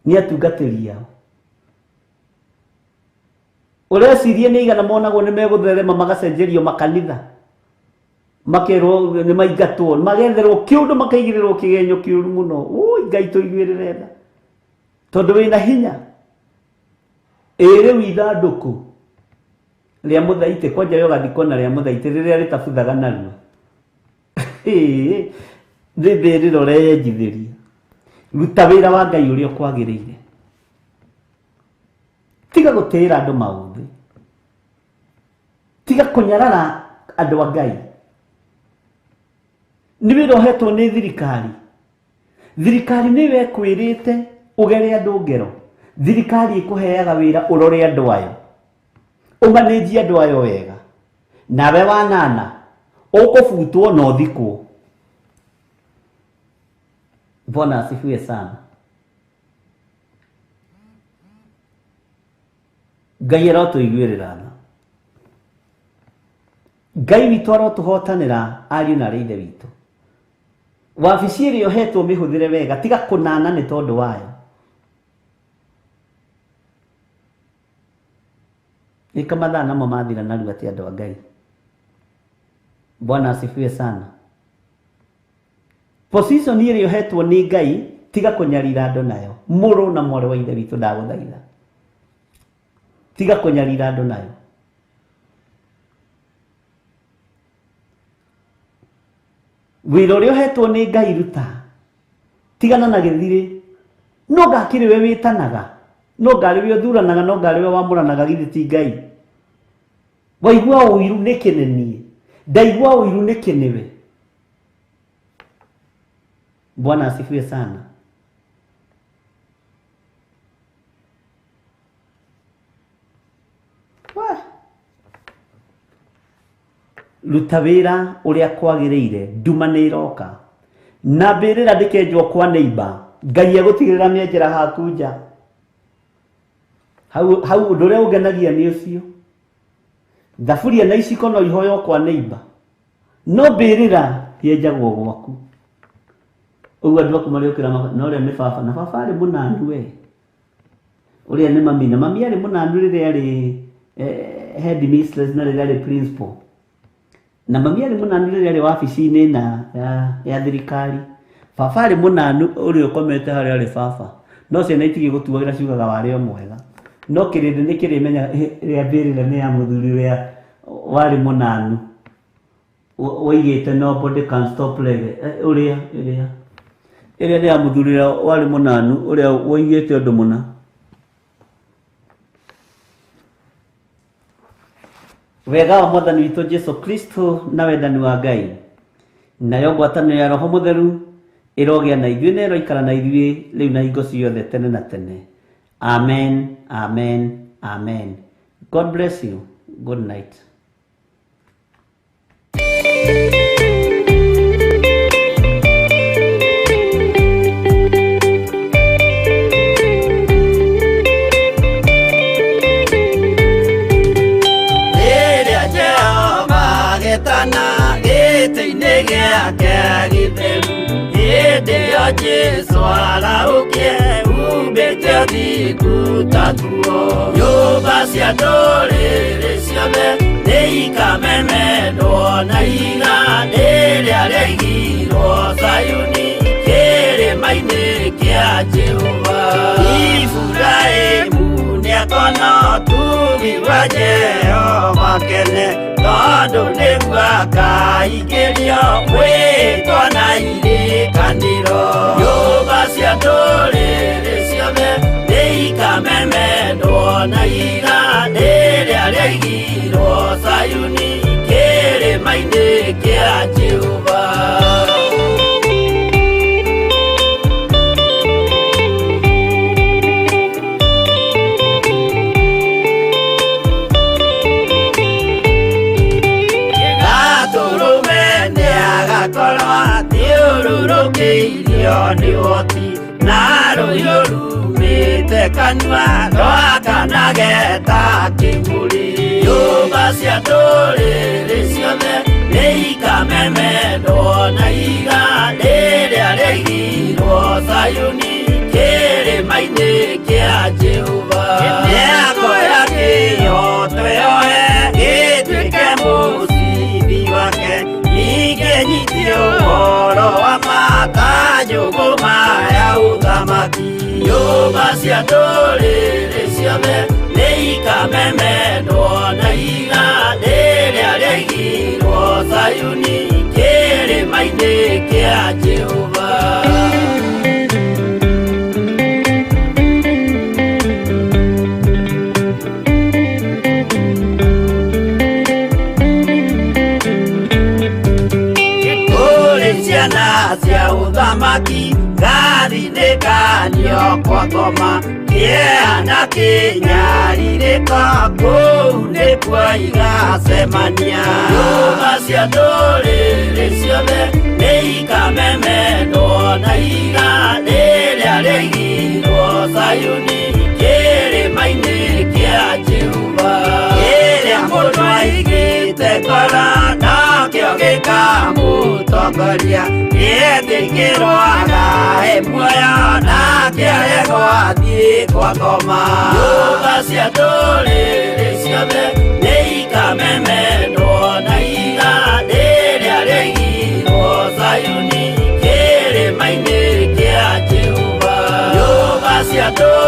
nĩ atungatĩri ao. Ũreciria nĩ igana monagwo nĩ megũtherema magacenjerio makanitha, makerwo nĩ maingatwo, magetherwo kĩũndũ, makaigĩrĩrwo kĩgenyo kĩũru mũno. Ui, Ngai tũiguĩrĩre tha tondũ wĩna hinya. Ĩ rĩu ithandũkũ rĩa mũthaitĩ, kwanja we ũgathikwo na rĩa mũthaitĩ rĩrĩa rĩtabuthaga narua. Nĩ mbĩrĩra ũreyenjithĩria. Ruta wĩra wa Ngai ũrĩa ũkwagĩrĩire. Tiga gũtĩĩra andũ maũthĩ, tiga kũnyarara andũ a Ngai. Nĩ wĩra ũhetwo nĩ thirikari. Thirikari nĩyo ĩkwĩrĩte ũgere andũ ngero. Thirikari ĩkũheaga wĩra ũrore andũ ayo, ũmanĩnjie andũ ayo wega. Nawe wanana ũkũbutwo na ũthikwo. Bwana asifiwe sana. Ngai arotũiguĩrĩra tha. Ngai witũ arotũhotanĩra ariũ na arĩ ithe witũ. Wabici ĩrĩa ũhetwo mĩhũthĩre wega, tiga kũnana nĩ tondũ wayo. Nĩka mathaa namo mathira narua ti andũ a Ngai. Bwana asifiwe sana. Position ĩrĩa ũhetwo nĩ Ngai, tiga kũnyarira andũ nayo. Mũrũ na mwarĩ wa ithe witũ ndagũthaitha. Tiga kũnyarira andũ nayo. Wĩra ũrĩa ũhetwo nĩ Ngai ruta. Tigana na gĩthirĩ. No ngakĩrĩ we wĩtanaga, no ngarĩ we ũthuranaga, no ngarĩ we wamũranaga, githĩ ti Ngai. Waigua ũiru nĩkĩ nĩ niĩ? Ndaigua ũiru nĩkĩ nĩwe? Bwana asifiwe sana. Wah. Ruta wĩra ũrĩa kwagĩrĩire, nduma nĩ ĩroka. Na mbĩrĩra ndĩkenjwo kwa neighbor, Ngai egũtigĩrĩra mĩenjera haku nja. Hau hau ũndũ ũrĩa ũngenagia nĩ ũcio. Thaburia na iciko no ihoywo kwa neighbor, no mbĩrĩra yenjagwo gwaku. Ũguo andũ aku marĩũkĩra na ũrĩa nĩ baba, na baba arĩ mũnanu we. Ũrĩa nĩ mami, na mami arĩ mũnanu rĩrĩa arĩ head mistress na rĩrĩa arĩ principal. Na mami arĩ mũnanu rĩrĩa arĩ wabici-inĩ na ya thirikari. Baba arĩ mũnanu ũrĩa ũkomete harĩa arĩ baba. No ciana itigĩgũtuagĩra ciugaga warĩ o mwega. No kĩrĩndĩ nĩ kĩrĩmenya ĩrĩa mbĩrĩra nĩ ya mũthuri ũrĩa warĩ mũnanu. Woigĩte nobody can stop reggae. Ũrĩa, ĩrĩa. Ĩrĩa nĩ ya mũthuri ũrĩa warĩ mũnanu, ũrĩa woigĩte ũndũ mũna. Wega wa Mwathani witũ Jesu Kristo na wendani wa Ngai nayo ngwatanĩro ya Roho Mũtheru ĩrogĩa na ithuĩ na ĩroikara na ithuĩ rĩu na hingo ciothe tene na tene. Amen, amen, amen. God bless you. Good night. Rĩrĩa Jehova agetana gĩtĩ-inĩ gĩake gĩtheru, hĩndĩ ĩyo Jesũ arahũkie umbĩte ũthingu ta nguo. Nyũmba cia ndũrĩrĩ ciothe nĩikamemendwo na ihiga rĩrĩa rĩaigirwo Zayuni kĩrĩma-inĩ kĩa Jehova. Iburahĩmu nĩakona ũtugi wa Jehova kene, tondũ nĩguo akaingĩrio mwĩtwa na irĩkanĩro. Nyũmba cia ndũrĩrĩ ciothe nĩikamemendwo na ihiga rĩrĩa rĩaigirwo Zayuni kĩrĩma-inĩ kĩa Jehova. Gatũrũme nĩagakorwo athiũrũrũkĩirio nĩ ũhoti, na rũhiũ rumĩte kanua rwakanage ta kĩmũrĩ. Nyũmba cia ndũrĩrĩ ciothe nĩikamemendwo na ihiga rĩrĩa rĩaigirwo Zayuni kĩrĩma-inĩ kĩa Jehova. Nĩakoya kĩhooto yoe gĩtuĩke mũcibi wake, ningĩ nyitie ũhoro wa ma ta njũgũma ya ũthamaki. Nyũmba cia ndũrĩrĩ ciothe nĩikamemendwo na ihiga rĩrĩa rĩaigirwo Zayuni kĩrĩma-inĩ kĩa Jehova. Kũrĩ ciana cia ũthamaki ngathinĩkanio kwa ngoma, kĩeha na kĩnyarirĩko kũu nĩkuo igacemania. Nyũmba cia ndũrĩrĩ ciothe nĩikamemendwo Na ihiga rĩrĩa rĩaigirwo Zayuni kĩrĩma-inĩ kĩa Jehova, kĩrĩa mũndũ aigĩte ngoro nakĩo gĩkamũtongoria, gĩetĩkĩrwo agae muoyo nake aregwo athiĩ kwa ngoma. Nyũmba cia ndũrĩrĩ ciothe nĩ ikamemendwo na ihiga rĩrĩa rĩaigirwo Zayuni kĩrĩma-inĩ kĩa Jehova. Nyũmba cia ndũrĩrĩ